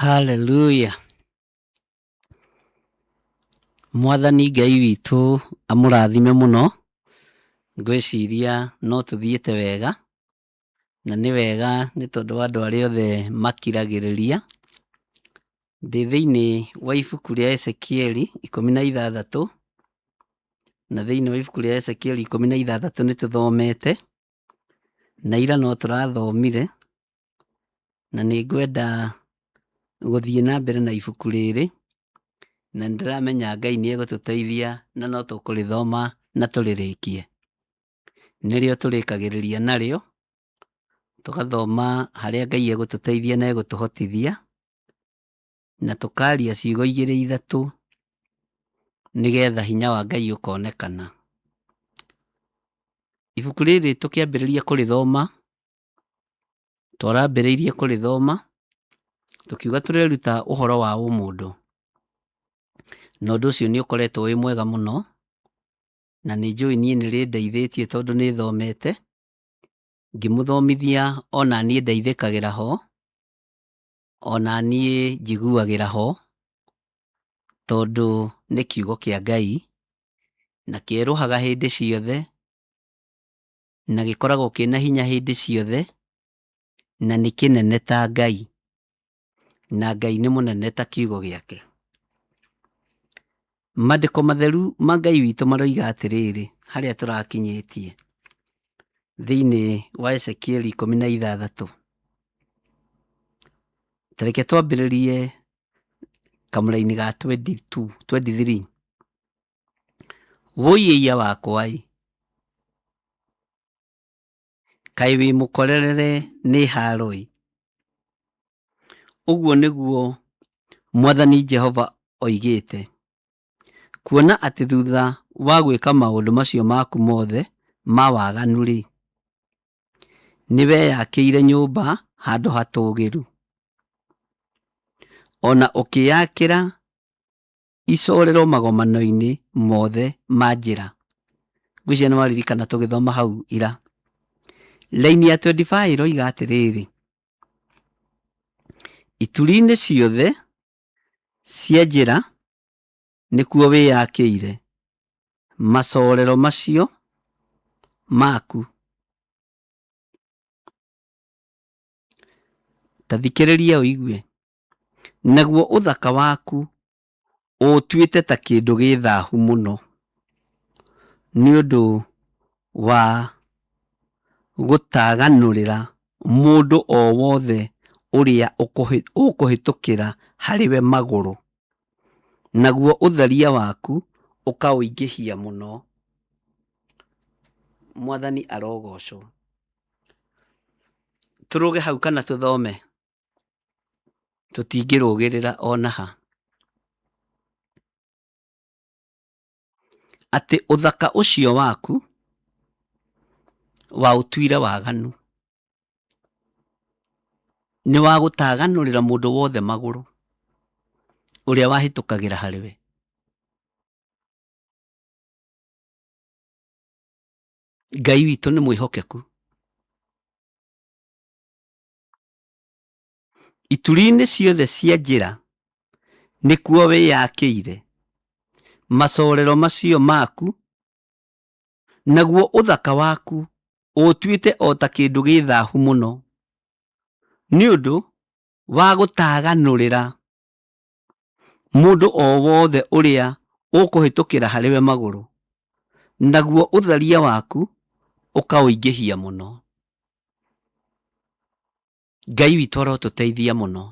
Haleluya. Mwathani Ngai witũ amũrathime mũno. Ngwĩciria no tũthiĩte wega, na nĩ wega nĩ tondũ wa andũ arĩa othe makiragĩrĩria. Ndĩ thĩinĩ wa ibuku rĩa Ezekieli 16, na thĩinĩ wa ibuku rĩa Ezekieli 16 nĩ tũthomete, na ira no tũrathomire, na nĩ ngwenda gũthiĩ na mbere na ibuku rĩrĩ, na nĩ ndĩramenya Ngai nĩ egũtũteithia na no tũkũrĩthoma na tũrĩrĩkie. Nĩrĩo tũrĩkagĩrĩria narĩo, tũgathoma harĩa Ngai egũtũteithia na egũtũhotithia, na tũkaria ciugo igĩrĩ ithatũ, nĩgetha hinya wa Ngai ũkonekana. Ibuku rĩrĩ tũkĩambĩrĩria kũrĩthoma, twarambĩrĩirie kũrĩthoma, tũkiuga tũreruta ũhoro wa ũmũndũ. Na ũndũ ũcio nĩ ũkoretwo wĩ mwega mũno, na nĩ njũĩ niĩ nĩ rĩndeithĩtie tondũ nĩ thomete, ngĩmũthomithia ona niĩ ndeithĩkagĩra ho, ona niĩ njiguagĩra ho, tondũ nĩ kiugo kĩa Ngai, na kĩerũhaga hĩndĩ ciothe, na gĩkoragwo kĩna hinya hĩndĩ ciothe, na nĩ kĩnene ta Ngai, na Ngai nĩ mũnene ta kiugo gĩake. Mandĩko matheru ma Ngai witũ maroiga atĩrĩrĩ, harĩa tũrakinyĩtie thĩinĩ wa Ezekieli 16. Ta reke twambĩrĩrie kamũraini ga 22, 23. Wũi ĩiya wakwa-ĩ, kaĩ wĩ mũkorerere nĩ haaro-ĩ! Ũguo nĩguo Mwathani Jehova oigĩte, kuona atĩ thutha wa gwĩka maũndũ macio maku mothe ma waganu-rĩ, nĩweyakĩire nyũmba handũ hatũũgĩru, o na ũkĩĩakĩra icorero magomano-inĩ mothe ma njĩra. Ngwĩciria nĩ waririkana tũgĩthoma hau ira. Raini ya 25 ĩroiga atĩrĩrĩ, ituri-inĩ ciothe cia njĩra nĩkuo wĩyakĩire macorero macio maku. Ta thikĩrĩria ũigue. Naguo ũthaka waku ũũtuĩte ta kĩndũ gĩ thahu mũno, nĩ ũndũ wa gũtaganũrĩra mũndũ o wothe ũrĩa ũkũhĩtũkĩra harĩ we magũrũ, naguo ũtharia waku ũkaũingĩhia mũno. Mwathani arogocwo. Tũrũge hau kana tũthome? Tũtingĩrũgĩrĩra ona ha. Atĩ ũthaka ũcio waku waũtuire waganu, nĩ wa gũtaganũrĩra mũndũ wothe magũrũ ũrĩa wahĩtũkagĩra harĩ we. Ngai witũ nĩ mwĩhokeku. Ituri-inĩ ciothe cia njĩra nĩkuo wĩyakĩire macorero macio maku, naguo ũthaka waku ũũtuĩte o ta kĩndũ gĩ thahu mũno, nĩ ũndũ wa gũtaganũrĩra mũndũ o wothe ũrĩa ũkũhĩtũkĩra harĩ we magũrũ, naguo ũtharia waku ũkaũingĩhia mũno. Ngai witũ arotũteithia mũno.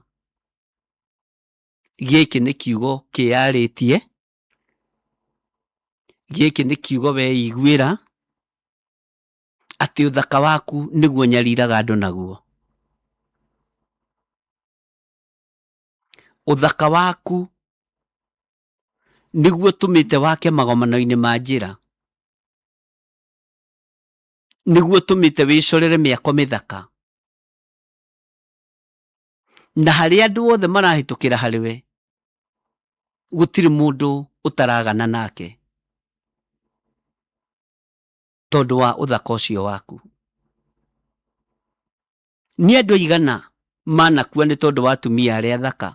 Gĩkĩ nĩ kiugo kĩyarĩtie, gĩkĩ nĩ kiugo weiguĩra, atĩ ũthaka waku nĩguo nyariraga andũ naguo. Ũthaka waku nĩguo ũtũmĩte wake magomano-inĩ ma njĩra, nĩguo ũtũmĩte wĩcorere mĩako mĩthaka, na harĩa andũ othe marahĩtũkĩra harĩ we gũtirĩ mũndũ ũtaragana nake tondũ wa ũthaka ũcio waku. Nĩ andũ aigana manakua nĩ tondũ wa atumia arĩa athaka?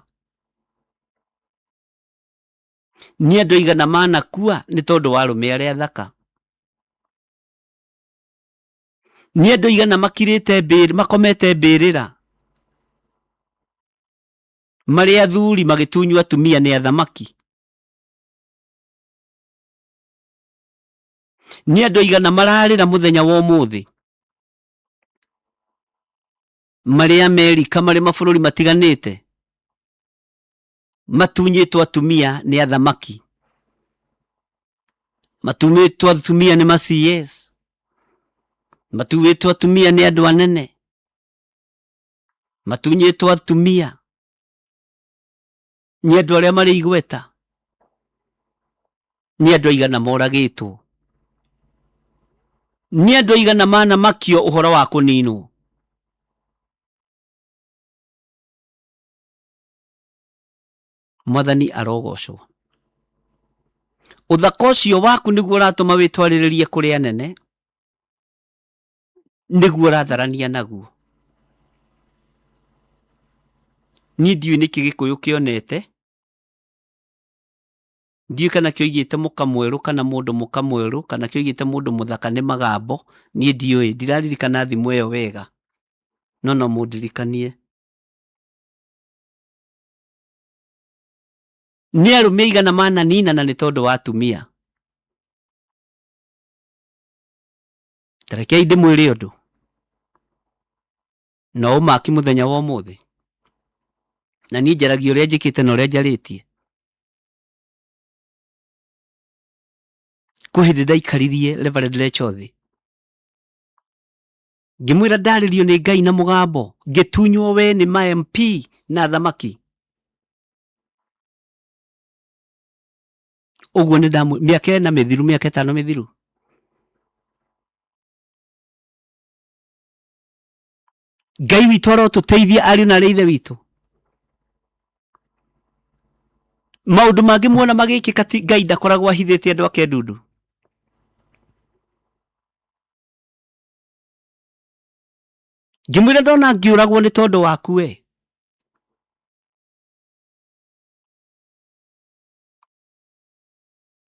Nĩ andũ aigana manakua nĩ tondũ wa arũme arĩa athaka? Nĩ andũ aigana makirĩte mbĩrĩra, makomete mbĩrĩra marĩ athuri magĩtunywo atumia nĩ athamaki? Nĩ andũ aigana mararĩra mũthenya wa ũmũthĩ marĩ Amerika, marĩ mabũrũri matiganĩte, matunyĩtwo atumia nĩ athamaki, matunyĩtwo atumia nĩ ma CS, matunyĩtwo atumia nĩ andũ anene, matunyĩtwo atumia nĩ andũ arĩa marĩ igweta. Nĩ andũ aigana moragĩtwo? Nĩ andũ aigana manamakio ũhoro wa kũninwo? Mwathani arogocwo. Ũthaka ũcio waku nĩguo ũratũma wĩtwarĩrĩrie kũrĩ anene, nĩguo ũratharania naguo. Niĩ ndiũĩ nĩkĩ Gĩkũyũ kĩonete, ndiũĩ kana kĩoigĩte mũka mwerũ kana mũndũ mũka mwerũ, kana kĩoigĩte mũndũ mũthaka nĩ magambo, niĩ ndiũĩ, ndiraririkana thimũ ĩyo wega, no no mũndirikanie. Nĩ arũme aigana mananinana nĩ tondũ wa atumia? Ta rekei ndĩmwĩre ũndũ, no ũmaki mũthenya wa ũmũthĩ, na niĩ njaragia ũrĩa njĩkĩte na ũrĩa njarĩtie. Kwĩ hĩndĩ ndaikaririe Reverend Lechothi, ngĩmwĩra ndarĩrio nĩ Ngai na mũgambo, ngĩtunywo we nĩ ma MP na athamaki. Ũguo nĩ ndamũ mĩaka ĩna mĩthiru, mĩaka ĩtano mĩthiru. Ngai witũ arotũteithia ariũ na arĩ ithe witũ. Maũndũ mangĩ muona magĩkĩka ti Ngai ndakoragwo ahithĩte andũ ake ndundu. Ngĩmwĩra ndona ngĩũragwo nĩ tondũ waku we.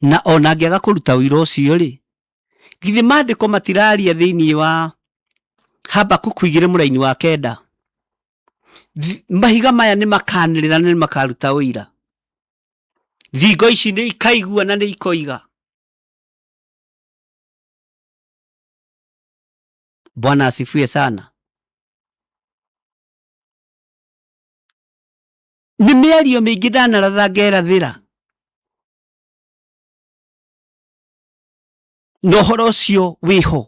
Na ona angĩaga kũruta ũira ũcio rĩ, githĩ maandĩko matiraria thĩinĩ wa Habakuku igĩrĩ mũraini wa kenda, mahiga maya nĩ makanĩrĩra na nĩ makaruta ũira, thingo ici nĩ ikaigua na nĩ ikoiga. Bwana asifiwe sana. Nĩ mĩario mĩingĩ ndanaratha ngerathĩra, na ũhoro ũcio wĩho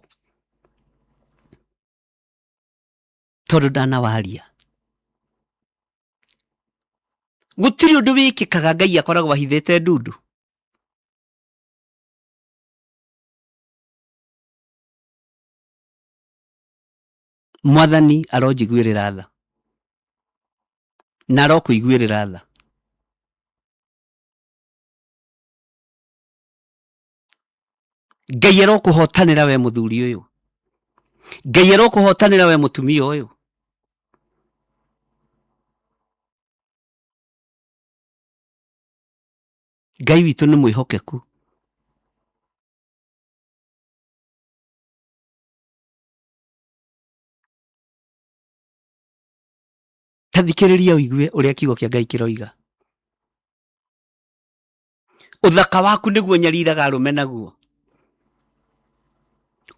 tondũ ndanawaria. Gũtirĩ ũndũ wĩkĩkaga Ngai akoragwo ahithĩte ndundu. Mwathani aronjiguĩrĩra tha na arokũiguĩrĩra tha. Ngai arokũhotanĩra we mũthuri ũyũ, Ngai arokũhotanĩra we mũtumia ũyũ. Ngai witũ nĩ mwĩhokeku. Ta thikĩrĩria ũigue ũrĩa kiugo kĩa Ngai kĩroiga. Ũthaka waku nĩguo nyariraga arũme naguo,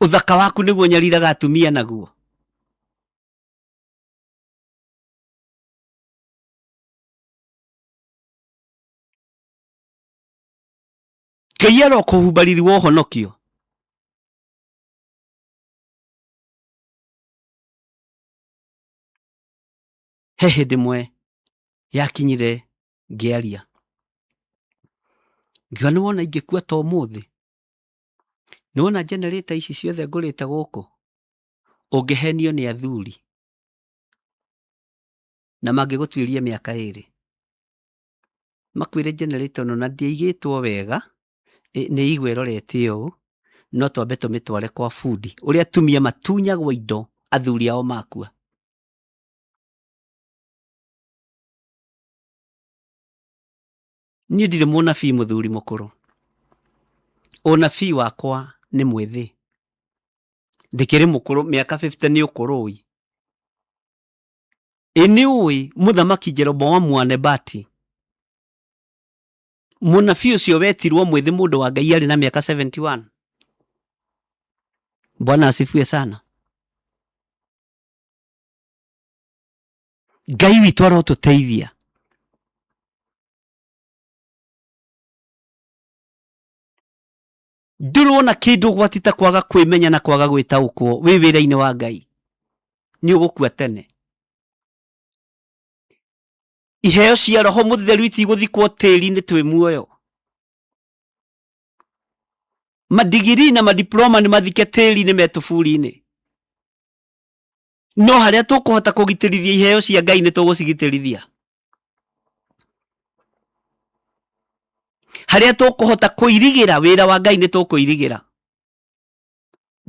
ũthaka waku nĩguo nyariraga atumia naguo. Ngai arokũhumba riri wa ũhonokio. He hĩndĩ ĩmwe yakinyire ngĩaria, ngiuga nĩ wona ingĩkua ta ũmũthĩ, nĩ wona generator ici ciothe ngũrĩte gũkũ, ũngĩhenio nĩ athuri na mangĩgũtuĩria mĩaka ĩrĩ, makwĩre generator ĩno na ndĩaigĩtwo wega, nĩ ĩigwo ĩrorete ũũ, no twambe tũmĩtware kwa bundi, ũrĩa atumia matunyagwo indo athuri ao makua. Niĩ ndirĩ mũnabii mũthuri mũkũrũ, ũnabii wakwa nĩ mwĩthĩ, ndĩkĩrĩ mũkũrũ, mĩaka 50 nĩ ũkũrũ ĩ. Ĩ nĩ ũĩ mũthamaki Jeroboamu wa Nebati, mũnabii ũcio wetirwo mwĩthĩ mũndũ wa Ngai arĩ na mĩaka 71. Bwana asifiwe sana. Ngai witũ arotũteithia. Ndũrona kĩndũ ũgwati ta kwaga kwĩmenya na kwaga gwĩtaũkwo wĩ wĩra-inĩ wa Ngai, nĩ ũgũkua tene. Iheo cia Roho Mũtheru itigũthikwo tĩri-inĩ twĩ muoyo. Madigiri na madiploma nĩ mathike tĩri-inĩ me tũburi-inĩ. No harĩa tũkũhota kũgitĩrithia iheo cia Ngai nĩ tũgũcigitĩrithia. Harĩa tũkũhota kũirigĩra wĩra wa Ngai nĩ tũkũirigĩra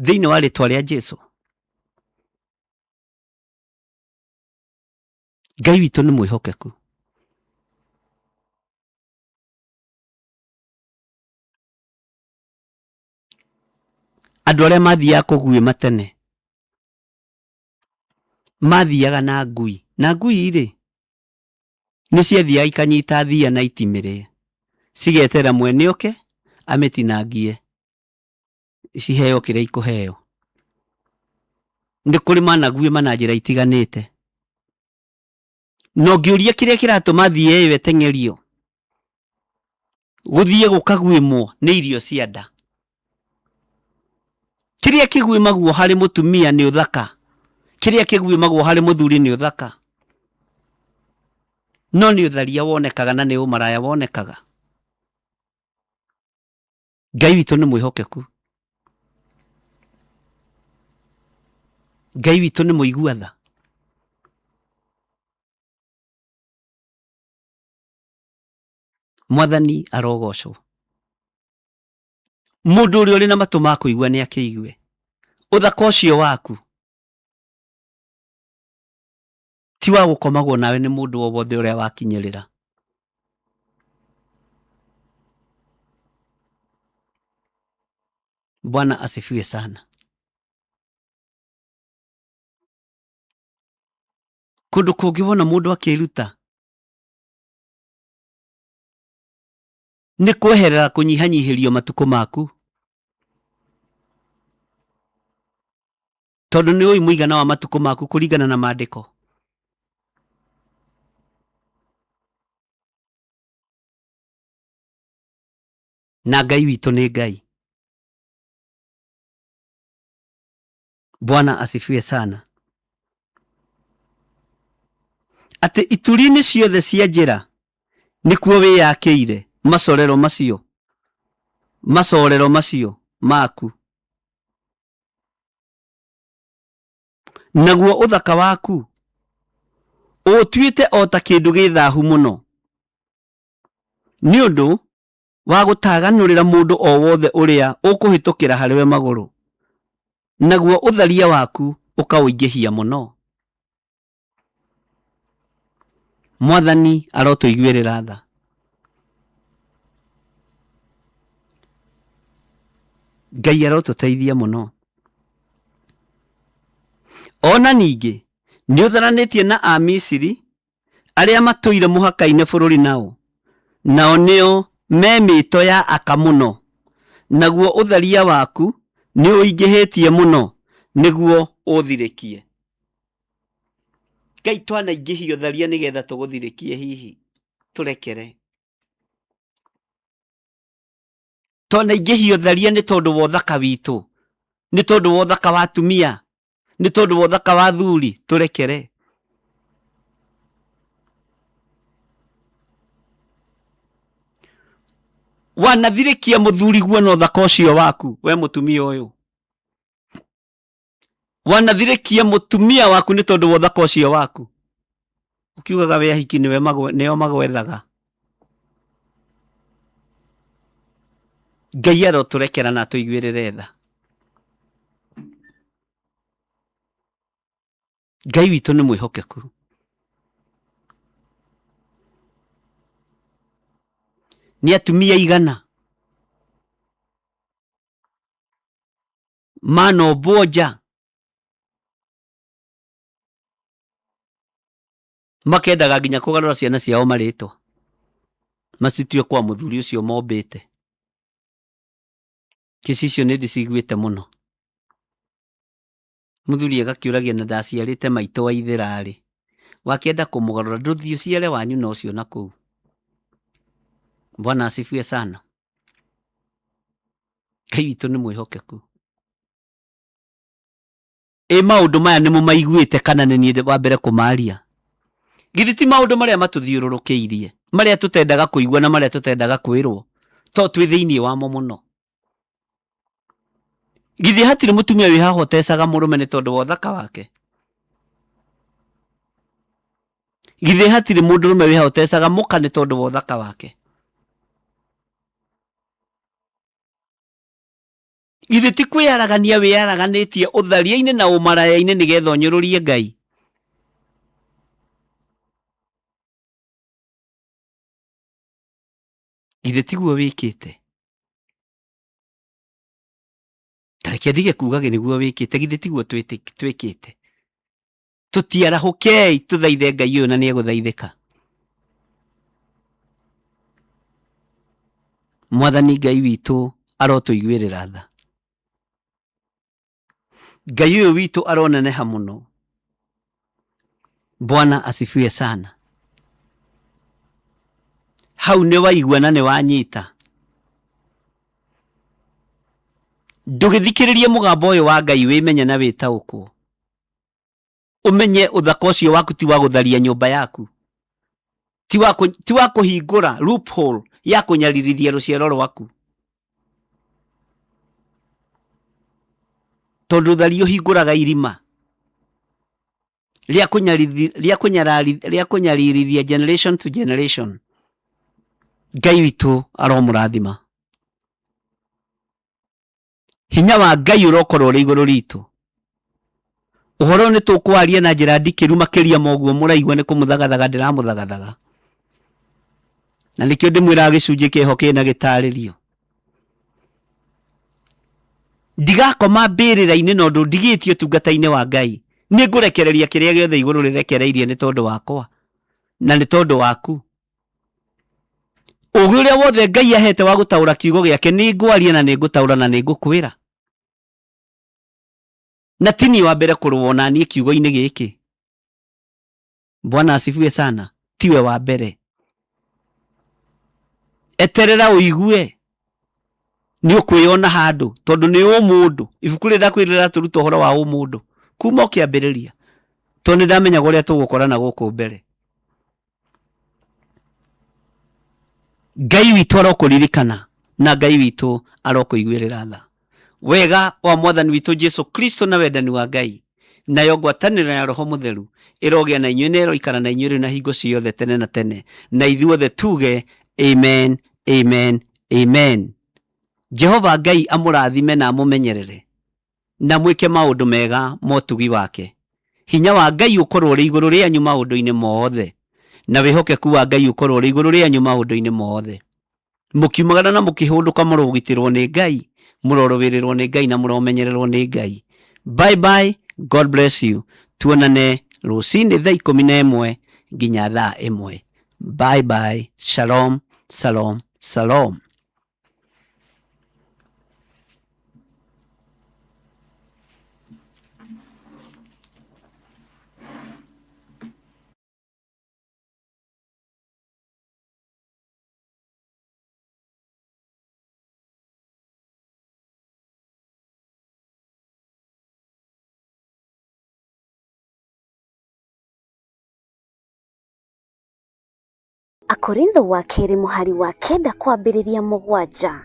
thĩinĩ wa rĩtwa rĩa Jesu. Ngai witũ nĩ mwĩhokeku. Andũ arĩa mathiaga kũguĩma tene mathiaga na ngui, na ngui rĩ nĩ ciathiaga ikanyita thia na itimĩrĩe, cigeterera mwene oke amĩtinangie ciheo kĩrĩa ikũheo. Nĩ kũrĩ managuĩma na njĩra itiganĩte. Na ũngĩũria kĩrĩa kĩratũma thiĩ ĩyo ĩteng'erio gũthiĩ gũkaguĩmwo nĩ irio cia nda. Kĩrĩa kĩguĩmagwo harĩ mũtumia nĩ ũthaka, kĩrĩa kĩguĩmagwo harĩ mũthuri nĩ ũthaka, no nĩ ũtharia wonekaga na nĩ ũmaraya wonekaga. Ngai witũ nĩ mwĩhokeku, Ngai witũ nĩ mũigua tha. Mwathani arogocwo. Mũndũ ũrĩa ũrĩ na matũ ma kũigua nĩ akĩigue. Ũthaka ũcio waku ti wa gũkomagwo nawe nĩ mũndũ o wothe ũrĩa wakinyĩrĩra. Bwana asifiwe sana. Kũndũ kũngĩ wona mũndũ akĩruta nĩ kweherera kũnyihanyihĩrio matukũ maku, tondũ nĩ ũĩ mũigana wa matukũ maku kũringana na maandĩko. Na Ngai witũ nĩ Ngai. Bwana asifiwe sana. Atĩ ituri-inĩ ciothe cia njĩra nĩkuo wĩyakĩire macorero macio, macorero macio maku. Naguo ũthaka waku ũũtuĩte o ta kĩndũ gĩ thahu mũno, nĩ ũndũ wa gũtaganũrĩra mũndũ o wothe ũrĩa ũkũhĩtũkĩra harĩwe magũrũ, naguo ũtharia waku ũkaũingĩhia mũno. Mwathani arotũiguĩrĩra tha. Ngai arotũteithia mũno. Ona ningĩ nĩ ũtharanĩtie na Amisiri arĩa matũire mũhaka-inĩ bũrũri nao, nao nĩo me mĩĩto ya aka mũno, naguo ũtharia waku nĩũingĩhĩtie mũno nĩguo ũũthirĩkie. Ngai twanaingĩhia ũtharia nĩgetha tũgũthirĩkie hihi, tũrekere. Twanaingĩhia ũtharia nĩ tondũ wa ũthaka witũ, nĩ tondũ wa ũthaka wa atumia, nĩ tondũ wa ũthaka wa athuri, tũrekere. Wanathirĩkia mũthuriguo na ũthaka ũcio waku, we mũtumia ũyũ. Wanathirĩkia mũtumia waku nĩ tondũ wa ũthaka ũcio waku. Ũkiugaga we ahiki nĩwe nĩo magwethaga. Ngai arotũrekera na atũiguĩrĩre tha. Ngai witũ nĩ mwĩhokeku. Nĩ atumia igana manombwo nja makendaga nginya kũgarũra ciana ciao marĩtwa macitue kwa mũthuri ũcio mombĩte. Kĩci icio nĩ ndĩciguĩte mũno. Mũthuri agakĩũragia na ndaciarĩte maitũ wa ithĩra-rĩ, wakĩenda kũmũgarũra ndũthiĩ ũciare wanyu na ũcio na kũu. Bwana asifiwe sana. Ngai witũ nĩ mwĩhokeku. Ĩ maũndũ maya nĩ mũmaiguĩte kana nĩ niĩ wa mbere kũmaria? Githĩ ti maũndũ marĩa matũthiũrũrũkĩirie, marĩa tũtendaga kũigua na marĩa tũtendaga kwĩrwo, to twĩ thĩinĩ wamo mũno? Githĩ hatirĩ mũtumia wĩ haha ũtecaga mũrũme nĩ tondũ wa ũthaka wake? Githĩ hatirĩ mũndũrũme wĩ haha ũtecaga mũka nĩ tondũ wa ũthaka wake? Githĩ ti kwĩyaragania wĩyaraganĩtie ũtharia-inĩ na ũmaraya-inĩ nĩgetha ũnyũrũrie Ngai? Githĩ tiguo wĩkĩte? Ta reke ndige kuga nĩguo wĩkĩte, githĩ tiguo twĩkĩte? Tũtiarahũkei tũthaithe Ngai ũyũ na nĩegũthaithĩka. Mwathani Ngai witũ arotũiguĩrĩra tha. Ngai ũyũ witũ aroneneha mũno. Bwana asifiwe sana. Hau nĩ waigua na nĩ wanyita. Ndũgĩthikĩrĩrie mũgambo ũyũ wa Ngai wĩmenye na wĩtaũkwo. Ũmenye ũthaka ũcio waku ti wa gũtharia nyũmba yaku. Ti wa kũhingũra loophole ya kũnyaririthia rũciaro rwaku. Tondũ ũthari ũhingũraga irima rĩa kũnyaririthia generation to generation. Ngai witũ aromũrathima. Hinya wa Ngai ũrokorwo ũrĩ igũrũ ritũ. Ũhoro ũyũ nĩ tũkwaria na njĩra ndikĩru makĩria ma ũguo mũraigua nĩ kũmũthagathaga ndĩramũthagathaga. Na nĩkĩo ndĩmwĩraga gĩcunjĩ kĩho kĩna gĩtarĩrio. Ndigakoma mbĩrĩra-inĩ na ũndũ ndigĩtie ũtungata-inĩ wa Ngai. Nĩ ngũrekereria kĩrĩa gĩothe igũrũ rĩrekereirie nĩ tondũ wakwa na nĩ tondũ waku. Ũgĩ ũrĩa wothe Ngai ahete wa gũtaũra kiugo gĩake nĩ ngwaria na nĩ ngũtaũra na nĩ ngũkwĩra. Na ti niĩ wa mbere kũrũo na niĩ kiugo-inĩ gĩkĩ. Bwana asifiwe sana. Tiwe wa mbere. Eterera ũigue nĩ ũkwĩyona handũ tondũ nĩ ũmũndũ. Ibuku rĩrĩ ndakwĩrire rĩratũruta ũhoro wa ũmũndũ kuma o kĩambĩrĩria, tondũ nĩ ndamenyaga ũrĩa tũgũkorana gũkũ mbere. Ngai witũ arokũririkana na Ngai witũ arokũiguĩrĩra tha. Wega wa Mwathani witũ Jesu Kristo na wendani wa Ngai nayo ngwatanĩro ya Roho Mũtheru ĩrogĩa na inyuĩ na ĩroikara na inyuĩ rĩu na hingo ciothe tene na tene. Na ithuothe tuge amen, amen, amen. Jehova Ngai amũrathime na amũmenyerere na mwĩke maũndũ mega ma ũtugi wake. Hinya wa Ngai ũkorwo ũrĩ igũrũ rĩanyu maũndũ-inĩ mothe, na wĩhokeku wa Ngai ũkorwo ũrĩ igũrũ rĩanyu maũndũ-inĩ mothe. Mũkiumagara na mũkĩhũndũka mũrogitĩrwo nĩ Ngai, mũrorũĩrĩrwo nĩ Ngai na mũromenyererwo nĩ Ngai. Bye bye, God bless you. Tuonane rũcinĩ thaa 11 nginya thaa 1. Bye bye, shalom, shalom, shalom. Akorintho wa kerĩ mũhari wa 9 kwambĩrĩria 7.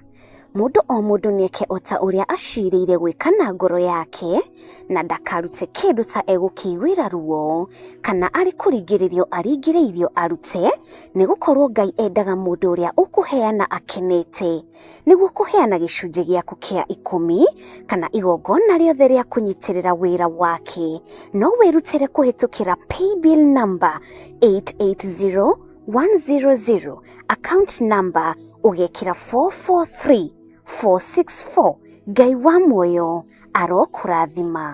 Mũndũ o mũndũ nĩeke o ta ũrĩa aciirĩire gwĩka na ngoro yake, na ndakarute kĩndũ ta egũkĩiguĩra ruo, kana arĩ kũringĩrĩrio aringĩrĩirio arute, nĩ gũkorwo Ngai endaga mũndũ ũrĩa ũkũheana akenete. Nĩguo kũheana gĩcunjĩ gĩaku kĩa 10 kana igongona rĩothe rĩa kũnyitĩrĩra wĩra wake, no wĩrutĩre kũhĩtũkĩra paybill number 880100, account number Ũgekĩra 443 464. Ngai wa muoyo arokũrathima.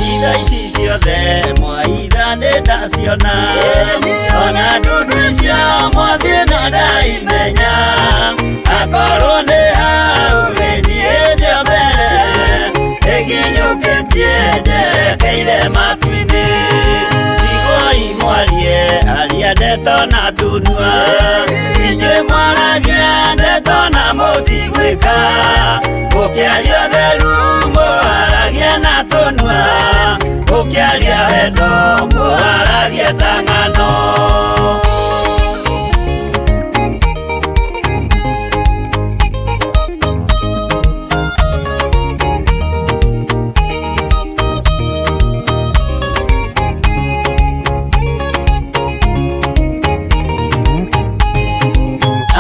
Itha ici ciothe mwaitha nĩ ndaciona, ona ndundu icio mwathiĩ no ndaimenya. Akorwo nĩ hau gĩthiĩ ndio mbere, ĩnginyũkĩtie njerekeire matu-inĩ. Tigwoi mwarie aria ndeto na tunua, inyuĩ mwaragia ndeto na mũtigwĩka. Mũkĩaria ũtheru mũharagia na tũnua, mũkĩaria wendo mũharagia ta ng'ano.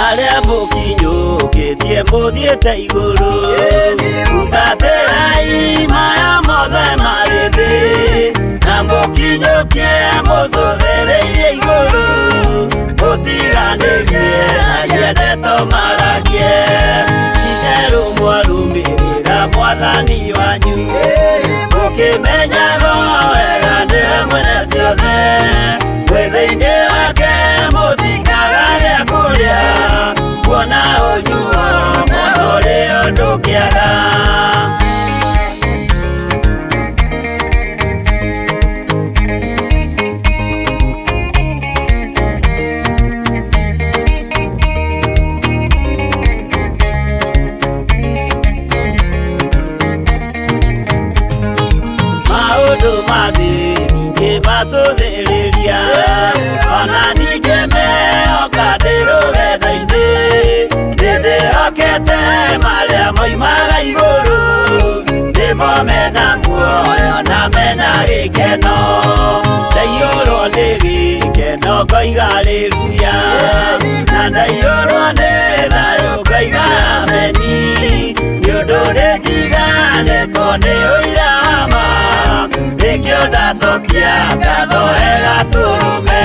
Arĩa mũkinyũkĩtie mũthiĩte igũrũ, hutatĩrai maya mothe marĩ thĩ, na mũkinyũkie mũcũthĩrĩirie igũrũ, mũtiganĩrie aria ndeto maragie. Itherũ mwarũmĩrĩra mwathani wanyu, mũkĩmenyaga wega nĩwe mwene ciothe, mwĩ thĩinĩ wake mũtikaga gĩa kũrĩa, kuona ũnyuo na ũrĩo ndũkĩaga. Maũndũ ma thĩ ningĩmacũthĩrĩria, ona ningĩ mehoka ndĩ rũgendo-inĩ, nĩndĩhokete marĩa moimaga igũrũ, nĩmo mena muoyo na mena gĩkeno. Ndaiyũrwo nĩ gĩkeno ngoiga haleluya, na ndaiyũrwo nĩ thayũ ngoiga ameni, nĩ ũndũ nĩnjiganĩtwo nĩ ũira wa ma, nĩkĩo ndacokia ngatho he Gatũrũme.